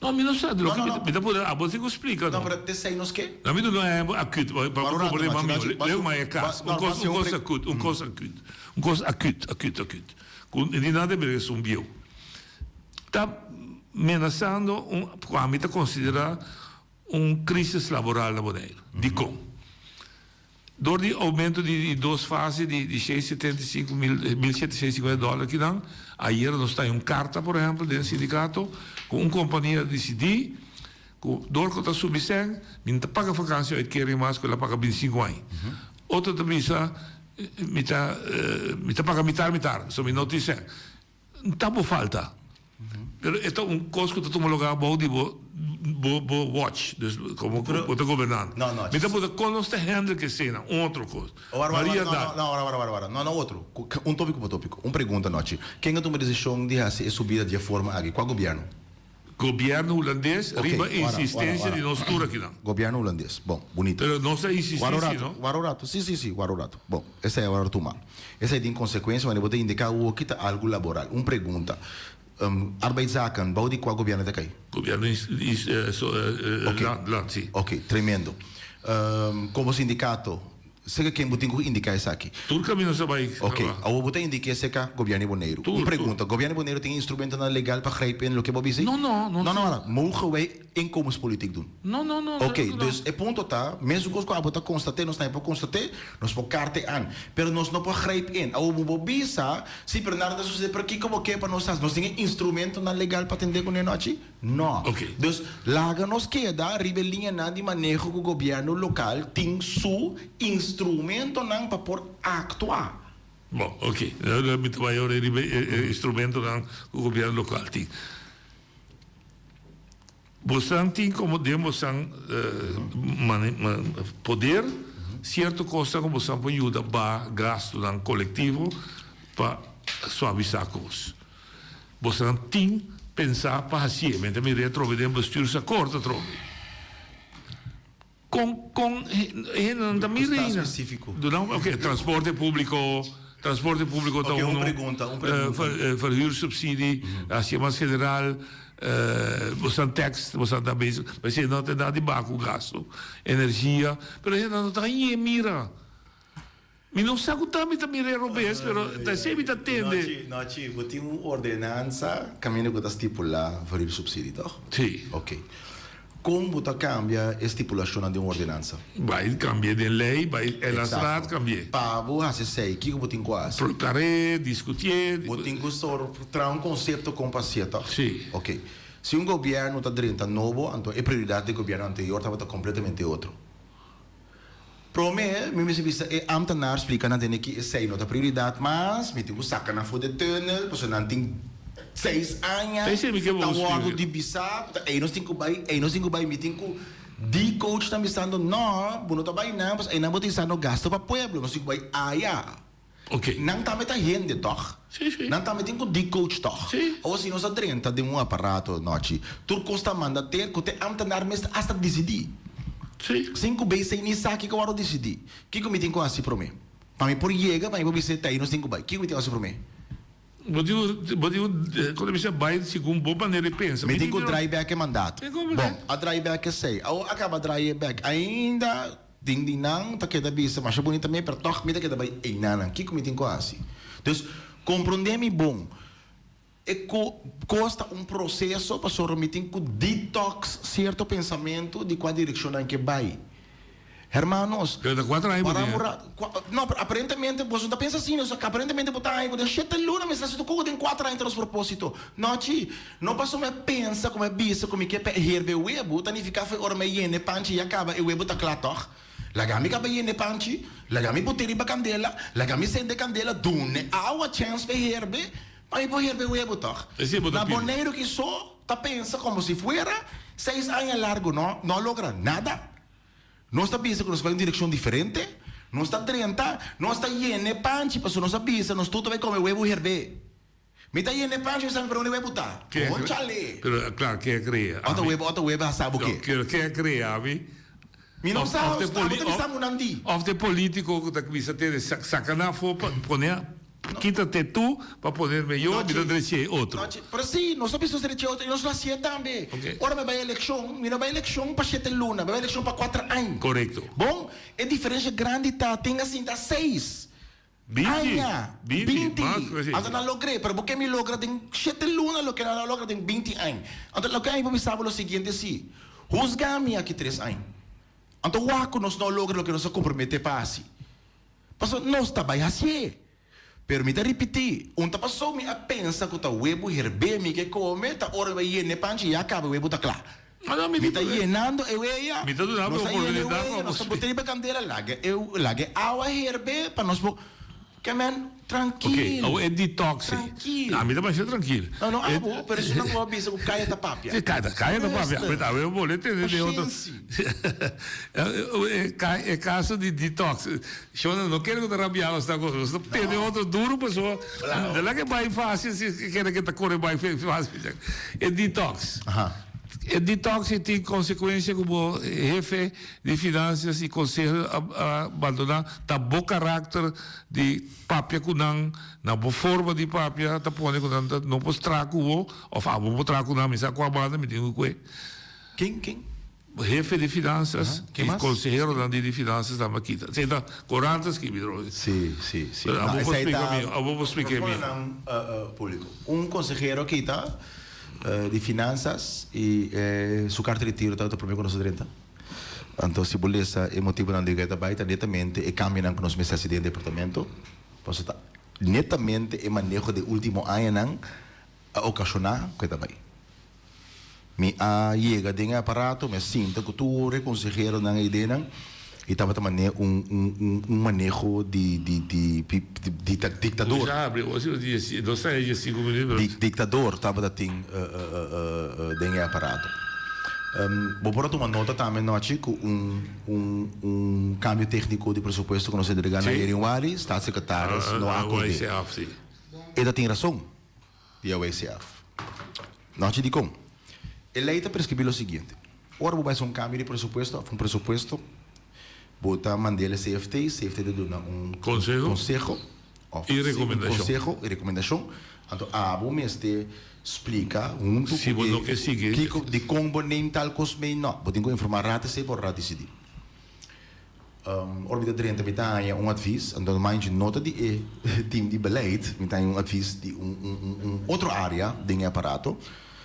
No, mi no sa di No, loke no, mi no. mi ta pone abo tin ku splika No, no. pero ta esei nos ke? Na mi duna un ehempel akut pa pa Wak un rato, komprende Machi, mas Machi, mihó. bas Leu un, mai e kas, ba, un no, kos bas un un kos pre. akut, un kos akut, un kos akut, akut, akut. Ku di nada bira esun bieu. Ta menasando un ku ami ta konsiderá un krisis laboral na Boneiru. Dikon? Dor di oumento di dos fase di di shei setenta i sinku mil, 1750 dòler kinan, ayera nos ta haña un karta por ehèmpel den sindikato ku un kompania a disidí ku dor ku ta subi sèn mi no ta paga vakantie uitkering mas ku el a paga bintisinku aña. Otro ta bisa mi ta mi ta paga mitar mitar so mi no tin sèn. Ta bo falta. Pero e ta un kos ku ta tuma lugá bou di bo bo bo watch, dus komo ku bo ta gobernando. No, no. Mi ta puntra kon nos ta handle ku eseinan, un otro kos. Wara, wara, Maria no, da. no, no, wara, wara, wara, wara. No, no otro. Un tópiko pa tópiko. Un pregunta, Nochi. Ken a tuma desishon di hasi e subida di e forma aki? Kua gobièrnu? Gobièrnu hulandes Ok, riba wara, wara, insistensia wara. di nos tur akinan. Gobièrnu hulandes. Bon, bunito. Pero nos a insistí Wara un si, rato, no? wara un rato. Sí, sí, sí, wara un rato. Bon, esei a wara tuma. Esei tin konsekuensia wanneer bo ta indiká awoki ta algu laboral. Un pregunta, Arbeidszaken, bou di kua gobièrnu ta kai? Gobièrnu is, is, so, Ok. land, land, sí. Ok, tremendo. Komo sindikato, Seka ken bo tin ku indiká esaki? Tur kaminda sa bai Ok, kaba. awor bo ta indik'é seka Gobièrnu di Boneiru. Tur, Un tur. pregunta, Gobièrnu di Boneiru tin instrumentonan legal pa grijp in loke bo a bisa ei? No, no, no No, no, si. wara, mogen wij inkomenspolitiek doen? No, no, no, Ok, claro ku no. dus e punto ta, mesun kos ku abo ta konstaté, nos tambe por konstaté, nos por karte an, pero nos no por grijp in. Awor bo por bisa, si, pero nada ta susedé, pero kiko bo ke pa nos hasi? Nos tin e instrumentonan legal pa atendé kuné nochi? No. Dus laga nos keda riba e liñanan di maneho ku gobièrnu lokal tin su instrumentonan pa por aktua. Bon, oke. Mi ta bai ora riba e instrumentonan ku gobièrnu lokal tin. Bosan tin komo den bosan poder sierto kosnan ku bosan por yuda baha gastunan kolektivo pa suavisá kos. Bosonan tin pensá pa hasié. Mi ta mir'é atrobe den bestuursakkoord atrobe. Kon, kon hendenan ta mira Ku sta eina? spesífiko. Duna un, oké, transporte públiko, transporte públiko ta Oké, un uno. pregunta, un pregunta. Verhuursubsidie, hasié mas general, bosonan tèks, bosonan ta bezig, pasobra no ta nada di baha ku gastu, energia, pero hendenan no ta hañ'é mira. Mi no sa ku ta mi ta mira e robes, pero ta esei mi ta tende. Nochi, nochi, bo tin un ordenansa kaminda ku ta stipulá verhuursubsidie, tòg? Sí. Oké. Kon bo ta kambia e stipulashonnan di un ordenansa? Bai kambi'é den lei, bai Eilandsraad kambi'é. Pa bo hasi esei, kiko bo tin ku hasi? Prepar'é, diskutié. Bo tin ku sor traha un konsepto kon pa hasié, tòg? Sí. Oké. Si un gobièrnu ta drenta nobo, anto e prioridat di gobièrnu anterior tabata kompletamente otro. Prome, mi mester bisa e ambtenaar splika nan tene ki esei no ta prioridat mas, mi tin ku saka nan for de tunnel, pasobra nan tin seis aña ta wòrdu di bisa ku ta ei nos tin ku bai, ei nos tin ku bai, mi tin ku di coach nan bisando no, bo no ta bai nan, pasobra einan bo ta isando gasto pa pueblo, nos tin ku bai aya. Nan tambe ta hende tòg? Nan tambe tin ku di coach tòg? Awor si nos a drenta den un aparato nochi, tur kos ta manda ter ku te ambtenaar mester asta disidí. Sin ku BC ni sa kiko wòrdu disidí. Kiko mi tin ku hasi promé? Pa mi por yega, pa mi por bisa e ta ei nos tin ku bai. Kiko mi tin ku hasi promé? Bo tin ku, bo tin ku, kon ta bisa, bai segun bo manera di pensa. Mi tin ku draai bèk e mandato. Bon, a draai bèk esei. Awor a kaba draai e bèk. Ainda. Tin di nan ta keda bisa masha bunita mi, pero tòg mi ta keda bai einanan. Kiko mi tin ku hasi? Dus, komprondé mi bon. E kos ta un proseso pasobra mi tin ku detox sierto pensamentu di kua direkshon nan ke bai. Hermanos, Pero ta kuater aña bo para tin, un eh? rato. No, pero aparentemente boso no ta pensa asina. Osea, aparentemente bo ta haña ku den shete luna mester hasi tur kos den kuater aña ta nos propósito. No, chi. No pasobra mi a pensa ku mi a bisa ku mi ke pa herbe webu ta nifiká for e ora mi a yena e panchi ya kaba e webu ta kla tòg? Laga mi kaba yena e panchi, laga mi put'é riba kandela, laga mi sende kandela, dun'e awa chèns pa e herbe, pa mi por herbe webu tòg? Esei bo ta Na pidi. Boneiru ki so ta pensa komo si fuera seis aña largu no no a logra nada. Nos ta bisa ku nos bai un direkshon diferente, nos ta drenta, nos ta yena e panchi pasobra nos a bisa nos tur ta bai kome webu herbé. Mi ta yena e panchi mi sa mi pero unda e webu ta? Konchale! Pero klaro, ke a krea ami? Otro webu, otro webu a sa bo ke? Pero ke a krea ami? Mi no sa, abo ta bisa mu nan di. Of t'e politico ku ta bisa tene saka nan afó pa pone kita te tu pa poner meyó mi ta drechi e otro. Pero si, nos ta bisa nos drechi e otro y nos lo hacié tambe. Ora mi bai eleccion, mi no bai eleccion pa shete luna, mi bai eleccion pa cuater aña. Corecto. Bon, e diferencia grandi ta tin a sinta seis 20, aña, 20, 20. mas cu esey. Anto nan logr'é, pero bo ke mi logra den shete luna loke nan a logra den 20 aña. Anto loke ami por bisa bo lo siguiente si, huzga mi aki tres aña. Anto wak cu nos no logra loke nos a compromete pa haci. Pasobra nos ta bai hacié. Pero mi ta ripití, un ta pasó mi a pensa ku ta webu herbé mi ke kome, ta ora mi bai yena e panchi ya kaba e webu ta kla. Mi ta yenando e weya, Mi ta duna bo nos a yena e oportunidat pa weya, nos ta bo bot'é riba kandela, laga e laga e awa herbé pa nos por Ke men, Ok, trankil. awo e detox ei. Trankil. Ami ta masha trankil. No, no E abo, pero esun nan ku a bisa ku kaya ta papia. Si, kaya ta kaya ta papia. Rustig. Awe awe bo le tende den otro. Pashensi. E ka e kaso di detox. Shona no kere ku ta rabiá nos ta kos. Nos ta tende otro duru pasobra de la ke bai fácil si kere ke ta kore bai fácil. E detox. E detox ei tin konsekuensia ku bo hefe di finansias i konseho a a bandoná ta bo karakter di papia ku nan, na bo forma di papia ta pone ku nan ta no por traha ku bo òf abo por traha ku nan, mi sa kua banda mi tin ku kue. Ken ken? Hefe di finansas i konseheronan di di finansas tambe a kita. Esei ta korant a skibi trobe. Si, si, si. Pero abo por splika mi, abo por splika mi. Nan públiko. Un konsehero a kita di finansas i su karta di retiro tabata promé ku nos a drenta. Anto si bo lesa e motibunan di ku e ta bai ta netamente e kambionan ku nos mester hasi den departamento. Pasobra ta netamente e maneho di e último añanan a okashoná ku e ta bai. Mi a yega den e aparato, mi a sinta ku tur e konseheronan e ideanan i tabata mane un un un maneho di di di di diktador. Kuminsá habri osi nos di nos ta e sinku minüt pero. Diktador tabata tin den e aparato. Bo por a tuma nota tambe nochi ku un un un kambio tékniko di presupuesto ku nos a entregá na Yerin Wari, Staatssecretaris no a akord'é. E ta tin rason. Di AWCF. Nochi dikon? E lei ta preskribí lo siguiente, Ora bo bai hasi un kambio di presupuesto òf un presupuesto, bo ta mand'el e CFT, CFT ta duna un Konseho konseho òf i sí, un rekomendashon. konseho i rekomendashon. Anto abo mester splika huntu Si ku bo e no ke sigui. kiko, dikon bo neem tal kos mee. No, bo tin ku informá rat esei pa ora rat disidí. Ora mi ta drenta mi ta haña un advis, anto manchi no ta di e team di beleid, mi ta haña un advis di un un un otro area den e aparato.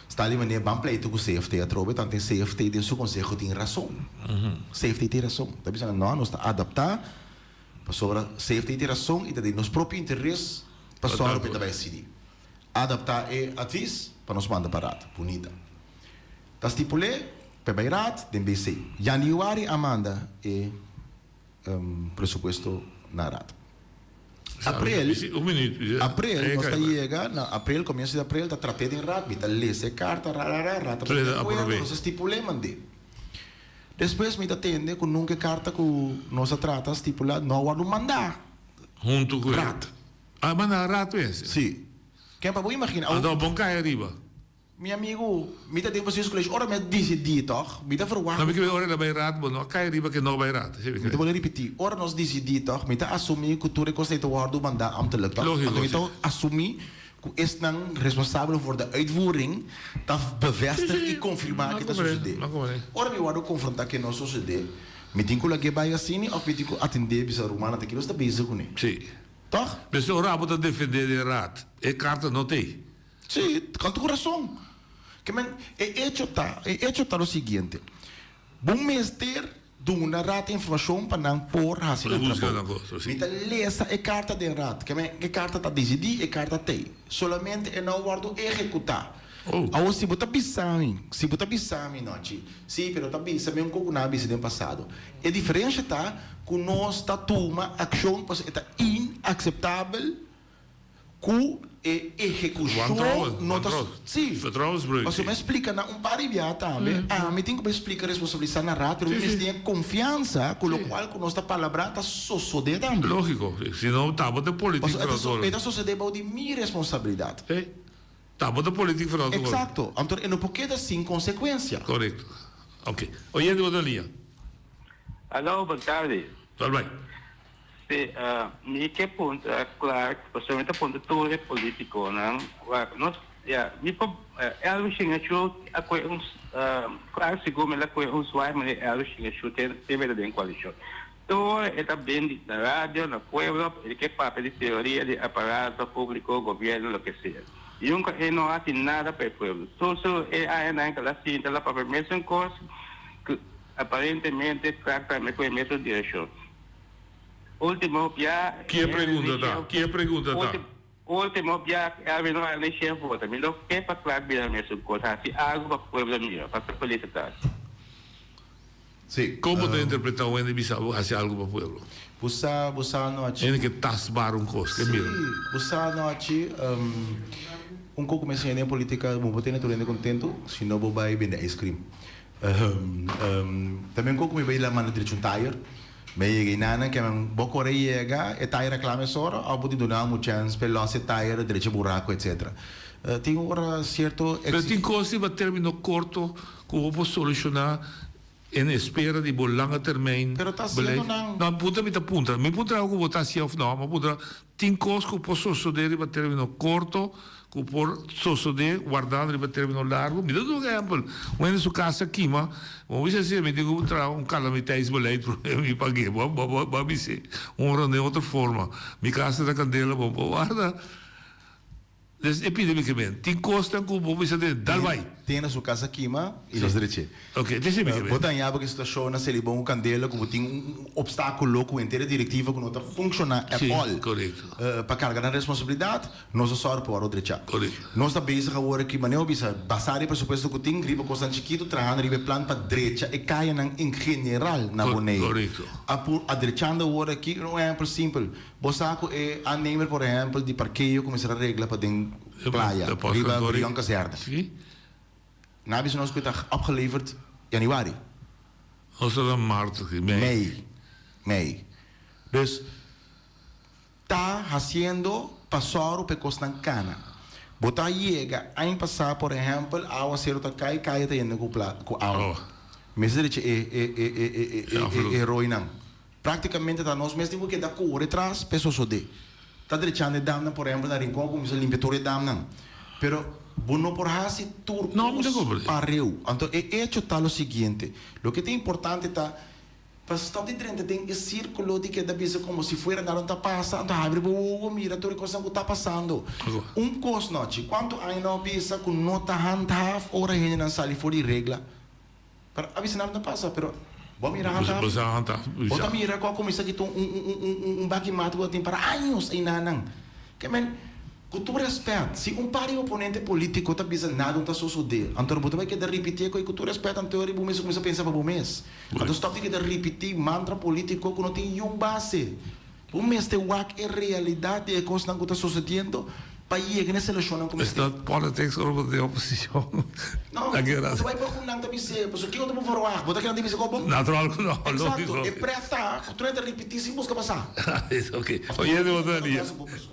Sta di manera ban pleito ku CFT atrobe, tanten CFT den su konseho tin rason. CFT tin rason. Ta bisa nan no, nos ta adaptá pasobra CFT tin rason i ta den nos propio interes pa sòru pa e ta bai sigui. Adaptá e advis pa nos manda pa Raad. Bunita. Ta stipul'é pa e bai Raad den BC. Januari a manda e presupuesto na Raad. Aprel, aprel nos ta yega na aprel, komienso di aprel ta trat'é den Raad. Mi ta lesa e karta, ra ra ra, Raad ta pone di akuerdo, nos a stipul'é, mand'é. Despues mi ta tende ku nunka e karta ku nos a trata stipulá no a wòrdu mandá Huntu ku e. Raad. A manda Raad mes? Sí. Ken pa bo imagina. Anto bon kai ariba. Mi amigu, mi ta den bestuurscollege, ora mi a disidí tòg, mi ta verwagt. No, mi ke ora el a bai raad, bo no a kai riba ke no a bai raad. Mi ta bolbe ripití, ora nos disidí tòg, mi ta asumí ku tur e kos ei ta wòrdu mandá ambtelijk tòg. Lógiko, Anto mi ta si. asumí ku esnan responsabel voor de uitvoering ta bevestig i konfirmá ke ta sosodé. Ora mi wòrdu konfrontá ke no sosodé. Mi tin ku lag'é bai asina òf mi tin ku atendé bisa rumannan ta kilos ta bezig kuné? Sí. Tòg? Mester ora bo ta defendé den raad, e karta no t'ei. Sí, kan tur rason. Ke men, e echo ta, e echo ta lo siguiente, bo mester duna raad informashon pa nan por hasi nan trabou. Mi ta lesa e karta den raad, ke men, e karta ta disidí, e karta t'ei. Solamente e no a wòrdu ehekutá. Awor si bo ta bisa mi, si bo ta bisa mi nochi, sí, pero ta bisa mi un kos ku nan a bisa den pasado. E diferensha ta ku nos ta tuma akshon pasobra e ta inakseptabel ku e ehekushon no ta, sí, pasobra mi a splika nan un par di biaha tambe, ami tin ku bai splika responsabilisá na raad, pero mi mester tin e konfiansa ku lokual ku nos ta palabrá ta sosodé tambe. Lógiko, si no tabata politiek Pasobra e ta sosodé bou di mi responsabilidat. Tabata politiek verantwoordelijk. Exacto. Anto e no por keda sin consecuencia. Correcto. Ok. Oyente bo ta lia. Aló, bon tardi. Dal bai. Si, mi ke puntra Clark, pasobra mi ta puntra tur e politiconan, wak, nos, ya, mi por, Elvis Shingashu a koe un, Clark sigur mi la koe un zwaai manera Elvis Shingashu te, te mete den coalicion. Tur e ta bin di na radio, na pueblo, e ke papia di teoria di aparato publico, gobierno, loke sea. Nunca e no haci nada pa e pueblo. Tur su e añanan ke la sinta la papia mesun cos, cu aparentemente Clark tambe cu e mesun direccion. Ultimo bia Ki e pregunta ta? Ki e pregunta ta? Ultimo bia Elvin no a ni shen vota. Mi lo ke pa Clark bira mesun cos, haci algo pa pueblo mira, pa felicita. Sí. Kon bo ta interpretá un hende bisa bo hasi algu pa pueblo? Bo sa, bo sa anochi. Hende ke tastbaar un kos, ke mira. Sí, bo sa anochi, un kos ku mi a siña den politika, bo por tene tur hende kontentu, si no bo bai bende ice cream. Tambe un kos ku mi bai la manda drecha un tayer, mi a yega einan, ke men bo kore yega, e tayer a kla mesora, òf bo tin duna un chèns pa e lòs e tayer, drecha buraku, etsetera. Tin ora sierto. Pero tin kos riba término korto Ku bo por solushoná en espera di bo langa termijn Pero ta haciendo beleid? nan. No, punta mi ta puntra. Mi puntra algo ku bo ta hacié of no. Mi puntra, tin kos ku por sosodé riba término korto, ku por sosodé wardando riba término largo? Mi ta duna un ehèmpel. Un hende su kas a kima, bo bisa si mi tin ku traha un kalamiteitsbeleid promé mi pag'é. Bo bo a bis'é un ora den otro forma. Mi kas ta na kandela, bo por warda. Dus e pidi mi ke men. Tin kosnan ku bo bisa den dal bai. Tin na su kas a kima i los dreche. Ok, te si mi ke men. Bo ta haña bo ke situashon na Selibon ku kandela ku bo tin un opstákulo ku henter e direktiva ku no ta funshoná at all. Si, korekto. Pa karga nan responsabilidat, nos a sòru pa wòrdu drechá. Korekto. Nos ta bezig awor aki, manera bo bisa, basá riba e presupuesto ku tin, riba kosnan chikitu, trahando riba e plan pa drecha e kayanan en general na Boneiru. Korekto. A pur a drechando awor aki, un ehèmpel simpel, Bo sa ku e aannemer por ehèmpel di parkeo kuminsá ta regla pa den playa riba Brion Kazerne. Nan a bisa nos ku e ta opgeleverd januari. Nos ta na mart aki, mei. Mei, mei. Dus ta hasiendo pa sòru pa e kosnan kana. Bo ta yega aña pasá por ehèmpel awaseru ta kai, kaya ta yenda ku ku awa. Mester drecha e e e e e e roinan. Práktikamente ta nos mes tin ku keda kore tras p'e sosodé. Ta drechando e damnan, por ehèmpel na Rincon a kuminsá limpia tur e damnan. Pero bo no por hasi tur kos pareu. Anto e echo ta lo siguiente, loke ta importante ta pa stòp di drenta den e sírkulo di keda bisa komo si fuera nada no ta pasa, anto habri bo wowo mira tur e kosnan ku ta pasando. Un kos nochi, kuantu aña no a bisa ku no ta handhaaf ora hendenan sali for di regla? Pero a bisa nada no ta pasa, pero bo a mira handhaaf. Bo sa handhaaf. Bo ta mira cu a cuminsa kita un un un un un baki mata cu a tin para años einanan. Ke men, cu tur respet, si un par di oponente politico ta bisa nada no ta sosode, anto bo ta bay keda ripiti e cu cu tur respet anto bo mes a cuminsa pensa pa bo mes. Anto stop di keda ripiti mantra politico cu no tin niun base. Bo mester wak e realidad di e cosnan cu ta sucediendo pa yega na e solucionnan cu It's mester. not politics ora bo ta den oposicion. No, Ta keda. bo ta bay pa cu nan ta bis'é, pasobra kico ta bo verwagt? Bo ta keda nan ta bisa cu bo? Natural cu no, Exacto, logico. e pret ta cu tur nan ta ripiti sin busca pasa. It's ok. Oyente bo ta lia.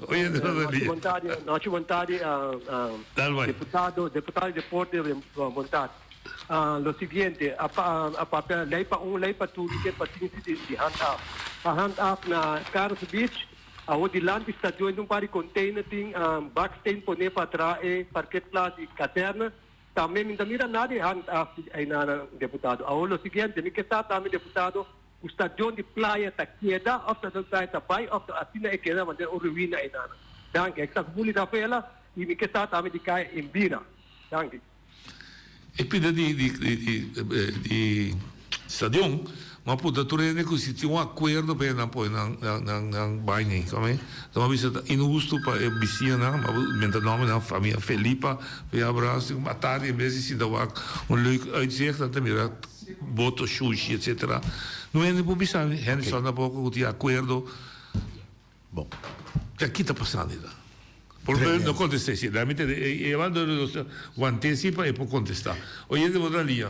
Oyente bo ta lia. Bon tardi, nochi bon tardi, Dal bay. deputado, deputado di deporte, bon tardi. Lo siguiente, a a papia ley pa un, ley pa tur y ke pa tin si di handhaaf. A handhaaf na Carlos Beach, awo dilanti stadion tin un par di container tin baksteen pone pa tra e parkeerplaats di kazerne. Tambe mi ta mira nada di handhaaf di eynan deputado. Awo lo siguiente, mi ke sa tambe deputado. Ku stadion di playa ta keda òf stadion di playa ta bai òf ta asina e keda manera un ruina enanan. Danki. Ek sa ku Muli ta vela i mi ke sa tambe di kaya Imbira. Danki. E pida di di di di stadion ma punta tur hende ku si tin un akuerdo pa nan pone nan nan nan baini kome nan a bisa ta inhusto pa e bisiñanan ma menta nomber nan famia Felipa Villabrans tin atardi en bes di sinta wak un leuk uitzicht nan ta mira boto shushi etcetera no hende por bisa mi Henderson tampoco ku tin akuerdo. Bon. Ta ki ta pasando ta? Por lo menos no contesta si. Dami tende e e wando nos wante si pa e por contesta. Oyente bo ta lia.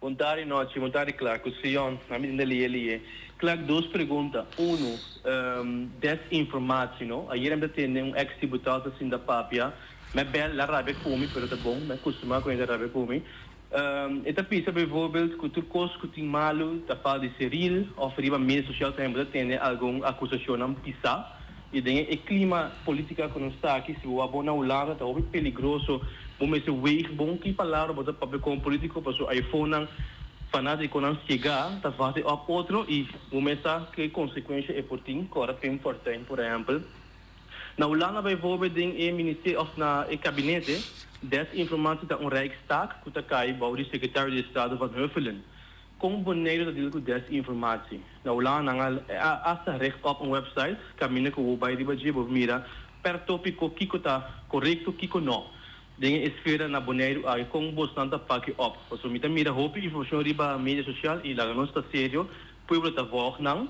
Bon tardi nochi, bon tardi Clark cu Sion. Ami tende lie lie. Clark dos pregunta. Uno, desinformatie no. Ayer mi ta tende un ex diputado ta sinta papia. Mi a bel, el a rabia cu mi pero ta bon, mi a custuma cu hende rabia cu mi. E ta bisa bijvoorbeeld ku tur kos ku tin malu ta fal di Cyril òf riba media sosial tambe bo ta tende algun akusashonnan pisá. I den e klima politika ku nos ta aki, si bo wak bon na Hulanda ta hopi peligroso. Bo mester weeg bon ki palabra bo ta papia komo politiko pasobra iPhonenan fanatikonan siegá ta vati òp otro i bo mes sa ke konsekuensha e por tin. Kòrda Pim Fortuyn por ehèmpel. Na Hulanda bijvoorbeeld den e ministerio of na e kabinete, desinformatie ta un rijkstaak ku ta kai bou di sekretario di estado Van Huffelen. Kon Boneiru ta deal ku desinformatie? Na Hulanda nan a hasta richt op un website kaminda ku bo bai riba dje bo mira per topiko kiko ta korekto kiko no. Den e esfera na Boneiru aki kon bosnan ta paki op? Pasobra mi ta mira hopi informashon riba media sosial i laga nos ta serio, pueblo ta volg nan.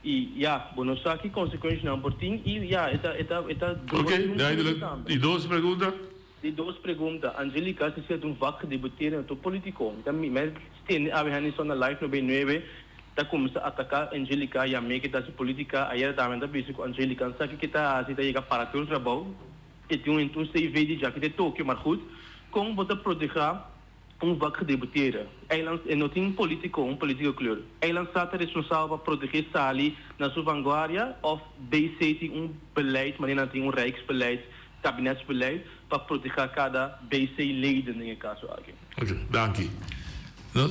I ya, bo no sa ki konsekuenshanan por tin i ya, e ta, e ta, e ta duna Ok, un duidelijk. punto tambe. Di dos pregunta? Di dos pregunta, Angelica si siet un vak gedebuteerde na tur politico. Mi ta mi tende awe Hennyson na live no bay nuebe ta cuminsa ataca Angelica ya me ke ta haci politica ayera tambe ta bisa cu Angelica no sa kiko ta haci ta yega para tur trabou e tin un CV di djaki te Tokio maar goed con bo ta proteha Un vakgedeputeerde. Eilands e no tin politico, un politico kleur. Eilandstaat ta responsabel pa protege Sali na su vanguardia of BC tin un beleid manera nan tin un rijksbeleid, kabinetsbeleid pa proteha kada BC leden den e kaso aki. Ok, danki. No,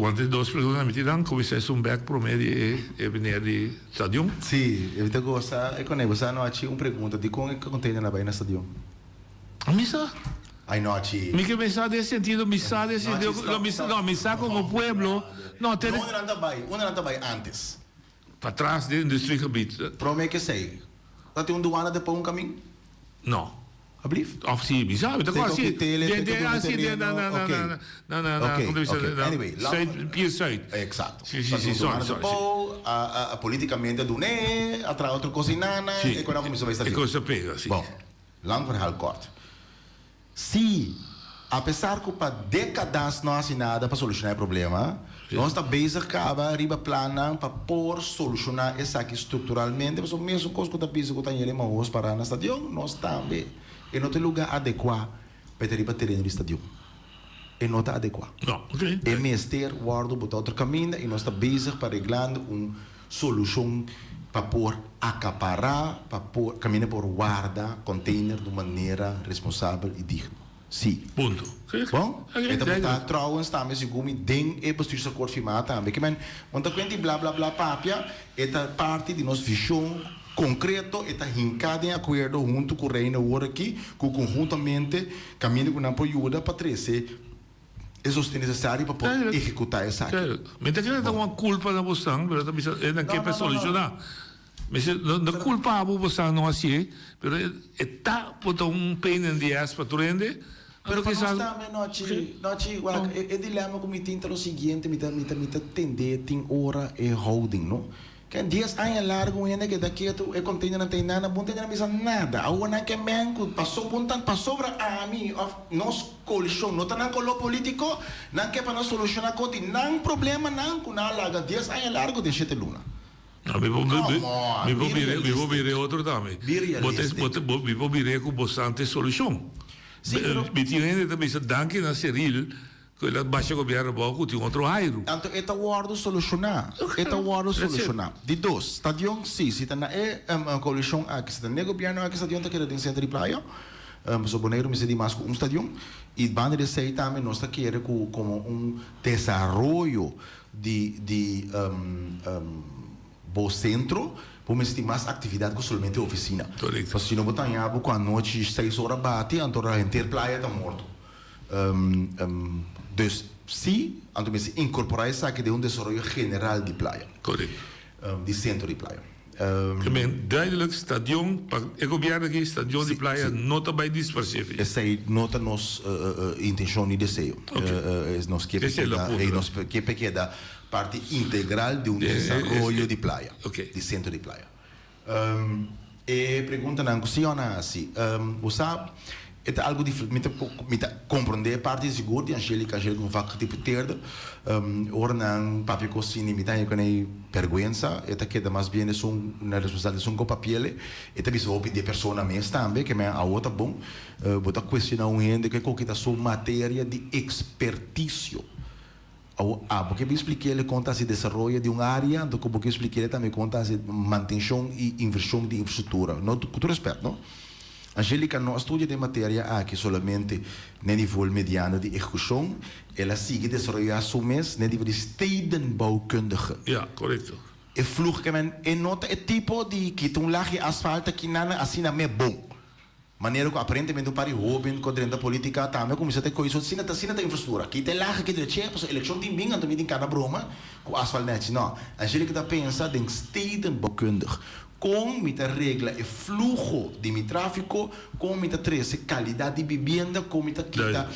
want e dos pregunta mi tin dan kuminsá esun bek promé di e e meneer di stadion. Sí, e ta gosa e konei. Bo sa no haci un pregunta, dikon e container a bai na stadion? Mi sa. Ay nochi. Mi ke mi sa den sentido, mi sa den sentido, no mi sa, no mi sa como pueblo, no te. No, unda nan ta bai? Unda nan ta bai antes? Patras den industriegebied. Prome ke esei, ta tin un duana depo un kamin? No. Ablief? Of si, mi sa, mi ta Teko si. ki tele, Den, teko den, duna ah, si, den, na, tereno, na, na, ok. na, na, na, na, Ok, como ta bisa, ok. na, Anyway, laat Zuid, me- Pier Zuid. Exacto. Si, si, Ta tin si, un sorry, duana sorry, si. depo, a, a, a politikamente a dun'é, a traha otro kos inana, Si, e ku nan kuminsá bai e stadion. kos ta pega, si. Bon, lang verhaal kort. Sí, apesar ku pa dékadas no hasi nada pa solushoná e problema, nos ta bezig kaba riba plannan pa por solushoná esaki strukturalmente, pasobra mesun kos ku ta bisa ku ta yele mahos pará na stadion, nos tambe. E no ta e lugá adekuá pa e ta riba tereno di stadion. E no ta adekuá. E mester wòrdu botá otro kaminda i nos ta bezig pa reglando un Solushon pa por akapará, pa por kaminda por warda container di un manera responsabel i digno. Sí. Punto. Bon? E ta botá trouwens tambe segun mi den e bestuursakkoord firmá tambe. Ke men, bo ta kuenta di bla bla bla papia, e ta parti di nos vishon konkreto, e ta hinká den akuerdo huntu ku Reino awor aki, ku konhuntamente kaminda ku nan por yuda pa trese E sosten necesario pa por ehecuta esaki. Claro. Mi ta kere ta un culpa na bosnan, pero ta bisa e nan ke pa soluciona. Mi si no no culpa bo bosnan no hacié, pero e ta por ta un pain in the ass pa tur hende. Pero pa nos tambe nochi, nochi, wak, e dilema cu mi tin ta lo siguiente, mi ta mi ta mi ta tende tin ora e houding, no? Ken dies aña largu un hende keda ketu, e containernan ta einan, nan bon tende nan bisa nada. Awor nan ke men ku paso bon tan pasobra ami of nos coalicion no ta nan color politico, nan ke pa nan soluciona ko di nan problemanan ku nan a laga dies aña largu den shete luna. No, mi por Come on, mi por be bira mi por realistic. bira otro tambe. Be Bo ta realistic. bo ta mi por bira ku bosnan ta e solucion. Sí, pero Mi tin hende ta bisa danki na Cyril Ku el a basha gobièrnu abou ku tin otro airu. Anto e ta wòrdu solushoná. E ta wòrdu solushoná. Di dos, stadion, sí, si ta na e koalishon aki, si ta n'e gobièrnu aki, stadion ta keda den sentro di playa. Pasobra Boneiru mester di mas ku un stadion. I banda di esei tambe nos ta kere ku komo un desaroyo di di bo sentro bo mester tin mas aktividat ku solamente ofisina. Pasobra si no bo ta haña bo ku anochi seis ora bati anto henter playa ta morto. Dus si, anto mester inkorporá esaki den un desaroyo general di playa. Di sentro di playa. Ke men duidelijk stadion pa e gobierno aki stadion di playa no ta bai disparsé fi. Esei no ta nos intencion ni deseo. Nos ke pa keda nos ke pa keda parti integral di un desaroyo di playa, di sentro di playa. E preguntanan ku si o na hasi, bo sa e ta algu dif mi ta mi ta komprondé parti sigur di Angelica, Angelica un vak gedeputeerde, ora nan papia kos asina mi ta haña ku nan bèrgwensa, e ta keda mas bien esun na responsabilidat esun ku papiele, e ta bisa hopi di e persona mes tambe ke men awo ta bon, bo ta kuestioná un hende ke koki ta su materia di ekspertisio. Awor, abo ke bin splik'é kon ta hasi desaroyo di un área, anto ku bo ke splik'é tambe kon ta hasi mantenshon i invershon di infrastruktura. No, ku tur rèspèt, no. Angelica no a studia den materia aki solamente n'e nivel mediano di ehekushon, el a sigui desaroyá su mes n'e nivel di stedenbouwkundige. Ja, korekto. E fluho ke men, e no ta e tipo di kita un lag di asfalt aki nan asina me bon. Manera ku aparentemente un par di hóben ku a drenta polítika tambe a kuminsá ta koe so asina ta asina ta infrastruktura. Kita e laga kita e pasobra elekshon tin bin anto mi tin kana broma ku asfalt nèchi. No, Angelica ta pensa den stedenbouwkundig. Kon mi ta regla e fluho di mi tráfiko, kon mi ta trese kalidat di bibienda, kon mi ta kita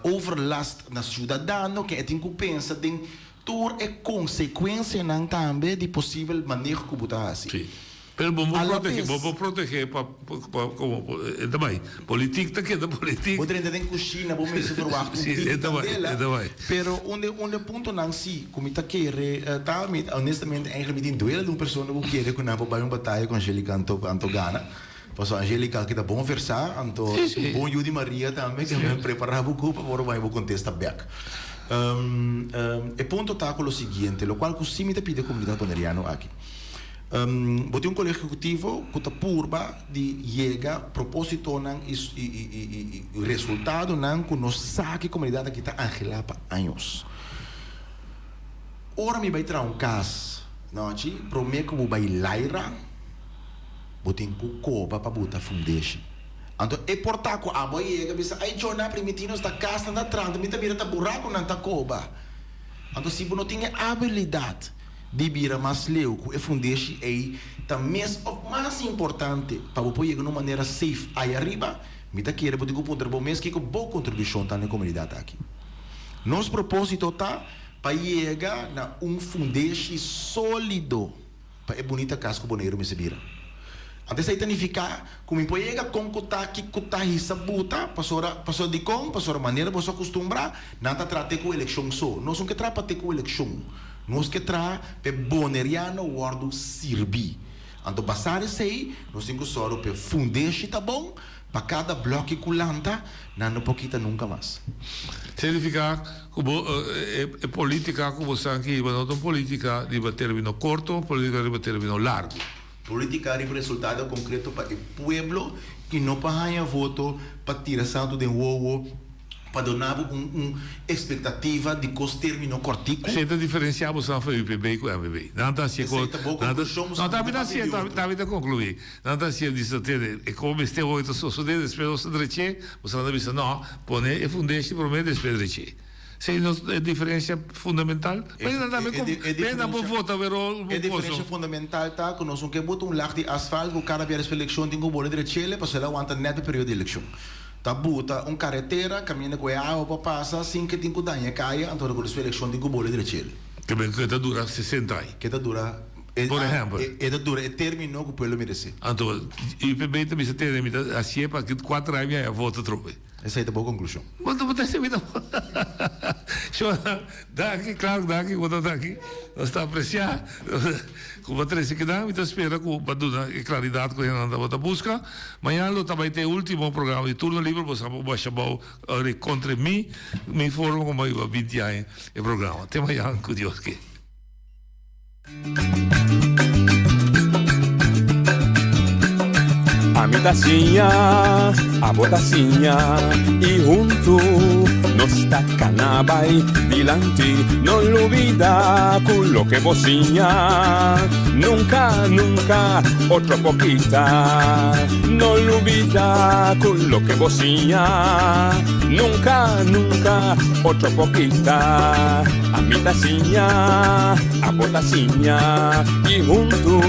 overlast na siudadano, ken e tin ku pensa den tur e konsekuensianan tambe di posibel maneho ku bo ta hasi. Pero bo por protege, bo por protege pa pa como e ta bay. Politiek ta keda politiek. Bo drenta den cushina bo mester verwacht un tiki candela. Pero un de un de puntonan si cu mi ta kere ta mi honestamente eigenlijk mi tin duele di un persona cu kere cu nan por bay un bataya cu Angelica anto anto gana. Pasobra Angelica aki ta bon versa anto bon yu di Maria tambe ke men prepara bo cu pa por bay bo contesta bek. E punto ta cu lo siguiente locual cu si mi ta pidi e comunidad boneriano aki. Bo tin un Kolegio Ehekutivo ku ta purba di yega propósitonan i resultadonan ku nos sa ku e komunidat aki ta anhelá pa años. Ora mi bai traha un kas, nochi, promé ku bo bai laira, bo tin ku koba pa buta fundeshi. Anto e por ta ku abo a yega bisa, Ai Jona, primiti nos ta kas nan ta traha, anto mi ta mira ta buraku nan ta koba. Anto si bo no tin e abilidat di bira mas leu ku e fundeshi ei ta mes òf mas importante pa bo por yega na un manera safe aya riba, mi ta kere bo tin ku puntra bo mes kiko bo kontribushon ta na e komunidat aki. Nos propósito ta pa yega na un fundeshi sólido pa e bunita kas ku Boneiru mester bira. Anto esei ta nifiká ku mi por yega kon ku ta, kiko ta hisa buta, pasobra, pasobra dikon? Pasobra manera boso a kustumbrá, nan ta traha te ku elekshon so. Nos no ke traha pa te ku elekshon. Nos ke traha pa e boneriano wòrdu sirbí. Anto basá di esei, nos tin ku sòru pa e fundeshi ta bon, pa kada blòki ku lanta, nan no por kita nunka mas. Signifiká ku bo e polítika ku bo sa ki hiba no ta un polítika riba término korto, polítika riba término largu. Politica riba resultado concreto pa e pueblo y no pa haña voto pa tira santo den wowo pa duna bo un un expectativa di cos termino cortico. Esey ta diferencia bo san for UPB cu MPB. Nan ta haci Esey ta bo conclusion bo No, ta ta haci ta ta conclui. Nan ta haci di sa tene e como mester hoy ta sosode despues nos ta dreche, bo sa ta bisa no, pone e fundeshi prome despues dreche. Esei no e diferencia fundamental? Pero nan tambe com, pero nan por vota pero E diferencia fundamental ta cu nos no ke bota un lag di asfalt cu cada bia despues eleccion tin cu bole drechele pasobra el a wanta net pa periodo di eleccion. Ta buta un caretera caminda cu e awa por pasa sin ke tin cu daña e caya anto cu despues eleccion tin cu bole drechele. Ke men ke ta dura 60 aña. Ke ta dura Por ehempel. E ta dura e termino cu pueblo merece. Anto UPB ta bisa tene mi ta hacié pa cuatro aña mi haya voto atrobe. Esei ta bo konklushon. Bo ta bo ta esei mi ta Shona, danki Clark, danki ku bo ta aki. Nos ta apresiá ku bo a trese kinan. Mi ta spera ku bo a duna e klaridat ku hendenan tabata buska. Mañana lo ta bai ta e último programa di Turno Libre. Bo sa por basha bou ora i kontra mi, mi forma komo a hiba binti aña e programa. Te mañana ku Dios ke. Ami ta siña, abo ta siña i huntu nos ta kana bai dilanti. No lubida ku loke bo siña nunka, nunka otro por kita. No lubida ku loke bo siña nunka, nunka otro por kita. Ami ta siña, abo ta siña i huntu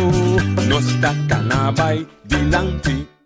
nos ta kana bai dilanti.